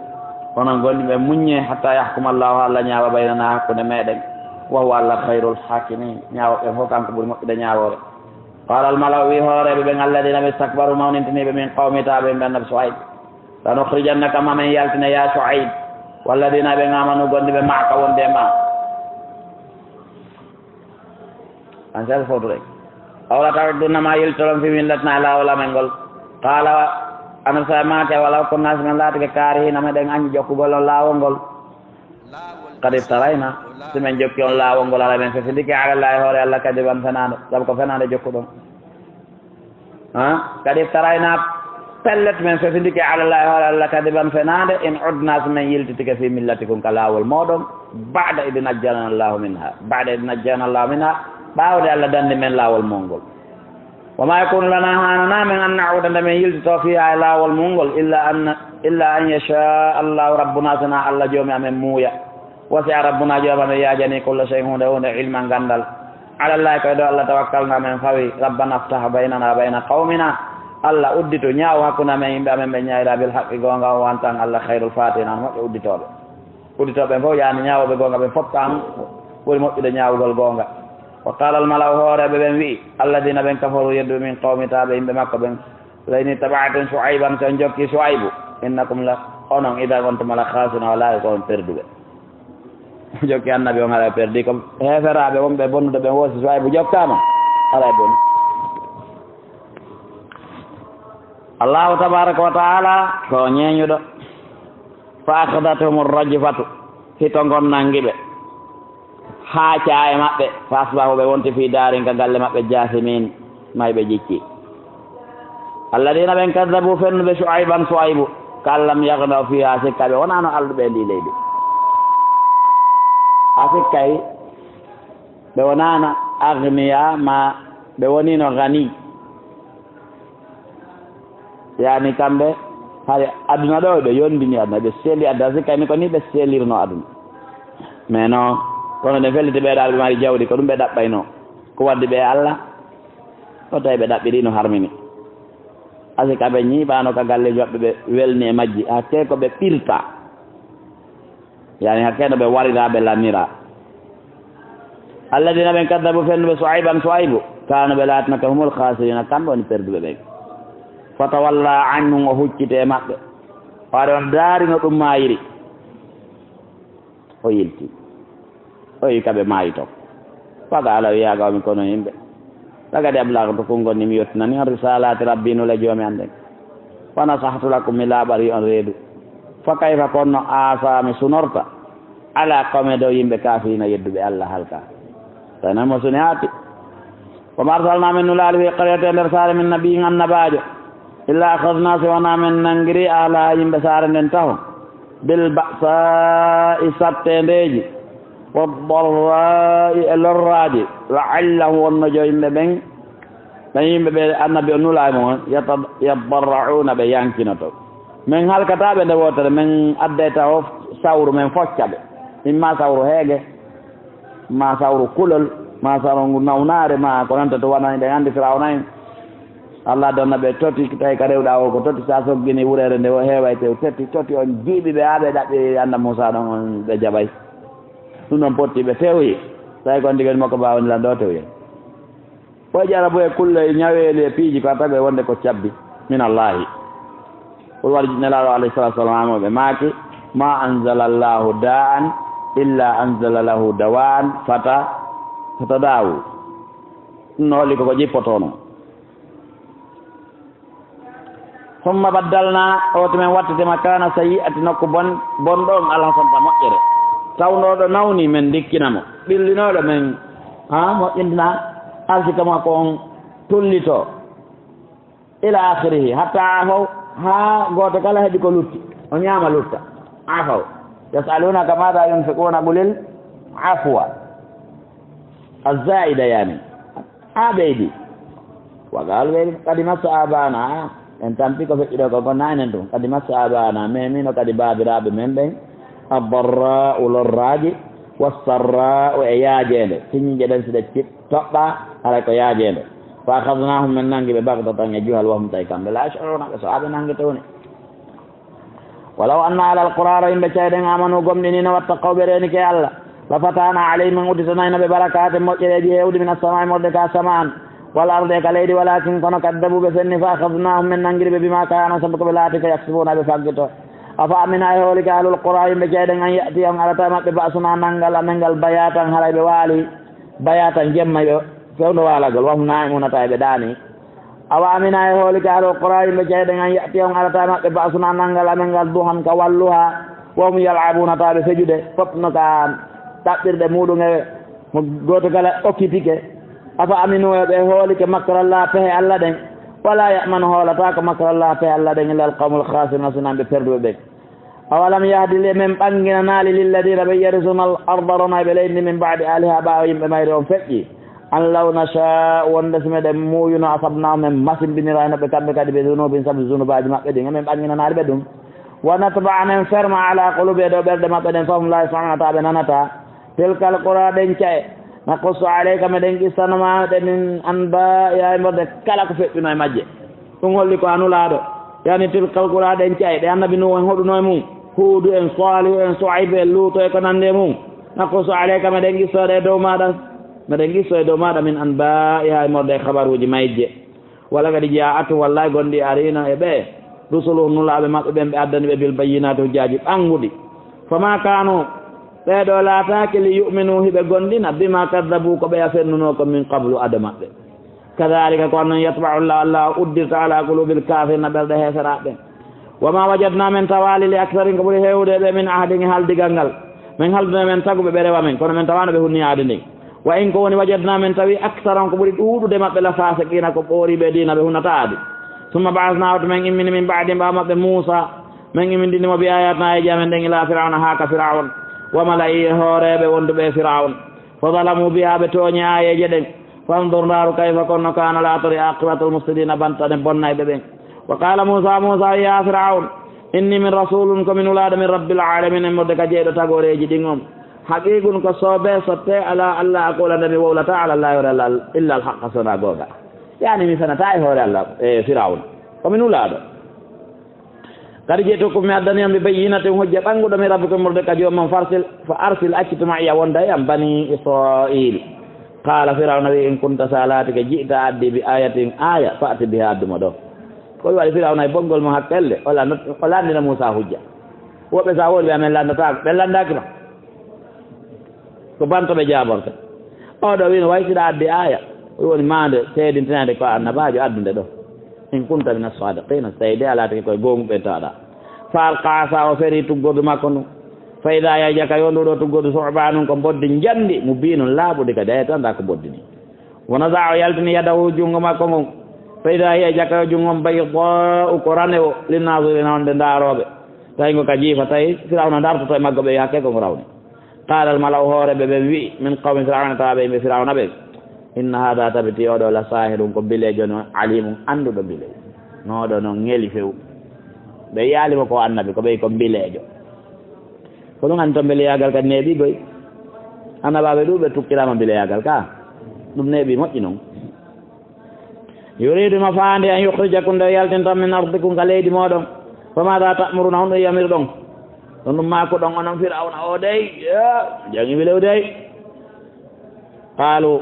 onon gomɗinɓe muññee, hattaa yahkuma Allaahu, Alla ñaawa, baynanaa, hakkunde meɗen, wa huwa, Alla, khayrul haakimiin, ñaawooɓe ɓen fof kanko ɓuri moƴƴude ñaawoore. Qaala al-mala'u, wi'i hooreeɓe ɓen, alladiina ɓe istakbaru, mawnintiniiɓe, min qawmihi, tawa ɓe yimɓe annabi Su'ayb, lanukhrijannaka, ma men yaltina, yaa Su'ayb, walladiina, ɓen, aamanu, gomɗinɓe, ma'aka, wondi e maa. An sel fotore. Aw la ta'uddunna, ma yiltolon, fi millatina, e laawol amen ngol. Qaala, Annabi Su'ayb maaki, walaw kunna, si men laatike, kaarihiina, meɗen añi jokkugol on laawol ngol. Qad iftarayna, si men jokki on laawol ngol, haray men fefindike, ala Llaahi, hoore Alla, kadiban, fenaande, sabu ko fenaande jokkuɗon. Ha? Qad iftarayna, pellet, men fefindike, ala Llaahi, hoore Alla, kadiban, fenaande, in udna, si men yiltitike, fi millatikum, ka laawol mooɗon, ba'da id najjana Allaahu minha, ba'da id najjana Allaahu minha, ɓaawde Alla danni men laawol mon ngol. Wa ma yakunu lana, haananaa men, an na'uda, nde men yiltitoo, fiiha, e laawol mun ngol, illa an, illa an yasha Allaahu rabbuna, sinaa Alla Joomi amen muuya. Wasi'a rabbuna, Joomi amen yaajanii, kulla shay'in, huunde huunde, ilman, ganndal. Ala Llaahi, ko e dow Alla tawakkalna, men fawi. Rabbana iftah baynana wa bayna qawmina, Alla, udditu, ñaawu hakkunde amen e yimɓe amen ɓe ñaawira, bil haqqi, goonga, on, wa anta, an, Alla, khayrul faatihin, an moƴƴo udditooɓe. Udditooɓe ɓen fof, yaani ñaawooɓe goonga ɓen fof, ko an ɓuri moƴƴude ñaawugol goonga. Wa qaala al mala'u, hooreeɓe ɓen wi'i, alladiina, ɓen, kafaru, yedduɓe, min qawmihi, tawa ɓe yimɓe makko ɓen, la in ittaba'tum Shu'ayban, si on jokki Shu'aybu, innakum, la onon, idan, on tuma, la khaasiruna, wallaahi ko on perduɓe. Jokki annabi on, haray perdi ko heeferaaɓe wonɓe bonnude ɓen, wo si Shu'aybu jokkaama, haray boni. Allaahu tabaaraka wa ta'aala ko ñeeñuɗo. Fa akhadathum ar-rajfatu, hito ngon nangi ɓe, haa caaye maɓɓe. Fa asbahu, ɓe wonti, fii daarihim, ka galle maɓɓe, jaasimiin, mayɓe jicci. Alladiina, ɓen, kaddabu, fennuɓe, Shu'ayban, Shu'aybu, ka'an lam yaghnaw fiihaa, sikka ɓe wonaano alɗuɓe e ndii leydi. A sikkay ɓe wonaano aghniyaa, maa ɓe woniino ghanii. Yaani kamɓe, hari aduna ɗoo, ɓe yondini aduna, ɓe seeli aduna, si kay ni ko ni ɓe seelirno aduna. Mais non, kono ɗen felliti ɓee ɗaal ɓe mari jawdi, ko ɗum ɓe ɗaɓɓayno. Ko waddi ɓe e Alla? Ko tawi ɓe ɗaɓɓiri no harmini. Asi ka ɓe ñiiɓaano ka galleeji maɓɓe, ɓe welni e majji, hakkee ko ɓe ɓirta. Yaani, hakkee no ɓe warira, ɓe lanira. Alladiina, ɓen, kaddabu, fennuɓe, Shu'ayban, Shu'aybu, kaanu, ɓe laatinata, humul khaasiriina, kamɓe woni perduɓe ɓen. Fatawalla anhum, o hucciti e maɓɓe. O ari, on ndaari no ɗum maayiri. O yilti. O yi ka ɓe maayi ton. Faqaala, wi'i, yaa qawmi, kono yimɓe. Laqad ablaghtukum, ngonmi mi yottinanii on, risaalaati rabbii, nule Joomi an ɗen. Wa nasahtu lakum, mi laaɓarii on reedu. Fa kayfa, kono no, aasaa, mi sunorta, alaa qawmin, dow yimɓe, kaafiriina, yedduɓe Alla, halkaa. Tawi non mo suni haati. Wa maa arsalnaa, men nulaali, fii qaryatin, e nder saare, min nabiyyin, annabaajo, illaa akhadnaa, si wanaa men nangirii, ahlahaa, yimɓe saare nden taho, bil ba'saa'i, satteendeeji, wad darraa'i, e lorraaji, la'allahum, wonno jo yimɓe ɓen, ɓen yimɓe ɓe annabi on nulaa e mun on, yata-, yaddarra'uuna, ɓe yankinoto. Men halkataa ɓe nde wootere, men adday taho sawru, men focca ɓe. Imma sawru heege, maa sawru kulol, maa sawru ngu nawnaare, maa ko nanta to wano hiɗen anndi Firawna en. Alla addanna ɓe toti, tawi ka rewɗaa o ko toti, sa soggini wureere nde o heeway tew, toti, toti on jiiɓi ɓe haa ɓe ɗaɓɓi Annabi Muusaa ɗon, on ɓe jaɓay. Ɗum ɗon potti ɓe fewyi, tawi kon diga makko baawo ndilan ɗo tewye. Ko e jarabu e kulle e ñaweeli e piiji ko a tawi wonde ko cabbi min Allaahi. Ko waɗi Nelaaɗo alayhi salaatu wa salaam, ɓe maaki, "Ma anzala Allaahu daa'an illa anzala lahu dawaa'an fata-, fatadaawu." Ɗum no holli ko ko jippotoo non. Summa baddalnaa, o tuma men wattiti, makaana sayyi'ati, nokku bon-, bonɗo on, alhasanata, moƴƴere. Tawɗo ɗo nawni, men ndikkina mo. Ɓillinooɗo men, haa, moƴƴintina arsika makko on tullitoo. Ila aakhirihi, hatta aafaw, haa gooto kala heɓi ko lutti, o ñaama lutta. Aafaw. Yas'aluunaka maadaa yunfiquuna, qulil afwa. Az-zaa'ida, yaani. Haa ɓeydi. Wa qaalu, ɓe, "Qad massa aabaana." En tampi ko feƴƴi ɗo ko, ko nanen ɗum. "Qad massa aabaana." Memino kadi baabiraaɓe men ɓen. Ad-darraa'u, lorraaji. Was-sarraa'u, e yaajeende. Siñiiƴe ɗen si ɗe cip-, toɓɓaa, haray ko yaajeende. Fa akhadnahum, men nangi ɓe, baghtatan, e juhal, wa hum, tawi kamɓe, la yash'uruna, ɓe so aɓe nangi tawni. Walaw anna ahlal qura, ro yimɓe ca'e ɗen, amanu, gomɗiniino, wattaqaw, ɓe reenike Alla, la fatahna alayhim, men udditanayno ɓe, barakatin, moƴƴereeji heewɗi, min assamaa'i, morde ka samaan, wal ardi, e ka leydi, walakin, kono, kaddabu, ɓe fenni, fa akhadnahum, men nangiri ɓe, bima kanu, sabu ko ɓe laati ko, yaksibuna, ɓe faggito. Afa amina, e hoolike, ahlul qura, yimɓe ca'e ɗen, an ya'tiyahum, arata maɓɓe, ba'suna, nangal amen ngal, bayatan, haray ɓe waali, bayatan, jemma, ɓe fewndo waalagol, wa hum na'imuna, tawi ɓe ɗaani. Awa amina, e hoolike, ahlul qura, yimɓe ca'e ɗen, an ya'tiyahum, arata maɓɓe, ba'suna, nangal amen ngal, duhan, ka walluha, wa hum yal'abuna, tawa ɓe fejude, fof no ka ɗaɓɓirɗe muɗum e mo gooto kala occupike. Afa aminu, e ɓe hoolike, makrallah, pehe Alla ɗen, wala ya'manu, hoolataako, makrallah, pehe Alla ɗen, illa al qawmul khasiruna, sinaa ɓe perduɓe ɓen. Awalam yahdi, le men ɓanginanaali, lilladina, ɓe yarisuna al arda, ronayɓe leydi, min ba'di ahliha, ɓaawo yimɓe mayri on feƴƴi, an law nasha'u, wonde si meɗen muuyuno, asabnahum, men masimbinirayno ɓe kamɓe kadi, bi dhunubihim, sabu zunubaaji maɓɓe ɗin, e men ɓanginanaali ɓe ɗum. Wa natba'a, men ferma, ala qulubi, e dow ɓerɗe maɓɓe ɗen, fahum la yasma'una, tawa ɓe nanataa. Tilkal qura, ɗen ca'e, naqussu alayka, meɗen qissano ma ɗe, min anba'iha, e morde kala ko feƴƴuno e majje. Ɗum holli ko a nulaaɗo. Yani tilkal qura, ɗen ca'e ɗe annabi Nuhu en hoɗuno e mum, Huudu en, Saalihu en, Su'aybu en, Luutu e ko nandi e mum. Naqussu alayka, meɗen qissoo ɗe e dow maaɗa, meɗen qissoo e dow maaɗa, min anba'iha, e morde khabaruuji majje. Wala kadi ja'athum, wallahi gonɗi ariino e ɓe, rusuluhum, nulaaɓe maɓɓe ɓen, ɓe addani ɓe, bil bayyinaati, hujjaaji ɓannguɗi. Fama kanu, ɓee ɗoo laataaki, li yu'minu, hiɓe gomɗina, bima kaddabu, ko ɓeya fennunoo kon, min qablu, ado maɓɓe. Kadhalika, ko non, yatba'u Allahu, Alla uddirta, ala qulubil kafirina, ɓerɗe heeferaaɓe ɓen. Wa ma wajadna, men tawaali, li aktharihim, ko ɓuri heewude e ɓe, min ahdin, e haldigal ngal. Men halduno men taguɓe ɓe rewa men, kono men tawaano ɓe hunni ahdi ndin. Wa in, ko woni, wajadna, men tawi, aktharahum, ko ɓuri ɗuuɗude maɓɓe, la fasiqina, ko ɓooriiɓe diina, ɓe hunataa ahdi. Summa ba'athna, hoto men immini, min ba'dihim, ɓaawo maɓɓe, Muusa, men immindini mo, bi ayatina, aayeeji amen ɗen, ila Fir'awna, haa ka Fir'awn, wa mala'ihi, e hooreeɓe wonduɓe e Fir'awna. Fa zalamu biha, ɓe tooñi aayeeje ɗen. Fanzur, ndaaru, kayfa, kono no, kana, laatorii, aqibatul mufsidina, bantane bonnayɓe ɓen. Wa qala Musa, Musa wi'i, ya Fir'awn, inni, min rasulun, ko mi nulaaɗo, min rabbil alamin, immorde ka jeyɗo tagooreeji ɗin on. Haqiiqun, ko soobee sottee, ala alla aqula, nde mi wowlataa, ala llahi, hoore Alla, illa al haqqa, so wonaa goonga. Yani, mi fenataa e hoore Alla, e Fir'awn. Ko mi nulaaɗo. Qad ji'tukum, mi addanii on, bi bayyinatin, hujja ɓannguɗo, min rabbikum, immorde ka Joomi mon, farsil, fa arsil, accitu, ma'iya, wonda e am, bani Israil. Qala, Fir'awna wi'i, in kunta, si a laatike, ji'ta, a addii, bi ayatin, aaya, fa'ti biha, addu mo ɗoo. Ko waɗi Fir'awna e bonngol mo hakkelle, o lanndata, o lanndina Muusaa hujja. Woɓɓe, si a wowli ɓe, amen lanndataako, ɓe lanndaaki ma. Ko banto ɓe jaaborta. Oo ɗoo wi'i no way si ɗa addi aaya. Ɗum woni maande seedintinaande ko a annabaajo, addu nde ɗoo. In kunta mina saadiqiina, so tawii de a laatike ko e goonguɓe tawɗaa. Fa alqaa asahu, o feri tuggordu makko ndun. Fa idaa hiya, jaka yo ndu ɗoo tuggordu, su'baanun, ko mboddi njamndi, mubiinun, laaɓundi kadi, a yetta anndaa ko mboddi nii. Wa nazaa, o yaltini yadahu, junngo makko ngon. Fa idaa hiya, jaka yo junngo ngon, baydaa'u, ko ranewo, linnaaziriina, wonde ndaarooɓe. Tawi ngo ka jiifa, tawi Firawna dartoto e maggo, ɓe wi'a, hakkee ko ngo rawni. Qaala al mala'u, hooreeɓe ɓen wi'i, min qawmi Firawna, tawa ɓe yimɓe Firawna ɓen, inna haadha, tabiti oo ɗoo, la saahirun, ko mbileejo no, aliimun, annduɗo mbileejo. No oo ɗoo no ŋeli few. Ɓe yi'aali mo ko annabi, ko ɓe wi'i ko mbileejo. Ko ɗum anndi to mbileyaagal kadi neeɓii koy. Annabaaɓe ɗuuɗɓe tukkiraama mbileyaagal ka. Ɗum neeɓii moƴƴi non. Yuriidu, no faandi, an yukhrijakum, nde o yaltinta on, min ardikum, ka leydi mooɗon. Fa maadha ta'muruuna, honɗum yamirɗon? Honɗum maakuɗon onon Firawna oo dey? Yaa, jaŋi wilew dey. Qaalu,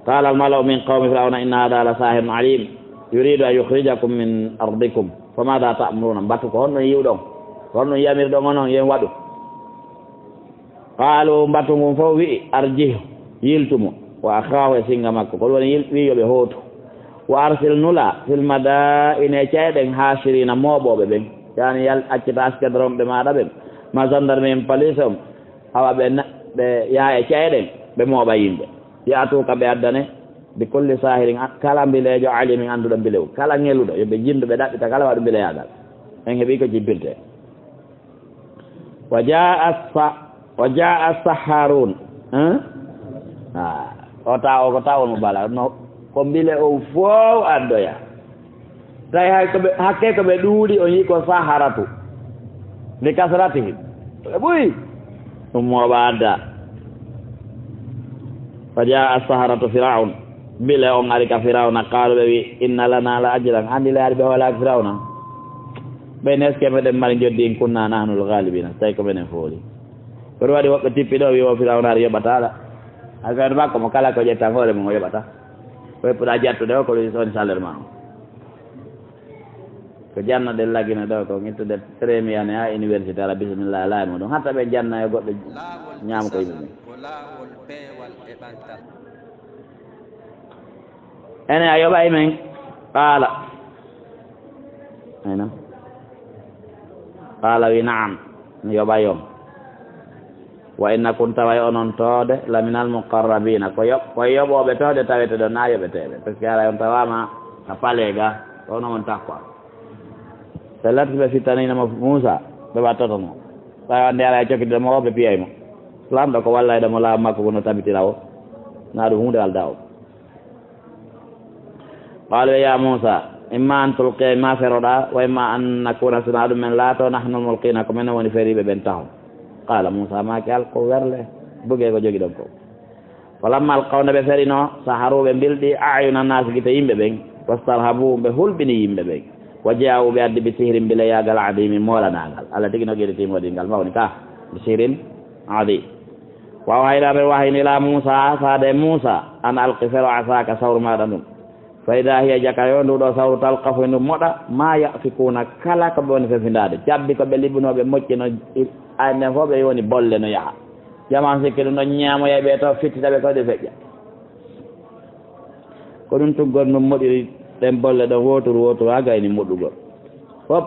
qaala al mala'u min qawmi Firawna, inna haadha la saahirun aliim. Yuriidu an yukhrijakum min ardikum. Fa maadha ta'muruuna? Mbatu ko honɗum yi'uɗon? Ko honɗum yamirɗon onon yo en waɗu? Qaalu, mbatu ngun fow wi'i, arjih, yiltu mo, wa akhaahu, e singa makko. Ko ɗum woni yil-, wi'i yo ɓe hootu. Wa arsil, nula, fil madaa'ini, e ca'e ɗen, haashiriina, mooɓooɓe ɓen. Yani, yal-, accita askadron ɓe maaɗa ɓen, ma zandarme en, police on, awa ɓe na-, ɓe yaha e ca'e ɗen, ɓe mooɓa yimɓe. Ya'tuuka, ɓe addane, bi kulli saahirin, a-, kala mbileejo, aliimin, annduɗo mbilew, kala ŋeluɗo, yo ɓe jinndu, ɓe ɗaɓɓita kala waɗu mbileyaagal. En heɓii ko jibbintee. Wa jaa sa-, wa jaa as-sahharuun. Hein? Ah, o ta-, o ko tawon mo bala. No, ko mbile o fow addoya. Tawi hay ko ɓe, hakke ko ɓe ɗuuɗi, o yi'i ko saharatu. Li kasratihim. Ɓe ɓuri. Ɗum mo o adda. Fa jaa as-saharatu Fir'aun. Bile on ari ka Firawna, qaalu, ɓe wi, "Inna lana la ajran." Anndi le ari ɓe hoolaaki Firawna. Ɓe ne, "Est-ce que meɗen mari njoddi, in kunna nahnul ghalibina, so tawi ko menen fooli?" Ko ɗum waɗi woɓɓe tippi ɗo, wi, "O Firawna ari yoɓataa la." Hay ko makko mo kala ko ƴettan hoore mum o yoɓata. Ko heppuɗaa jattude o, ko woni salaire ma o. Ko jannoɗen Lagine ɗo, ko ittude premier année ha université, ala bisimilla, ala e muɗum. Hatta ɓe janna e goɗɗo ñaama ko yimɓe ɓen. Ene a yoɓay men? Qaala. Ayna? Qaala wi, "Na'am, mi yoɓay on." "Wa innakum, taway onon toode, la minal muqarrabina, ko yoɓ-, ko yoɓooɓe toode tawete ɗon, na yoɓeteeɓe. Parce que haray on tawaama ka palais ga, ko onon on takko." Ɓe latti ɓe fittanino mo Muusa, ɓe wattoto mo. Ɓay wande haray cokkitiɗo mo o, ɓe piyay mo. Lanɗo ko wallayɗo mo laamu makko ko no tabitira o. Na ɗum huunde aldaa o. Qaalu, "Ya Muusa, imma an tulqiya, imma feroɗaa, wa imma an nakuna, sina ɗum men laato, nahnu mulqina, ko men woni feriiɓe ɓen taho." Qaala Muusa maaki, "Alqu, werle, bugee ko jogiɗon ko." Falamma alqaw, nde ɓe ferino, saharu, ɓe mbilɗi, a'yuna naasi, gite yimɓe ɓen, wastarhabuhum, ɓe hulɓini yimɓe ɓen. Wa jaa'u, ɓe addi, bi sihrin, bileyagal, adimi, moolanaangal. Alla tigi no giri timodingal mawni ka, bi sihrin adim. Wa awhayna, men wahayni, ila Muusa, faade Muusa, an alqi, fero, asaaka, sawru maaɗa ndun. Fa idaa hiya, jaka yo ndu ɗoo sawru, talqafu, e ndu moɗa, maa ya'fikuuna, kala ko ɓe woni fefindaade. Cabbi ko ɓe liɓunoo, ɓe moccino, ay nden fof ɓe woni bolle no yaha. Jamaa sikki ɗum ɗon ñaamoyay ɓe to, fittita ɓe ko ɗe feƴƴa. Ko ɗum tuggol ɗum moɗiri ɗen bolle ɗon, wooturu wooturu, haa gayni moɗugol. Fof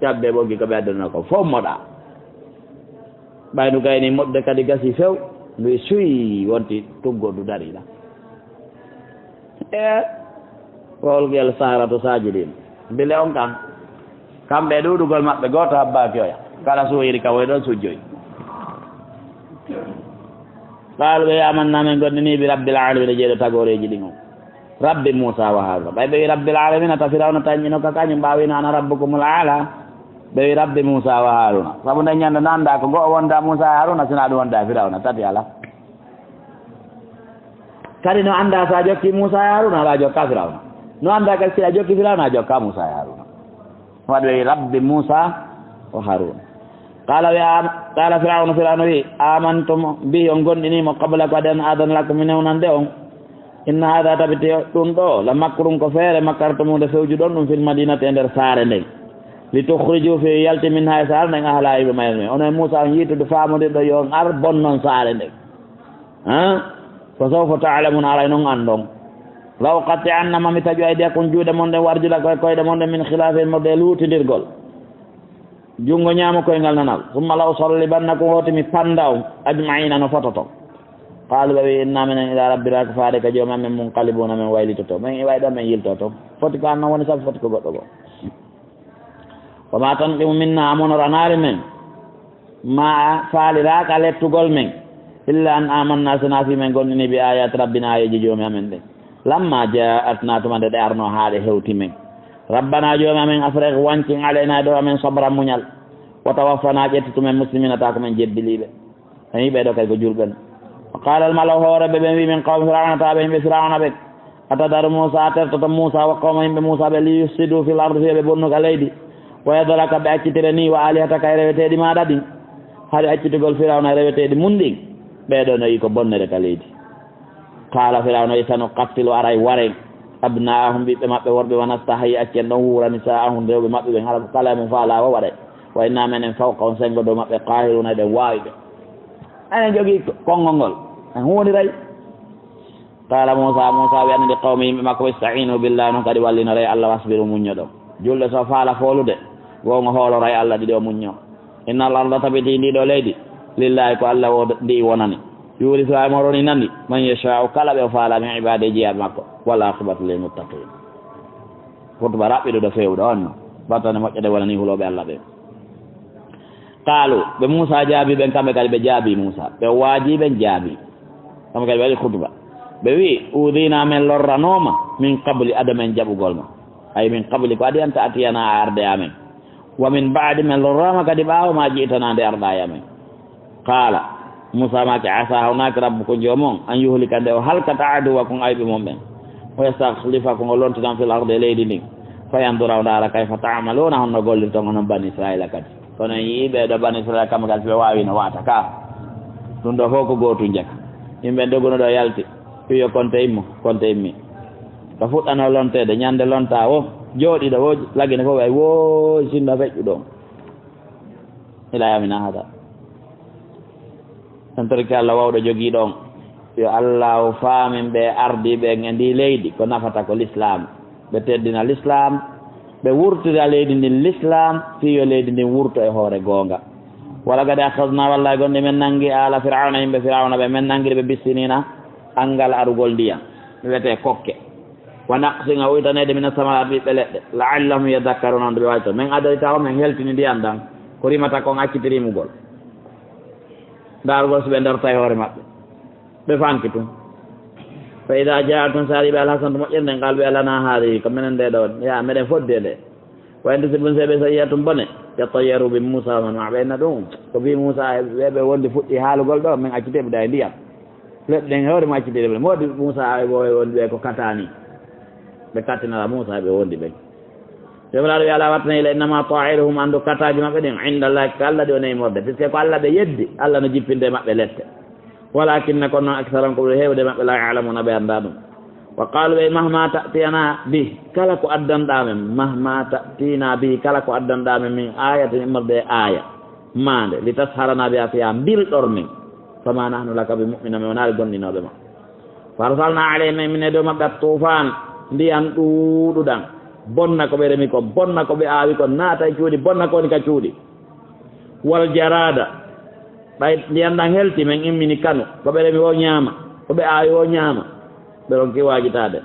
cabbe ɓoggi ko ɓe addunoo ko, fof moɗa. Ɓay ndu gayni moɗude kadi gasi few, ndu suy wonti tuggol ndu dari ɗan. E wa ulqiyal saharatu sajidin. Bile on kan, kamɓe e ɗuuɗugol maɓɓe, gooto habbaaki oya. Kala suuyiri ka woy ɗon sujjoy. Qaalu, ɓe wi, amanna, men gomɗinii, bi rabbil aalamiina, jeyɗo tagooreeji ɗin on. Rabbi Muusa wa Haaruna. Ɓay ɓe wi rabbil aalamiina, ta Firawna tanƴino ka kañum ɓaawino, ana rabbukumul aala. Ɓe wi rabbi Muusa wa Haaruna. Sabu nden ñande no anndaa ko go'o wonda Muusa e Haaruna, sinaa ɗum wonda e Firawna, tati alaa. Kadi no anndaa so a jokki Muusa e Haaruna, aɗa jokka Firawna. No anndaa kadi si a jokki Firawna, a jokka Muusa e Haaruna. Waɗi ɓe wi rabbi Muusa wa Haaruna. Qaala wi, am-, qaala Firawna, Firawna wi, amantum bihi, on gomɗinii mo, qabla ko aden adana lakum, mi newnande on. Inna haada, tabiti ɗum ɗoo, la makrun, ko feere, makartumuhu, nde fewjuɗon ɗum, fil madinati, e nder saare nden. Li tukhriju, fii yo yaltin, minha, e saare nden, ahlaha, yimɓe mayre ɓen. Onon e Muusa on yiitude faamondirɗo yo on ar bonnon saare nden. Han? Fa sawfa ta'lamuuna, aray non anndon. La uqatti'anna, ma mi taƴu, aydiyakum, juuɗe mon ɗen, wa arjulakum, e koyɗe mon ɗen, min khilaafin, mo ɗe luutindirgol. Junngo ñaamo, koyngal nanal. Summa la usallibannakum, hooti mi panda on, ajma'iina, no fototo. Qaalu, ɓe wi, inna minen, ila rabbina, ko faade ka Joomi amen, munqalibuuna, men waylitoto. Men iway ɗo, men yiltoto. Foti ko an non woni sabu, foti ko goɗɗo goo. Wa ma tanqimu minna, a monoranaali men. Ma faaliraaka lettugol men. Illa an amanna, sinaa fii men gomɗini bi ayati rabbina, aayeeji Joomi amen ɗen. Lamma jaa'atna, tuma nde ɗe arnoo haa ɗe hewti men. Rabbana, Joomi amen, afriq, wancin, alayna, e dow amen, sabran, muñal. Wa tawaffana, ƴettu tumen, muslimina, taa ko men jebbiliiɓe. Ayi, ɓee ɗoo kadi ko julɓe. Wa qaala al mala'u, hooreɓe ɓen wi, min qawmi Firawna, taa ɓe yimɓe Firawna ɓen, atadaru Muusa, a tertoto Muusa wa qawma, yimɓe Muusa ɓe, li yufsidu fil ardi, fii ɓe bonnu ka leydi, wa yadaraka, ɓe accitire nii, wa alihataka, e reweteeɗi maaɗa ɗin. Hari accitugol Firawna e reweteeɗi mun ɗin, ɓee ɗoo no yi ko bonnere ka leydi. Qaala Firawna, sanuqattilu, aray waren, abna'ahum, ɓiɓɓe maɓɓe worɓe, wa nastahyi, accen ɗon wuura, nisa'ahum, rewɓe maɓɓe ɓen, hara ko kala e mun faalaa o waɗay. Wa inna, menen, fawqahum, sengo dow maɓɓe, qaahiruuna, eɗen waawi ɓe. Enen jogii konngol ngol, en huundiray. Qaala Muusa, Muusa wi'ani li qawmi, yimɓe makko, ista'inu billah, non kadi wallinoree Alla, wasbiru, muññoɗon. Julɗo so faala foolude, goonga hooloray Alla, ɗiɗo muññoo. Innal arda, tabiti ndii ɗoo leydi, lillahi, ko Alla wo-, ndi wonani. Yuurisuha, mo roninani, man yashaa'u, kala ɓe o faalaa, min ibaadihi, jiyaaɓe makko. Wal aaqibatu lil muttaqiin. Hutuba raɓɓiɗuɗo feewuɗo on no. Battane moƴƴere wonanii hulooɓe Alla ɓe. Qaalu, ɓe Muusa jaabii ɓen, kamɓe kadi ɓe jaabii Muusa. Ɓe waajii ɓen jaabii. Kamɓe kadi ɓe waɗi hutuba. Ɓe wi'i, uudina, men lorranooma, min qabli, ado men jaɓugol ma. Ay, min qabli, ko adi an ta'tiyana, a arde amen. Wa min ba'di, men lorraama kadi ɓaawo ma ji'tana, nde arɗaa e amen. Qaala, Muusaa maaki, "Asaa, hawnaaki rabbukum, joomon, an yuhlika, nde o halkata, aduwwakum, ayɓe mon ɓen, wa yastakhlifakum, o lontinan fil ardi, e leydi ndin, fa yandura, o ndaara, kayfa ta'maluuna, honno gollirton onon Bani Israa'iila kadi." Kono en yi'ii ɓee ɗoo Bani Israa'iila kamɓe kadi, si ɓe waawii no wa'ata ka. Ɗum ɗoo fow ko gootun jaka. Yimɓe doguno ɗoo yalti, wi'i yo konte immo, konte immii. Ka fuɗɗanoo lonteede, ñande lontaa woo, jooɗii ɗoo woo, lagine fow ay woo, sinno feƴƴu ɗon. Ila yawmina hada. En torike Allah wawɗo jogiiɗo on. Yo Allah o faamin ɓe ardiiɓe en e ndii leydi ko nafata ko lislaam. Ɓe teddina lislaam, ɓe wurtira leydi ndin lislaam, fii yo leydi ndin wurto e hoore goonga. Wala qad akhadna, wallahi gonɗi men nangi aala Fir'awna, yimɓe Fir'awna ɓe, men nangiri ɓe bissiniina anngal arugol ndiyan. Mi wiyetee kokke. Wa naqsin, o witaneede mina samaraati ɓiɓɓe leɗɗe. La'allahum yadhakkaruna, on ɓe wayto. Men adorita on, men heltini ndiyan ɗan. Ko rimata kon acciti rimugol. Ndaarugol si ɓe ndortay hoore maɓɓe. Ɓe fanki tun. Fa idaa jaa'athum, si arii ɓe alhasanatu moƴƴere nden, qaalu ɓe, lanaa haadihi, ko menen ndee ɗoo, ya, meɗen fodde nde. Wa in tusibhum, si ɓe sayyi'atun bone, yattayyaru bi Muusaa wa man ma'ahu, ɓe inna ɗum, ko fii Muusaa e ɓe, ɓe wondi fuɗɗi haalugol ɗoo, men accitee ɓe ɗaa e ndiyan. Leɗɗe ɗen hoore mum accitee ɓe. Moodi Muusaa e ɓe wondi ɓe ko kataani. Ɓe kattinara Muusaa e ɓe wondi ɓen. Joomiraaɗo wi'i, alaa wattanee, innamaa taa'iruhum, anndu kataaji maɓɓe ɗin, indallaahi, ko Alla ɗi woni e morde. Puisque ko Alla ɓe yeddi, Alla no jippinde e maɓɓe lette. Walaakinna, kono non, aksarahum, ko ɓuri heewude maɓɓe, laa ya'lamuuna, ɓe anndaa ɗum. Wa qaaluu, ɓe, mahmaa ta'tinaa bih, kala ko addanɗaa men, mahmaa ta'tinaa bih, kala ko addanɗaa men, min aayatin, immorde e aaya, maande, litasharanaa bihaa, fii haa mbilɗor men, famaa nahnu laka bimu'miniin, men wonaali gomɗinooɓe ma. Fa arsalnaa alayhim, men immini e dow maɓɓe, at-tuufaan, ndiyan ɗuuɗuɗan, bonna ko ɓe remi kon, bonna ko ɓe aawi kon, naata e cuuɗi, bonna ko woni ka cuuɗi. Wal jaraada, ɓay ndiyan ɗan helti, men immini kanu, ko ɓe remi woo ñaama, ko ɓe aawi woo ñaama, ɓe ronki waajitaade.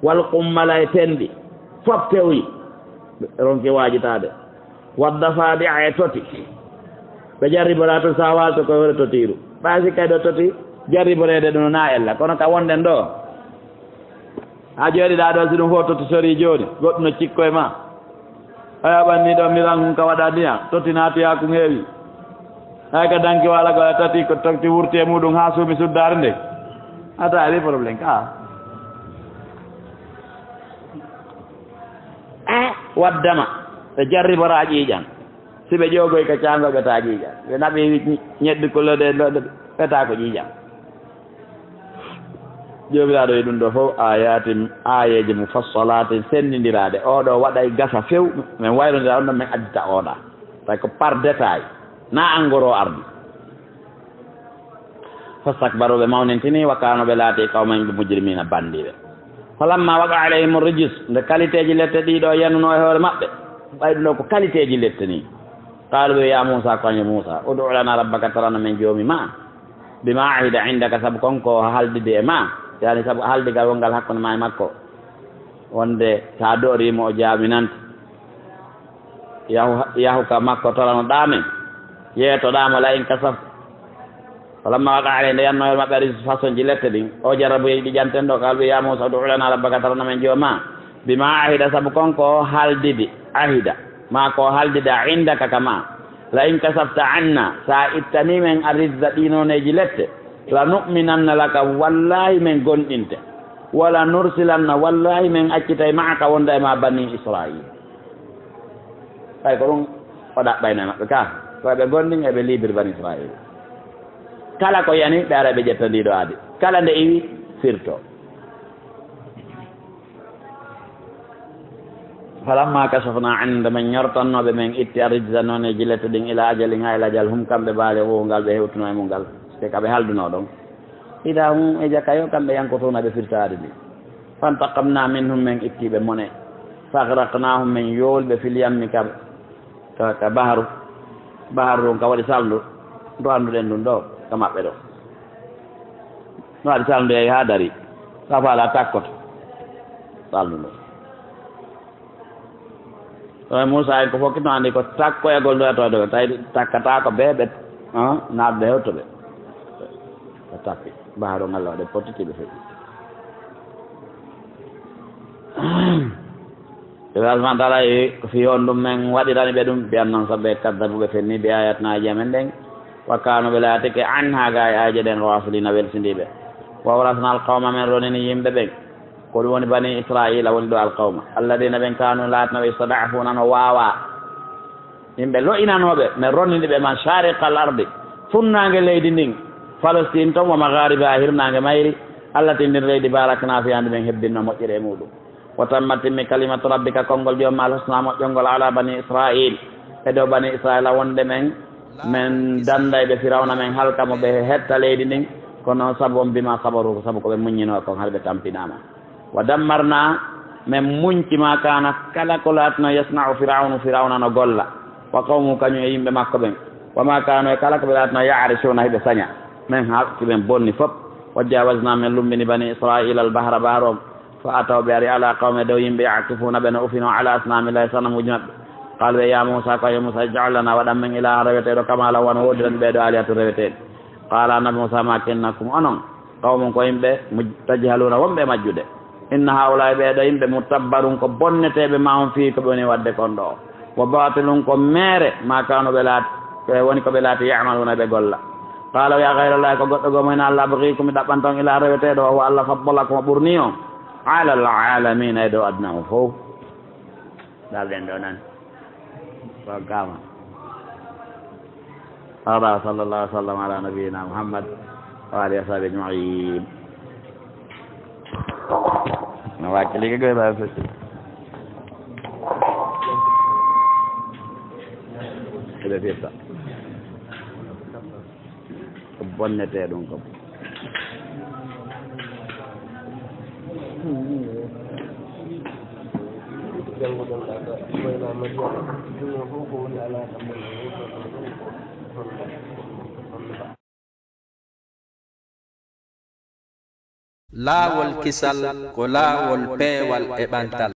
Wal qummala, e tenɗi, fof pewyi, ɓe ronki waajitaade. Waddafaadi'a, e toti. Ɓe jarriboraa tun, si a waalto ko hoore totiiru. Ɓay si kay ɗoo toti jarriboreede ɗun na ella. Kono ka wonɗen ɗoo, a jooɗiɗaa ɗoo, si ɗun fow toti sorii jooni, goɗɗun no cikko e maa. Haya ɓanni ɗoo miran hun ka waɗa ndiyan, toti naati haa kun heewi. Hay ka danki waala ko tati ko toti wurti e muuɗun haa suumi suddaare nden. A tawi problème ka. Eh, waddama, ɓe jarriboraa ƴiiƴan. Si ɓe ƴoogoyi ka caangol, ɓe taa ƴiiƴan. Ɓe naɓi ñebbe kulloɗe, ɓe taa ko ƴiiƴan. Joomiraaɗo wi'i ɗun ɗoo fow aayaatin, aayeeje mufassalaatin, senndindiraaɗe. Oo ɗoo waɗay gasa few, men wayrondira on ɗon, men addita oo ɗaa. Tawi ko par détail, na angoroo ardi. Fastakbaru, ɓe mawnintini, wa kaanu, ɓe laati, qawman, ɓe mujrimiina, banndiiɓe. Falamma waqa alayhimu rijis, nde qualitéeji lette ɗii ɗoo yanunoo e hoore maɓɓe, ɓay ɗun ɗoo ko qualitéeji lette nii. Qaalu, ɓe, yaa Muusaa, ko an yo Muusaa, ud'u lanaa rabbaka, torana men Joomi maa, bimaa ahida indaka, sabu kon ko haaldidi e maa, yaani sabu haaldigal wongal hakkunde maa e makko, wonde si a do'orii mo o jaaminante. Yahu, yahu ka makko, toranoɗaa men, yeetoɗaa mo, la in kashafta. Falamma waqa alayhi, nde yanno e maɓɓe rijis, façon ji lette ɗin, o jarrabuyeeji ɗi janten ɗoo, qaalu, ɓe, yaa Muusaa, ud'u lanaa rabbaka, torana men Joomi maa, bimaa ahida, sabu kon ko haaldidi, ahida, maa ko haaldida, indaka, ka maa. La in kashafta anna, si a ittanii men arrijza, ɗii nooneeji lette, la nu'minanna laka, wallaahi men gomɗinte, wala nursilanna, wallaahi men accitay, ma'aka, wonda e maa, banii Israa'iila. Ɓay ko ɗun o ɗaɓɓayno e maɓɓe ka, ko ɓe gomɗin, e ɓe liibiri banii Israa'iila. Kala ko yani, ɓe ara ɓe ƴetta ndii ɗoo aadi. Kala nde iwi, firtoo. Falamma kashafna an, nde men ñortannoo ɓe, men itti arrijza, nooneeji lette ɗin, ila ajalin, haa e lajal, hum, kamɓe, baalighuuhu, ngal ɓe hewtunoo e mun ngal, te ka ɓe haaldunoo ɗon. Idaa hum, e jaka yo kamɓe yankotuuna, ɓe firta aadi ndin. Fantaqamna minhum, men itti ɓe mone. Fa agraqnaahum, men yooli ɓe, fil yammi, ka, ka, ka baharu. Baharu ɗun ka waɗi salndu, ndu annduɗen ndun ɗoo, ka maɓɓe ɗoo. No waɗi salndu yahi haa darii. Ka faalaa takkoto. Salndu ndun. Ɗon e Muusaa en ko fof kino anndi ko takkoyagol ndoyatoo ɗo, tawi takkataako bee ɓe, ah, naatde hewto ɓe. Ɓe takki. Baharu ngal waɗe pottiti ɓe feƴƴi. Ɓe Allah subhanahu wa taala e ko fii honɗun men waɗirani ɓe ɗum, bi annahum sabu ɓe kaddabu ɓe fenni bi ayatina amen ɗen. Wa kaanu, ɓe laatike, anha, ga e aaje ɗen, ghafilina, welsindiiɓe. Wa awrasna al qawma, men ronini yimɓe ɓen. Ko ɗum woni bani Israila, woni ɗo al qawma. Alladina, ɓen, kaanu, laatano, yustad'afuna, no waawaa. Yimɓe lo'inanooɓe, men ronnini ɓe, mashariqa al ardi, funnaange leydi ndin, Palestine ton, wa magharibaha, hirnaange mayri, allati, ndin leydi, barakna fiha, ndi men hebbinno moƴƴere e muɗum. Wa tammat, timmi, kalimatu rabbika, konngol Joomi maa, al husna, moƴƴol ngol, ala bani Israil, e dow bani Israila, wonde men, men danday ɓe Firawna, men halka mo, ɓe hetta leydi ndin, kono sabu on, bima sabaru, ko sabu ko ɓe muññinoo kon, hari ɓe tampinaama. Wa dammarna, men muñci, ma kaana, kala ko laatino, yasna'u Firawnu, Firawna no golla, wa qawmuhu, kañum e yimɓe makko ɓen, wa ma kaanu, e kala ko ɓe laatino, ya'rishuna, hiɓe saña, men halki, men bonni fop. Wa jawazna, men lumbini, bani Israila, al bahra, bahru on, fa ataw, ɓe ari, ala qawmi, dow yimɓe, ya'kifuna, ɓe no ufino, ala asnami lahi, sanamuuji maɓɓe. Qalu, ɓe, ya Musa, ko yo Musa, ij'al lana, waɗan men, ilahan, reweteeɗo, kama lahum, wano woodiri ɓee ɗoo, alihatun, reweteeɗe. Qala, Annabi Musa maaki, innakum, onon, qawmun, ko yimɓe, muj-, tajhaluna, wonɓe e majjude. Inna haula'i, ɓee ɗoo yimɓe, mutabbarun, ko bonneteeɓe, ma hum fihi, ko ɓe woni waɗde kon ɗoo. Wa batilun, ko meere, ma kanu, ɓe laati, ko woni ko ɓe laati, ya'maluna, ɓe golla. Qala, ya ghayra Allahi, ko goɗɗo goo mo hinaa Allah, abghikum, mi ɗaɓɓanta on, ilahan, reweteeɗo, wa huwa, Allah, faddalakum, o ɓurni on, ala al alamina, e dow aduna on fow. Dal ɗen ɗo nan. Wa kama. Hada, sallallahu alaihi wa sallam ala nabiyyina Muhammad wa alihi wa sahbihi ajma'in. Na wakili ke goy ba fe. Ele fiesta. Ko bonnetee ɗum kam. Laawol kisal ko laawol peewal e ɓantal.